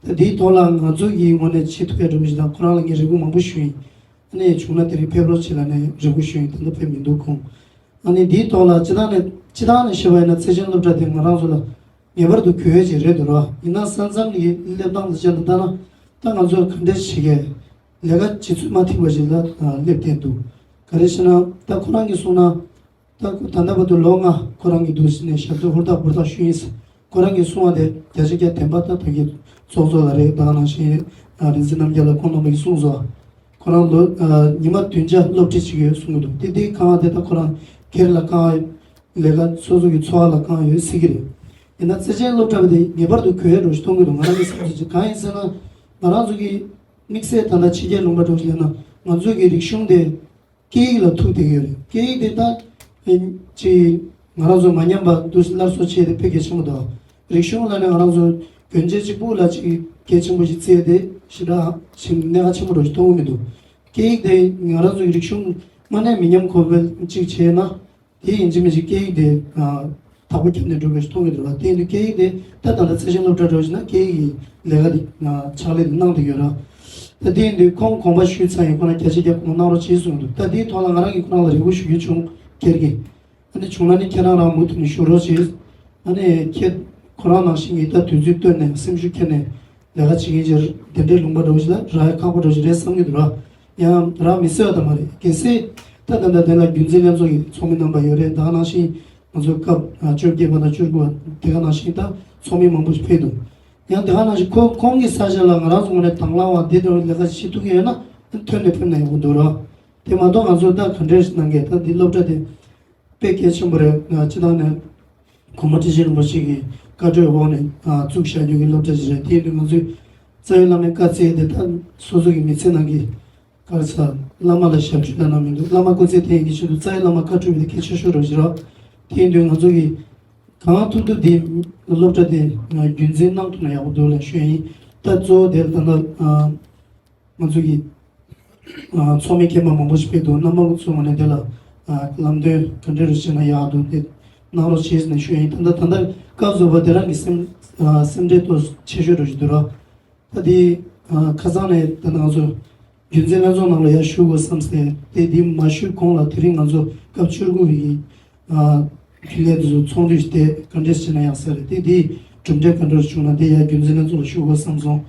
ད་དེའི་ཐོག་ལ་ང་ཚོ་གི་ངོས་ནས་བྱེད་ཐུབ་ཡ་འདྲ་པོ་ཞིག་དང་ཁོ་རང་ལ་ངས་རེ་སྐུལ་མང་པོ་ཞུས་ཡིན། ཨ་ནི་བྱུང་ན་དེ་རིང་ཕེབས་རོགས་བྱེད་ལབ་ནས་རེ་སྐུལ་ཞུས་ཡིན། ད་ལྟ་ཕེབས་མི་འདུག་ཁོང་། ཨ་ནི་འདིའི་ཐོག་ལ་སྤྱི་བཏང་ནས་སྤྱི་བཏང་ནས་བཤད་པ་ཡིན་ན་བརྩེ་ཆེན་སློབ་གྲྭ་དེ་ང་རང་ཚོ་ལ་ངེས་པར་དུ་དགོས་ཡ་ཅིག་རེད་འདུག་ར། ཡིན་ན་ས་མཚམས་ཀྱི་སླེབས་སྟངས་དང་བཅས་ལ་ལྟ་ན་ད་ང་ཚོ་ག་འདྲས་བྱེད་ཀྱི་ལས་ཀ་བྱེད་ཚུལ་མ་ཐིག་པ་ཞིག་ལ་སླེབས་བསྡད་འདུག་ག་རེ་ཞེ་ན་ད་ཁོ་རང་གིས་གསུངས་ན། ད་ཁོ་ད་ལྟ་བར་དུ་ལོ་ལྔ་ཁོ་རང་གིས་འདུག་སེ་ནས་ཞབས་ཏོག་ཧུར་ཐག་ཧུར་ཐག་ཞུས་ཡིན། ཁོ་རང་གིས་གསུངས་པ་དེ་བརྒྱ་ཆ་བརྒྱ་བདེན་པ་ད་ད་གི་ཚོགས་གཙོ་ལགས་རེད། ད་ག་ནང་བཞིན་ཨ་རིག་འཛིན་རྣམ་རྒྱལ་ལགས་ཁོང་རྣམ་པ་གིས་གསུངས་སོང་། ཁོ་རང་ལོ་ཨ་ཉི་མ་བདུན་བརྒྱ་སློབ་ཁྲིད་བྱེད་ཀྱི་ཡོད་གསུང་གི་འདུག་དེ་དེ་གང་དེ་ད་ཁོ་རང་སྒེར་ལ་གང་ལས་ཀ་སོ་སོ་གི་འཚོ་བ་ལ་གང་ཡོད་སྲིད་ཀྱི་རེད། ཡིན་ན་བརྩེ་ཆེན་སློབ་གྲྭ་བ་དེ་ངེས་པར་དུ་དགོས་ཡ་འགྲོ་ཞིག་མཐོང་གི་འདུག་ང་རང་གི་བསམ་ཚུལ་ཅིག་གང་ཡིན་ཟེར་ན་ང་རང་ཚོ་གི་དམིགས་བསལ་ད་ལྟ་ཕྱི་རྒྱལ་ལུང་པ་འགྲོ་ཞིག་ཡིན་ན་ང་ཚོ་གི་རིག་གཞུང་དེ། སྐད་ཡིག་ལ་ཐུག་བསྡད་ཡོད་རེད། སྐད་ཡིག་དེ་ད་ཅིག་ང་རང་ཚོ་མ་ཉམས་པ་འདུག་སླར་གསོ་བྱས་ཏེ་དཔེ་གལ་ཆེན་པོ་འདུག་རིག་གཞུང་ལ་ནི་ང་རང་ཚོ་གྱོན་ཆས་གཅིག་པུ་ལ་ཅིག་གལ་ཆེན་པོ་ཞིག་བརྩིས་ཏེ་ཞེ་དྲག་ཞིག་གནད་འགག་ཆེན་པོ་འདྲ་ཞིག་མཐོང་གི་མི་འདུག་སྐད་ཡིག་དེ་ང་རང་ཚོའི་རིག་གཞུང་དངོས་གནས་མི་ཉམས་གོང་འཕེལ་ཅིག་བྱས་ན། དེ་ཡིན་གཅིག་མིན་གཅིག་སྐད་ཡིག་དེ་ཨ་དག་པོ་བརྒྱབ་ནས་འགྲོ་དགོས་ཞེས་མཐོང་གི་འདུག་ལ། དེ་ཡིན་དུས་སྐད་ཡིག་དེ་ད་ད་ལྟ་བརྩེ་ཆེན་སློབ་གྲྭ་འགྲོ་བཞིན་ན་སྐད་ཡིག་གི་ལས་ཀ་དེ་ཨ་ཕྱག་ལས་དེ་གནང་བསྡད་ཡོད་ར། ད་དེ་ཡིན་དུས་ཁོང་དགོངས་པ་ཞུས་ཚར་ཡིན། ཁོ་རང་བརྒྱ་ཆ་བརྒྱ་དགོངས་གནང་རོགས་བྱེད་གསུངས་འདུག་ད་དེའི་ཐོག་ལ་ང་རང་གིས་ཁོ་རང་ལ་རེ་སྐུལ་ཞུ་རྒྱུ་བྱུང་སྒེར་གྱི། ཨ་ནི་བྱུང་ན་ནི་ཁྱེད་རང་རང་མུ་མཐུད་ནས་ཞུ་རོགས་བྱེད། ཨ་ནི་ཁྱེད་ཁོ་རང་ནང་བཞིན་གྱི་ད་དུས་ཚོད་བཏོན་ནས་སེམས་ཤུགས་ཁྱེར་ནས་ལས་ཀ་བྱེད་མཁན་ཅིག་དེ་འདྲའི་ལུང་པ་འདྲ་བོ་ཞིག་ལ་རག་ཡ་ཁག་པོ་འདྲ་བོ་ཞིག་རེད་བསམ་གྱི་འདུག་ར། ཡང་རག་མི་སྲིད་པ་ད་མ་རེད། གལ་སྲིད་ད་ད་ལྟ་དེ་ལ་རྒྱུན་འཛིན་ལྷན་ཚོགས་ཀྱི་ཚོགས་མི་རྣམ་པ་ཡོད་རེད། ད་ག་ནང་བཞིན་ང་ཚོ་སྐབས་ཨ་བཅོ་བརྒྱད་པ་དང་བཅུ་དགུ་པ་དེ་ག་ནང་བཞིན་ད་ཚོགས་མི་མང་པོ་ཞིག་ཕེབས་འདུག་ཡང་དེ་ག་ནང་བཞིན་ཁོ་ཁོང་གི་ས་ཆ་ལ་ང་རང་ཚོ་ངོས་ནས་དང་བླངས་པ་འདི་འདྲ་བའི་ལས་ཀ་བྱེད་ཐུབ་ཀྱི་ཡོད་ན་ཐོན་ནས་ཕེབས་ན་ཡག་པོ་འདུག་ར། དེ་མ་གཏོགས་ང་ཚོ་ད་ག་འདྲས་གནང་གི་ད་འདི་སློབ་གྲྭ་དེ་དཔེ་གལ་ཆེན་པོ་རེད། ང་སྤྱི་བཏང་ནས་གོང་མ་ཁྲི་ཆེན་རིན་པོ་ཆེ་གི་བཀའ་གྲོས་འོག་ནས་ཨ་བཙུགས་བཞག་རྒྱུ་གི་སློབ་གྲྭ་ཞིག་རེད། དེ་ཡིན་དུས་ང་ཚོས་རྩ་བའི་བླ་མའི་བཀའ་སྩལ་དེ་ད་སོ་སོ་གི་མི་ཚེ་ནང་གི་ག་རེ་ཟ་བླ་མ་ལ་ཞབས་ཕྱི་གནང་ན་མི་འདུག་བླ་མ་སྐུ་ཚེ་བརྟན་གྱི་ཆེད་དུ་རྩ་བའི་བླ་མ་བཀའ་གྲོས་པ་དེ་གལ་ཆེ་ཤོས་རེད་ཟེར་རོ། དེ་ཡིན་དུས་ང་ཚོ་གི་གང་ཐུབ་ཐུབ་དེ་སློབ་གྲྭ་དེ་རྒྱུན་འཛིན་གནང་ཐུབ་ན་ཡག་པོ་འདུག་ལ་ཞུ་ཡ་ཡིན། ད་གཙོ་བོ་དེ་ལ་ད་ལྟ་ཨ། ང་ཚོ་གི་ཨ་ཚོགས་མི་མཁས་པ་མང་པོ་ཞིག་ཕེབས་འདུག་རྣམ་པ་ཚོ་ངོས་ནས་དེ་ལ་ཨ་ལམ་སྟོན་ག་འདྲ་རེ་བྱས་ན་ཡག་འདུག་དེ་ གནང་རོགས་བྱས་ནས་ཞུ་ཡིན། ད་ལྟ་ད་ལྟ་སྐབས་བཟོ་པ་དེ་རང་གི་སེམས་ཨ་སེམས་ཁྲལ་ཏོག་ཆེ་ཤོས་འགྲོ་བཞིན་འདུག་ར། ད་དེ་ཨ་ཁ་སང་ནས་ད་ལྟ་ང་ཚོ་རྒྱུན་འཛིན་ལྷན་ཚོགས་ནང་ལ་ཡར་ཞུ་དགོས་བསམ་སྟེ། དེ་དེ་མ་ཞུས་གོང་ལ་དེ་རིང་ང་ཚོ་སྐབས་བཅུ་དགུ་པའི་ཨ་རྒྱུན་ལས་དེ་ཚོ་ཚོགས་འདུ་ཞིག་དེ་ག་འདྲས་བྱས་ན་ཡག་ས་རེད། དེ་དེ་གྲུབ་འབྲས་ག་འདྲ་བྱུང་ན་དེ་ཡར་རྒྱུན་འཛིན་ལྷན་ཚོགས་ལ་ཞུ་དགོས་བསམ་སོང་།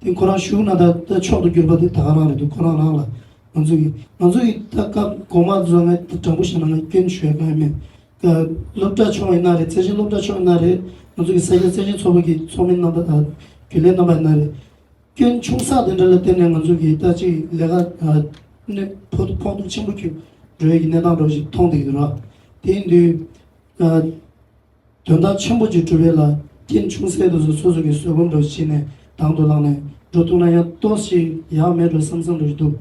དེ་ཁོ་རང་ཞུ་ན་ད་ད་མཆོག་ཏུ་གྱུར་པ་དེ་ད་ག་རང་རེད་འདུག་ཁོ་རང་རང་ལ་ང་ཚོ་གི་ང་ཚོ་གི་ད་སྐབས་གོང་མ་ཚོ་ང་དྲང་པོ་བཤད་ན་ང་སྐྱོན་ཞུ་ཡ་གང་ཡང་མེད། སློབ་གྲྭ་ཕྱོགས་ཡིན་ན་རེད། བརྩེ་ཆེན་སློབ་གྲྭ་ཕྱོགས་ཡིན་ན་རེད། ང་ཚོ་གི་ས་སྐྱ་བརྩེ་ཆེན་ཚོགས་པ་གི་ཚོགས་མི་རྣམ་པ་དང་རྒྱུན་ལས་རྣམ་པ་ཡིན་ན་རེད། སྐྱོན་ཆུང་ས་དེ་འདྲ་ལ་བརྟེན་ནས་ང་ཚོ་གི་ད་ཅིག་ལས་ཀ་ནས་ཕོག་ཐུག་ཕོག་ཐུག་ཆེན་པོ་གྱུར་འགྲོ་ཡ་གི་གནས་སྟངས་འདྲ་ཞིག་མཐོང་བསྡད་ཀྱི་འདུག་ར། དེ་ཡིན་དུས་དོན་དག་ཆེན་པོ་ཅིག་གྲུབ་ཡ་ལ་རྐྱེན་ཆུང་ས་དེ་ཚོ་སོ་སོ་གི་བཟོད་སྒོམ་འདྲ་ཞིག་བྱས་ནས་དང་དུ་བླངས་ནས་འགྲོ་ཐུབ་ན་ཡང་ཏོག་ཙམ་ཡག་མེད་འགྲོ་བསམ་བསམ་འདྲ་ཞིག་འདུག་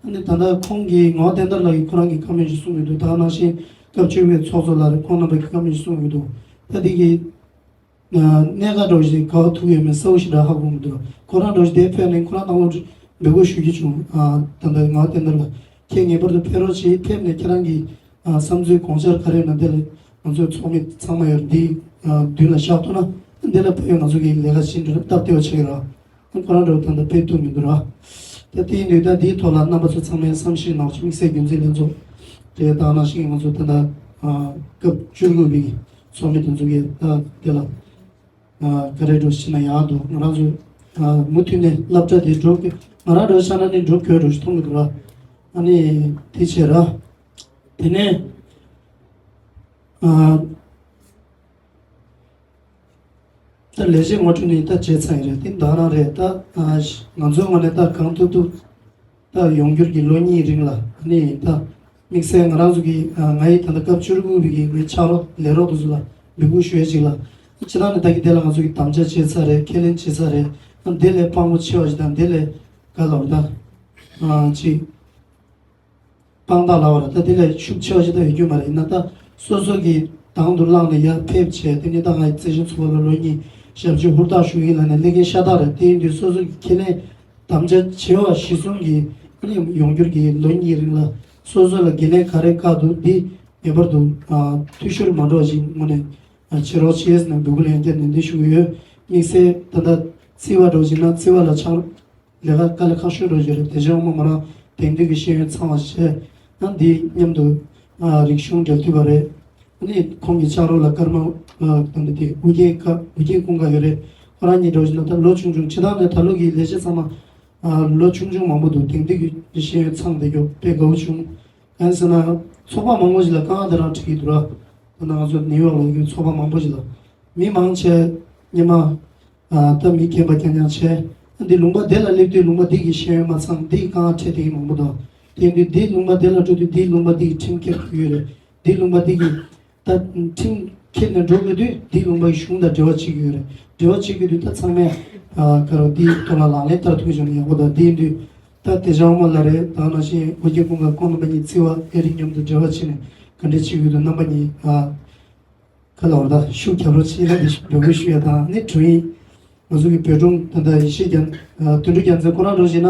ཨ་ནི་ད་ལྟ་ཁོང་གིས་ངག་དབང་བསྟན་དར་ལགས་ཀྱིས་ཁོ་རང་གི་བཀའ་མོལ་ཞིག་གསུངས་ཡོད་འདུག་ད་ག་ནང་བཞིན་སྐབས་བཅུ་པའི་ཚོགས་གཙོ་ལགས་རེད། ཁོང་རྣམ་པ་གིས་བཀའ་མོལ་ཞིག་གསུངས་ཡོད་འདུག་ད་དེ་གི་གནད་འགག་འདྲ་བོ་ཞིག་ག་པར་ཐུག་ཡོད་མེད་གསལ་པོ་ཞེ་དྲག་ཧ་གོ་མི་འདུག་ཁོ་རང་འདྲ་བོ་ཞིག་དེ་ཕེབས་ནས་ཁོ་རང་ནང་ལོགས་འབོད་སྐུལ་ཞུ་རྒྱུ་བྱུང་། ཨ་ད་ལྟ་ངག་དབང་བསྟན་དར་ལགས་ཁྱེད་ངེས་པར་དུ་ཕེབས་རོགས་བྱེད། ཕེབས་ནས་ཁྱེད་རང་གི་ཨ་བསམ་ཚུལ་དགོངས་འཆར་ག་རེ་ཡོད་ན་དེ་ལ་ང་ཚོའི་ཚོགས་མི་ཚང་མ་ཡོད་རེད། འདི་ཨ་མདུན་ལ་བཞག་ཐུབ་ན་འདི་ལ་ཕེབས་ཡོང་ང་ཚོ་གི་ལས་ཀ་བྱེད་འགྲོ་སྟབས་བདེ་བ་ཆགས་ཀྱི་རེད། ཁོ་རང་འདྲ་བོ་ད་ལྟ་ཕེབས་ཐུབ་མི་འདུག་ར། ད་དེ་ཡིན་དུས་ད་འདིའི་ཐོག་ལ་རྣམ་པ་ཚོ་ཚང་མས་བསམ་ཤེས་གནང་རོགས། དམིགས་བསལ་རྒྱུན་འཛིན་ལྷན་ཚོགས་དེ་དག་ནང་བཞིན་ང་ཚོ་ད་ལྟ་ཨ་སྐབས་བཅུ་དགུ་པའི་ཚོགས་མི་དེ་ཚོ་གིས་ད་དེ་ལ་ཨ་ག་རེ་འདྲ་བོ་ཞིག་བྱས་ན་ཡག་འདུག་ང་རང་ཚོ་ཨ་མུ་མཐུད་ནས་སློབ་གྲྭ་དེ་འགྲོ་དགོས། ང་རང་འདྲ་བོ་ཆགས་ན་ནི་འགྲོ་དགོས་འདྲ་བོ་ཞིག་མཐོང་གི་འདུག་ར། ཨ་ནི་དེ་བྱས་ར། དེ་ནས་ཨ། ད་ལས་བྱེད་ངོ་སྤྲོད་ནི་ད་བྱས་ཚར་ཡི་རེད། དེ་ད་རང་རེད། ད་ཨ་ང་ཚོའི་ངོས་ནས་ད་གང་ཐུབ་ཐུབ་ད་ཡོང་འགྱུར་གྱི་ལོ་གཉིས་རིང་ལ་ནི་ད་དམིགས་བསལ་ང་རང་ཚོ་གི་ཨ་ང་ཡི་ད་ལྟ་སྐབས་བཅུ་དགུ་པའི་གི་ངའི་ཕྱག་རོགས་ལས་རོགས་དེ་ཚོ་ལ་འབོད་སྐུལ་ཞུ་ཡ་ཅིག་ལ། སྤྱིར་བཏང་ནི་ད་གི་དེ་ལ་ང་ཚོ་གི་དམ་བཅའ་བྱས་ཚར་རེད། ཁས་ལེན་བྱས་ཚར་རེད། ཨ་དེ་ལས་དཔང་པོ་ཆེ་བ་ཞིག་དང་དེ་ལས་ག་ལབ་ད་ཨ་ཅིག་དཔང་རྟགས་ལབ་པ་རེད། ད་དེ་ལས་ཤུགས་ཆེ་བ་ཞིག་ད་ཡོད་རྒྱུ་མ་རེད། ཡིན་ན་ད་སོ་སོ་གི་དང་དུ་བླངས་ནས་ཡར་ཕེབས་བྱས། དེ་ནས་ད་ང་ཡི་བརྩེ་ཆེན་ཚོགས་པ་ལ་ལོ་གཉིས་ཞབས་ཕྱི་ཧུར་ཐག་ཞུ་གི་ཡིན་ལབ་ནས་སླེབས་མཁན་ཤ་སྟག་རེད། དེ་ཡིན་དུས་སོ་སོ་གི་ཁས་ལེན་དམ་བཅའ་བྱས་པ་གཞིར་བཟུང་གི་ཨ་ནི་ཡོང་འགྱུར་གྱི་ལོ་གཉིས་རིང་ལ་སོ་སོ་ལ་འགན་ལེན་ག་རེ་བཀག་འདུག་འདི་ངེས་པར་དུ་ཨ་འཐུས་ཤོར་མ་འགྲོ་བ་ཞིག་ངོས་ནས་ཨ་བྱེད་རོགས་བྱེད་ཟེར་ནས་འབོད་སྐུལ་ཡང་བསྐྱར་ནན་ཏན་ཞུ་གི་ཡོད། དམིགས་བསལ་ད་ལྟ་བརྩི་བ་འདྲ་བོ་ཞིག་ན་བརྩི་བ་ལ་ཆགས་ལས་ཀ་དཀའ་ལས་ཁག་ཤོས་འགྲོ་རྒྱུ་རེད། དེ་བཞིན་འོག་མ་ང་རང་དེང་དུས་ཀྱི་ཤེས་ཡོན་ཚང་བ་བྱས། ཨ་འདི་མཉམ་དུ་ཨ་རིག་གཞུང་འབྲེལ་མཐུད་པ་རེད། ཨ་ནི་ཁོང་གི་ཕྱག་རོགས་ལ་ཀརྨ་ཨ་དང་འདི་དེ་ཨུ་རྒྱན་ཀ་ཨུ་རྒྱན་ཀུན་དགའ་ཡོད་རེད། ཁོ་རང་གཉིས་འགྲོ་བཞིན་ན་ད་ལོ་ཆུང་ཆུང་། སྤྱིར་བཏང་ནས་ད་ལོ་གི་ལས་བྱེད་ཚང་མ་ཨ་ལོ་ཆུང་ཆུང་མང་པོ་འདུག་དེང་དུས་ཀྱི་ཤེས་ཡོན་ཚང་བསྡད་རྒྱུ་དཔེ་དགའ་བོ་བྱུང་། གང་ཟེར་ན་ཚོགས་པ་མང་པོ་ཞིག་ལ་དཀའ་ངལ་དེ་རང་འཕྲད་ཀྱི་འདུག་ར། ད་ལྟ་ང་ཚོ་ནིའུ་ཡོག་ལ་ཡོད་མཁན་ཚོགས་པ་མང་པོ་ཞིག་ལ་མི་མང་ཆེ་སྔོན་མ། ཨ་ད་མི་རྒན་པ་རྐྱང་རྐྱང་བྱས། འདི་ལུང་པ་འདི་ལ་སླེབས་དུས་ལུང་པ་འདི་གི་ཤེས་ཡོན་མ་ཚང་། འདི་གི་དཀའ་ངལ་འཕྲད་དེ་མང་པོ་དང་། དེ་འདི་འདི་ལུང་པ་འདི་ལ་འགྲོ་དུས་འདི་ལུང་པ་འདི་གི་ཁྲིམས་འཁྱེར་དགོས་ཀྱི་ཡོད་རེད། འདི་ལུང་པ་འདི་གི་ད་ཁྲིམས་འཁྱེར་ནས་འགྲོ་དགོས་དུས་འདི་ལུང་པ་གི་གཞུང་དང་འབྲེལ་བ་བྱེད་ཀྱི་ཡོད་རེད། འབྲེལ་བ་བྱེད་དགོས་དུས་ད་ཚང་མས་ཨ་ག་རེ་འདིའི་ཐོག་ལ་ལག་ལེན་བསྟར་ཐུབ་ཀྱང་ཡག་པོ་དང་། དེ་ཡིན་དུས་ད་དེ་བཞིན་འོག་མ་ལ་རེད། ད་ནང་བཞིན་ཨོ་རྒྱན་ཀུན་དགའ་ཁོང་རྣམ་པ་གཉིས་བརྩི་བ་ཨེ་རིག་མཉམ་དུ་འབྲེལ་བ་བྱས་ནས་ག་འདྲས་བྱེད་དགོས་འདུག་རྣམ་པ་གཉིས་ཨ། ཁ་ལ་བར་ད་ཤུགས་རྒྱབ་རོགས་བྱེད་ལ་འདི་ཞིག་འབོད་སྐུལ་ཞུ་ཡ་དང་། ནི་དྲུང་ཡིག་ང་ཚོ་གི་བོད་དྲུང་ད་ལྟ་ཡེ་ཤེས་རྒྱལ་ཨ་དོན་གྲུབ་རྒྱལ་མཚན་ཁོ་རང་འགྲོ་བཞིན་ན་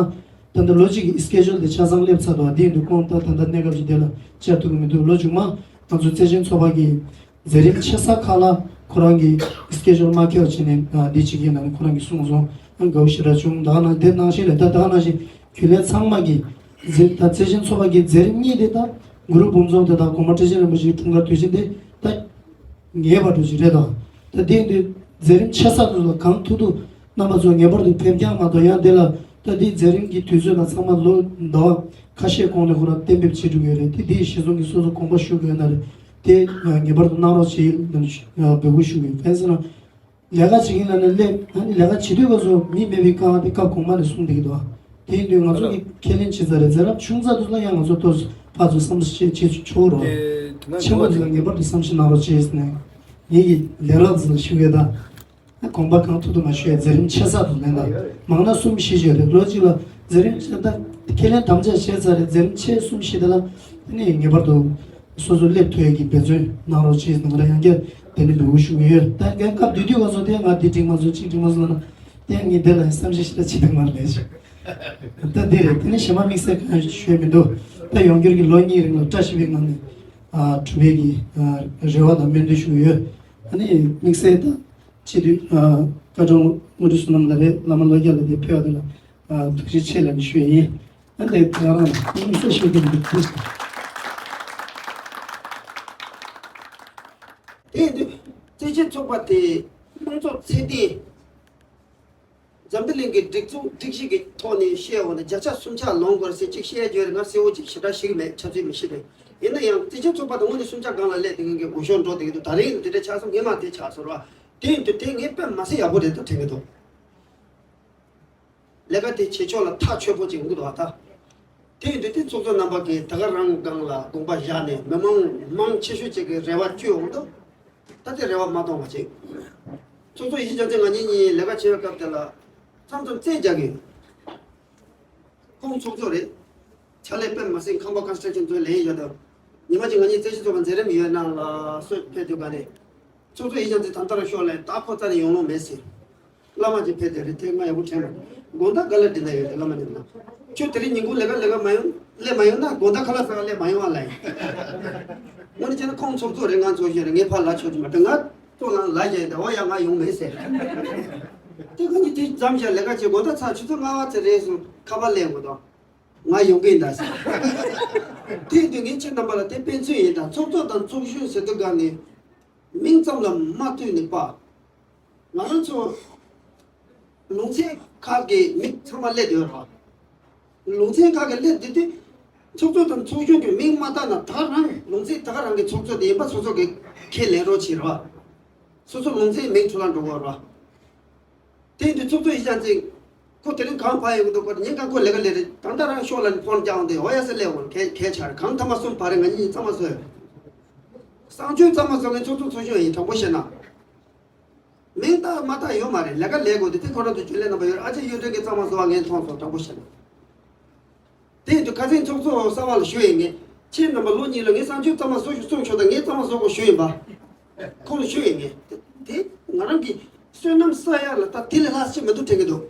ད་ལྟ་ལོ་གཅིག་གི་སི་ཀེ་ཇུལ་དེ་ཆ་ཚང་སླེབས་ཚར་འདུག་དེ་ཡིན་དུས་ཁོང་ད་ད་ལྟ་གནས་སྐབས་ཀྱི་དེ་ལ་བཅར་ཐུབ་ཀྱི་མི་འདུག་ལོ་མཇུག་མ་ང་ཚོ་བརྩེ་ཆེན་ཚོགས་པ་གི་མཛད་རིམ་ཆེ་ས་ཁག་ལ་ཁོ་རང་གི་སི་ཀེ་ཇུལ་མ་འཁེལ་བ་བྱས་ནས་ཨ་འདི་བྱེད་ཀྱི་ཡིན་ལབ་ནས་ཁོ་རང་གིས་གསུངས་སོང་། ཨ་དགའ་བོ་ཞེ་དྲག་བྱུང་། ད་ག་ནང་དེ་ནང་བཞིན་རེད། ད་ད་ག་ནང་བཞིན་རྒྱུན་ལས་ཚང་མ་གིས་མཛད་ད་བརྩེ་ཆེན་ཚོགས་པ་གི་མཛད་རིམ་གཉིས་དེ་ད་གུ་རུ་འབུམ་ཚོགས་དེ་དང་གོང་མ་བཀྲ་ཤིས་རིན་པོ་ཆེའི་འཁྲུངས་སྐར་དུས་ཆེན་དེ་ད་ངེས་པར་དུ་ཞིག་རེད་དང་། ད་དེ་དུས་མཛད་རིམ་ཆེ་ས་དེ་ཚོ་གང་ཐུབ་ཐུབ་རྣམ་པ་ཚོ་ངེས་པར་དུ་ཕེབས་རྐྱང་མ་གཏོགས། ཡང་དེ་ལ་ད་དེ་མཛད་རིམ་གྱི་དུས་ཚོད་ལ་ཚང་མ་ལོ་ཟླ་བ་ཁ་ཤས་གོང་ནས་ཁོ་རང་གཏན་འབེབས་བྱེད་འགྲོ་གི་ཡོད་རེད། དེ་དེ་གཞིར་བཟུང་གིས་སོ་སོ་དགོངས་པ་ཞུ་དགོས་ན་རེད། དེ་ངེས་པར་དུ་གནང་རོགས་བྱེད་འབོད་སྐུལ་ཞུ་གི་ཡོད། གང་ཟེར་ན། ལས་ཀ་བྱེད་མཁན་ལ་ནི་སླེབས། ཨ་ནི་ལས་ཀ་བྱེད་དུས་སྐབས་སུ་མི་མེད་པའི་དཀའ་ངལ་དེ་སྐབས་གོང་མ་ནས་གསུངས་བསྡད་ཀྱི་འདུག་དེ་ཡིན་དུས་ང་ཚོ་གིས་ཁས་ལེན་བྱེད་ས་རེད། མཛད་རབས་ཆུང་ཙག་དེ་ཚོ་ཡང་ང་ཚོ་ཏོག་ཙམ་ཕར་ཚུར་བསམ་ཤེས་བྱེད་ཆོག་རོགས། ཆེན་པོ་དེ་ལ་ངེས་པར་དུ་བསམ་ཤེས་གནང་རོགས་བྱས་ནས་ངེད་ཀྱི་ལས་རོགས་ཚོ་ཞུ་གི་ད། ཨ་གོམ་པ་གང་ཐུབ་ཐུབ་མ་ཞུ་ཡ། མཛད་རིམ་ཆེ་ས་དེ་ལེན་ད། མང་ན་གསུམ་བཞི་ཞིག་རེད། ལོ་གཅིག་ལ་མཛད་རིམ་ཆེ་ད་ཁས་ལེན་དམ་བཅའ་བྱས་ཚར་རེད། མཛད་རིམ་ཆེ་གསུམ་བཞི་དེ་ལ་དེ་ནས་ངེས་པར་དུ། སོ་སོ་སླེབས་ཐུབ་ཡས་ཀྱི་འབད་བརྩོན་གནང་རོགས་བྱས་ཟེར་ནས་ང་རང་ཡང་བསྐྱར་དེ་ནས་འབོད་སྐུལ་ཞུ་གི་ཡོད། ད་རྒན་སྐབས་དེ་དུས་ང་ཚོ་དེ་ང་འདི་འགྲིག་མ་སོང་གཅིག་འགྲིག་མ་སོང་ལབ་ན། དེ་ངས་འདི་ལ་བསམ་གཞིག་ཞིག་ད་བྱེད་ཐུབ་མ་རེད་ཞུ། ད་འདི་རེད། དེ་ནས་གཞན་མ་དམིགས་བསལ་གང་ཞུ་ཡས་མི་འདུག་ད་ཡོང་འགྱུར་གྱི་ལོ་གཉིས་རིང་ལ་བཀྲ་ཤིས་པའི་ངང་ནས་ ཨ་གྲུབ་པའི་གི་ཨ་རེ་བ་དང་སྨོན་འདུན་ཞུ་གི་ཡོད། ཨ་ནི་དམིགས་བསལ་དང་སྤྱི་འཐུས་ཨ་བཀའ་དྲུང་དངོས་གྲུབ་བསོད་ནམས་ལགས་རེད། བླ་མ་བློ་རྒྱལ་ལགས་དེ་ཕེབས་པ་དེ་ལ་ཨ་ཐུགས་རྗེ་ཆེ་ལབ་ནས་ཞུ་ཡ་ཡིན། ཨ་ནི་དེ་རང་རང་དམིགས་བསལ་ཞུ་གི་འདུག་དེ་ཡིན་དུས་བཙན་བྱོལ་ཚོགས་པ་དེ་དམངས་གཙོ་ཚད་ལྡན། འཛམ་བུ་གླིང་གི་སྒྲིག་འཛུགས་སྒྲིག་གཞི་གི་ཐོག་ནས་བཤད་འོང་ན་བརྒྱ་ཆ་སུམ་ཅུ་ལོངས་དགོས་ཟེར་གཅིག་བཤད་རྒྱུ་རེད། ང་གསལ་བོ་གཅིག་ཞེ་དྲག་ཤེས་ཀྱི་མེད། ཆབ་སྲིད་མི་ཤེས་པས། ཡིན་ན་ཡང་བཙན་བྱོལ་ཚོགས་པ་དང་དངོས་གནས་སུམ་ཅུ་སྒང་ལ་སླེབས་དེ་ངེད་ཀྱི་འོས་ཤོག་འགྲོ་བསྡད་ཀྱི་འདུག་ད་རེས་འདི་འདྲ་ཆགས་སོང་། ངས་མ་དེ་ཆགས་སོང་ར། དེ་ཡིན་དུས་དེ་ངས་དཔེ་མ་སྲིད་ཡག་པོ་རེད་འདུག་དྲན་གྱི་འདུག་ལས་ཀ་དེ་བྱེད་ཕྱོགས་ལ་ཐག་ཆོད་པོ་ཅིག་ཡོང་གི་འདུག་ཨ་ད། དེ་ཡིན་དུས་དེ་ཚོགས་གཙོ་རྣམ་པ་གིས་ད་ག་རང་སྒང་ལ་དགོངས་པ་བཞག་ནས་མི་མང་མང་ཆེ་ཤོས་ཅིག་གི་རེ་བ་བཅོལ་འོང་དུས། ད་དེ་རེ་བ་མ་གཏོང་བ་ཅིག་ཚོགས་གཙོ་ཡེ་ཤེས་རྒྱལ་མཚན་ང་གཉིས་གཉིས་ལས་ཀ་བྱེད་པའི་སྐབས་དེ་ལ་མཚམས་མཚམས་རྩོད་རྒྱག་གི། ཁོང་ཚོགས་གཙོ་རེད། ཕྱག་ལས་དཔེ་མ་སྲིད་ཁང་པ་ཀོན་སི་ཊྲག་ཤན་ཚོའི་ལས་ཡིན་བཞག་དང་། ཉི་མ་གཅིག་ང་གཉིས་རྩེ་ཞིག་ཚོགས་པ་མཛད་རིམ་ཡོད་ནང་ལ་སོད་ཕེབས་དུས་ག་ནས། ཚོགས་གཙོ་ཡེ་ཤེས་རྒྱལ་མཚན་ད་ལྟ་རང་ཤོག་ལས་ད་ཁོ་རྩ་ནས་ཡོང་ལོང་མེད་ཟེར། བླ་མ་ཅིག་ཕེབས་དེ་རེད་དེ་ང་ཡག་པོ་དྲན་མ། དགོང་དག་ག་ལ་འདི་འདྲ་ཡོད་དེ་བླ་མ་ནི་ན། ཁྱོད་དེ་རིང་ཉིན་གུང་ལས་ཀ་ལས་ཀ་མ་ཡོང་སླེབས་མ་ཡོང་ན་དགོང་དག་ཁ་ལག་ཟ་ག་སླེབས་མ་ཡོང་ཨ་ལ་ཡིན། དངོས་གནས་བྱས་ན་ཁོང་ཚོགས་གཙོ་རེད། ང་ཚོ་ཞིག་རེད། ངས་ཕར་ལ་ཆོག་གི་མ་རེད། ང་ཚོ་ལ་ལ་ཡིན་དེ་འོ་ཡ་ང་ཡོང་མེད་ཟེར། དེ་ཁ་ཉིན་དེ་ཙམ་ཞིག་ལས་ཀ་བྱེད་དགོང་དག་ཚར་ཆུ་ཚོད་ལྔ་པ་ཚེ་རེད་སོང་ཁ་པར་སླེབས་དགོས་དང་། ང་ཡོང་གི་ཡིན་ད་ཟེར། དེ་དུས་ངས་ཁྱེད་རྣམ་པ་ལ་དེ་དཔེ་མཚོན་ཡིན་ད། ཚོགས་གཙོ་དང་ཚོགས་གཞོན་ཟེར་དུས་ག་ནས་མིང་ཙམ་ལ་མ་ལྟོས་ནས་པ། ང་རང་ཚོ་ལུང་ཚན་ཁག་གི་མི་ཚང་མ་སླེབས་ཡོད་རེད་བ། ལུང་ཚན་ཁག་གི་སླེབས་དེ་དུས་ཚོགས་གཙོ་དང་ཚོགས་གཞོན་གྱི་མིང་མ་བཏགས་ན་ད་རང་ལུང་ཚན་ད་ག་རང་གི་ཚོགས་གཙོ་དེ་ཡིན་པ་སོ་སོ་གི་ཁས་ལེན་རོགས་བྱེད་རེད་བ། སོ་སོ་ལུང་ཚན་མིང་འཁྲུལ་ལ་འགྲོ་གི་ཡོད་རེད་བ། དེ་དུས་ཚོགས་གཙོ་ཡེ་ཤེས་རྒྱལ་མཚན། ཁོ་དེ་རིང་གང་ཕར་ཡོང་གི་འདུག་ཁོ་ཉིན་གང་ཁོ་ལས་ཀ་ལས་རེད། ད་ལྟ་རང་ཤོག་ལ་ནི་ཕོན་རྒྱག་འོང་དེ་འོ་ཡ་སེ་སླེབས་འོང་གལ་གལ་ཆགས་རེད། གང་ཐ་མ་གསུམ་བར་རེད། ང་གཉིས་གཙང་མ་བཟོས། གསང་སྤྱོད་གཙང་མ་བཟོ་མཁན་ཚོགས་གཙོ་ཚོགས་གཞོན་ཡིན། དྲང་པོ་བཤད་ན། མིང་བཏགས་མ་བཏགས་ཡོད་མ་རེད། ལས་ཀ་ལས་དགོས་དེ་དེ་ཁོ་རང་ཚོ་རྒྱུན་ལས་རྣམ་པ་ཡོད་རེད། ཨ་ཅེ་གཡུ་སྒྲོན་གྱིས་གཙང་མ་བཟོ་བ་ངས་མཐོང་སོང་། དྲང་པོ་བཤད་ན། དེ་ཡིན་དུས་ཁ་སང་ཚོགས་གཙོ་གསར་པ་ལ་ཞུ་ཡིན་ངས། ཁྱེད་རྣམ་པ་ལོ་གཉིས་ལ་ངས་གསང་སྤྱོད་གཙང་མ་བཟོ་ཞུ་གསུངས་ཆོག་ད་ངས་གཙང་མ་བཟོ་དགོས་ཞུ་ཡིན་པ། ཁོང་ལ་ཞུ་ཡིན་ངས། དེ་ང་རང་གི་བསོད་ནམས་བསགས་ཡག་ལ་ད་དེ་ལས་ལྷག་ཅིག་མི་འདུག་དྲན་གྱི་འདུག་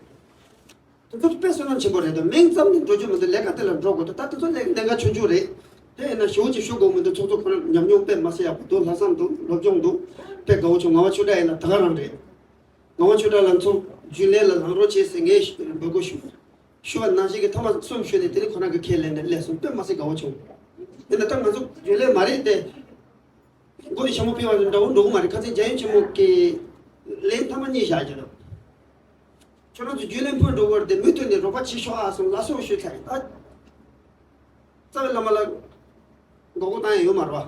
དེ་ཚོ་དཔེ་བསོད་ནམས་ཆེན་པོ་རེད་དོ། མིང་ཙམ་ནས་འགྲོ་རྒྱུ་མི་འདུག་ལས་ཀ་དེ་ལ་འགྲོ་དགོས་དོ། ད་དེ་ཚོ་ལས་གནད་འགག་ཆུང་ཆུང་རེད། དེ་ཡིན་ན་ཞུ་ཅིག་ཞུ་དགོས་མི་འདུག་ཚོགས་གཙོ་ཁོ་རང་ཉམས་མྱོང་དཔེ་མ་སྲིད་ཡག་པོ་འདུག་ལྷག་བསམ་འདུག་སློབ་སྦྱོང་འདུག་དཔེ་དགའ་བོ་བྱུང་། ངག་དབང་ཆོས་གྲགས་ཡིན་ན་ད་ག་རང་རེད། ངག་དབང་ཆོས་གྲགས་ལ་ཚོགས་རྒྱུན་ལས་ལ་ལངས་རོགས་བྱེད་ཟེར་ངས་འབོད་སྐུལ་ཞུ། ཞུ་བ་ནང་བཞིན་གྱི་ཐོག་མ་གསུམ་ཞུས་ནས་དེ་ནི་ཁོ་རང་གི་ཁས་ལེན་ནས་སླེབས་སོང་། དཔེ་མ་སྲིད་དགའ་བོ་བྱུང་། ཡིན་ན་ད་ང་ཚོ་རྒྱུན་ལས་མ་རེད་དེ། མགོ་ནས་ཞྭ་མོ་ཕུད་པ་འདྲ་བོ་འགྲོ་གི་མ་རེད། ཁ་སང་རྒྱལ་ཡོངས་ཆེན་མོ་གི་ལན་ཐ་མ་གཉིས་བཞག་རྒྱུ་རེད། ཁྱོད་རང་ཚོ་རྒྱུན་ལས་འཕོས་འགྲོ་གི་རེད་དེ་མུ་མཐུད་ནས་རོགས་པ་བྱེད་ཤོག་ཨ་སོང་ལ་སོགས་ཞུས་ཚར་ཡིན་ད། རྩ་བའི་བླ་མ་ལ་མགོ་སྐོར་བཏང་ཡ་ཡོད་མ་རེད་བ།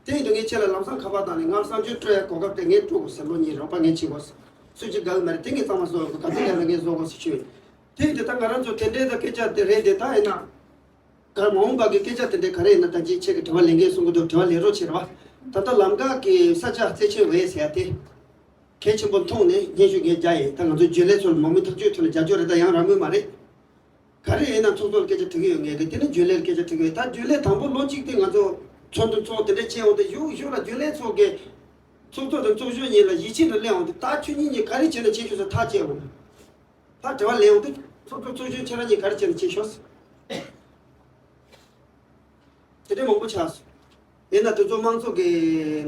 དེ་ཡིན་དུས་ངས་ཁྱེད་ལ་ལམ་སང་ཁ་པར་བཏང་ནས་ང་གསང་སྤྱོད་སྤྲོད་ཡ་གོ་སྐབས་དེ་ངས་སྤྲོད་དགོས་ཟེར། ལོ་གཉིས་རོགས་པ་ངས་བྱེད་དགོས་ཟེར། སུ་གཅིག་དགའ་གི་མ་རེད། དེ་ངས་གཙང་མ་བཟོ་དགོས། ག་ཚོད་ལས་ན་ངས་བཟོ་དགོས་ཟེར་ཞུས་ཡོད། དེ་ཡིན་དུས་ད་ང་རང་ཚོ་དེ་འདྲའི་ད་སྐད་ཆ་དེ་རེད་དེ་ད་ཡིན་ན། ག་མ་འོངས་པ་གི་སྐད་ཆ་དེ་འདྲའི་ག་རེ་ཡིན་ན་ད་ཅིག་ཁྱེད་ཀྱི་དྲི་བ་ལེན་མཁན་གསུང་གི་འདུག་དྲི་བ་ལེན་རོགས་བྱེད་རོགས། ད་ལྟ་ལམ་ཁ་གི་ས་ཆ་རྩེ་ཆེན་བས་ཟེར་ཡ་དེ། གལ་ཆེན་པོ་མཐོང་ནས་སྙན་ཞུ་ངས་རྒྱག་ཡིན། ད་ང་ཚོ་རྒྱུན་ལས་ཚོ་ལ་མང་མོས་ཐག་གཅོད་ཐོག་ནས་རྒྱབ་སྐྱོར་རེ་ད་ཡང་རང་མོས་མ་རེད། ག་རེ་ཡིན་ན་ཚོགས་གཙོ་ལ་སྐད་ཆ་དྲི་གི་ཡོད་ངས་གི་དེ་ནི་རྒྱུན་ལས་ལ་སྐད་ཆ་དྲི་གི་ཡོད། ད་རྒྱུན་ལས་དང་པོ་ལོ་གཅིག་དེ་ང་ཚོ་ཚོགས་འདུ་ཚོགས་དེ་འདྲ་བྱས་འོང་དུས་གཞུག་གཞུག་ལ་རྒྱུན་ལས་ཚོ་གི་ཚོགས་གཙོ་དང་ཚོགས་གཞོན་གཉིས་ལ་ཡིད་ཆེས་འདྲ་སླེབས་འོང་དུས་ད་ཁྱོད་གཉིས་གཉིས་ག་རེ་བྱས་ན་བྱེད་ཤོག་ཟེར་ཐག་བཅད་འོང་། ཕར་དྲི་བ་ལེན་འོང་དུས་ཚོགས་གཙོ་ཚོགས་གཞོན་ཁྱེད་རང་གཉིས་ག་རེ་བྱས་ན་བྱེད་ཤོག་ཟེར། དེ་འདྲའི་མང་པོ་ཆགས་སོང་། ཡིན་ན་དེ་ཚོ་དམངས་གཙོ་གི་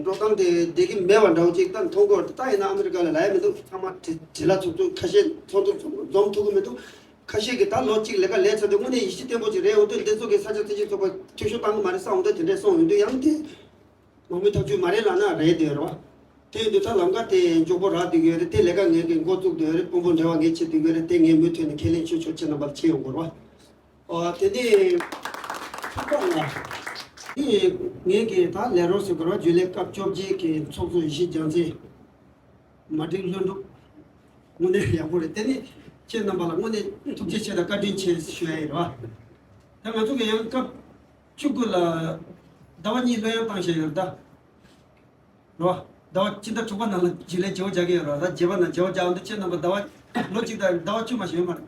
འགྲོ་སྟངས་དེ་བསྡད་ཀྱི་མེད་པ་འདྲ་བོ་ཅིག་ད་མཐོང་གི་ཡོད་རེད། ད་ཡིན་ན་ཨ་མི་རི་ཀ་ལ་ལབ་ཡ་མི་འདུག་ཚང་མ་བྲེལ་བྲེལ་ལ་ཚུགས་ཚུགས་ཁ་ཤས་ཚོགས་འདུ་འཛོམས་ཐུབ་ཀྱི་མི་འདུག་ཁ་ཤས་ཀྱིས་ད་ལོ་གཅིག་ལས་ཀ་ལས་ཚར་དུས་དངོས་གནས་ཡིད་ཆེས་བརྟན་པོ་ཅིག་རེད་འོང་དུས་འདི་ཚོ་གི་ས་ཆ་རྩེ་ཆེན་ཚོགས་པ་འཐུས་ཤོར་བཏང་གི་མ་རེད་བསམ་འོང་དུས་དེ་འདྲས་སོང་ཡོང་དུས་ཡང་དེ། མང་མོས་ཐག་གཅོད་མ་རེད་ལབ་ན་རེད་དེ་རེད་བ། དེ་ཡིན་དུས་ད་ལམ་ཁ་དེ་མགྱོགས་པོ་རག་བསྡད་ཀྱི་ཡོད་རེད། དེ་ལས་ཀ་ངས་ཀྱི་འགོ་བཙུགས་བསྡད་ཡོད་རེད། དཔོན་པོ་འབྲེལ་བ་ངས་བྱེད་བསྡད་ཀྱི་ཡོད་རེད། དེ་ངས་མུ་མཐུད་ནས་ཁས་ལེན་ཞུ་ཆོག་ཁྱེད་རྣམ་པར་བྱེད་ཡོང་དགོས་རེད་བ། ཨོ་དེ་ནས་ཐུགས་ཁག་ལ་དེ་ངས་ཀྱི་ད་ལས་རོགས་ཟེར་དགོས་རེད་བ། རྒྱུན་ལས་སྐབས་བཅོ་བརྒྱད་ཀྱི་ཚོགས་གཙོ་ཡེ་ཤེས་རྒྱལ་མཚན། མ་བསྒྲིགས་ལྷུན་གྲུབ། དངོས་གནས་ཡག་པོ་རེད། དེ་ནི་ཁྱེད་རྣམ་པ་ལ་དངོས་གནས་ཐུགས་རྗེ་ཆེ་དང་བཀའ་དྲིན་ཆེ་ཞུ་ཡ་ཡིན་རེད་བ། ད་ང་ཚོ་གི་ཡང་སྐབས་བཅུ་དགུ་ལ་ཟླ་བ་གཉིས་ལྷོད་ཡངས་བཏང་བཞག་ཡོད་རེད་ད། རེད་བ། ཟླ་བ་སྤྱི་ཟླ་དྲུག་པ་ནང་ལ་རྒྱུན་ལས་བརྗེ་པོ་རྒྱག་གི་ཡོད་རེད། ད་བརྗེ་པ་ན་བརྗེ་པོ་རྒྱག་འདུག་ཁྱེད་རྣམ་པ་ཟླ་བ་ལོ་གཅིག་དང་ཟླ་བ་བཅུ་མ་ཞིག་ཡོད་མ་རེད།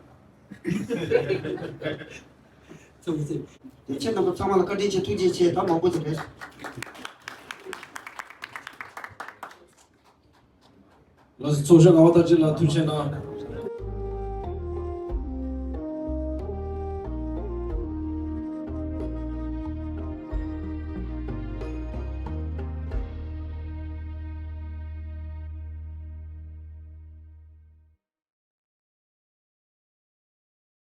ཙམ་ཙམ། དེ་ཁྱེད་རྣམ་པ་ཚང་མ་ལ་བཀའ་དྲིན་ཆེ་ཐུགས་རྗེ་ཆེ། ད་མང་པོ་ཅིག་རེད། ལགས་སོ། ཚོགས་གཞོན་ངག་དབང་ཐར་རྒྱས་ལགས་ཐུགས་རྗེ་གནང་།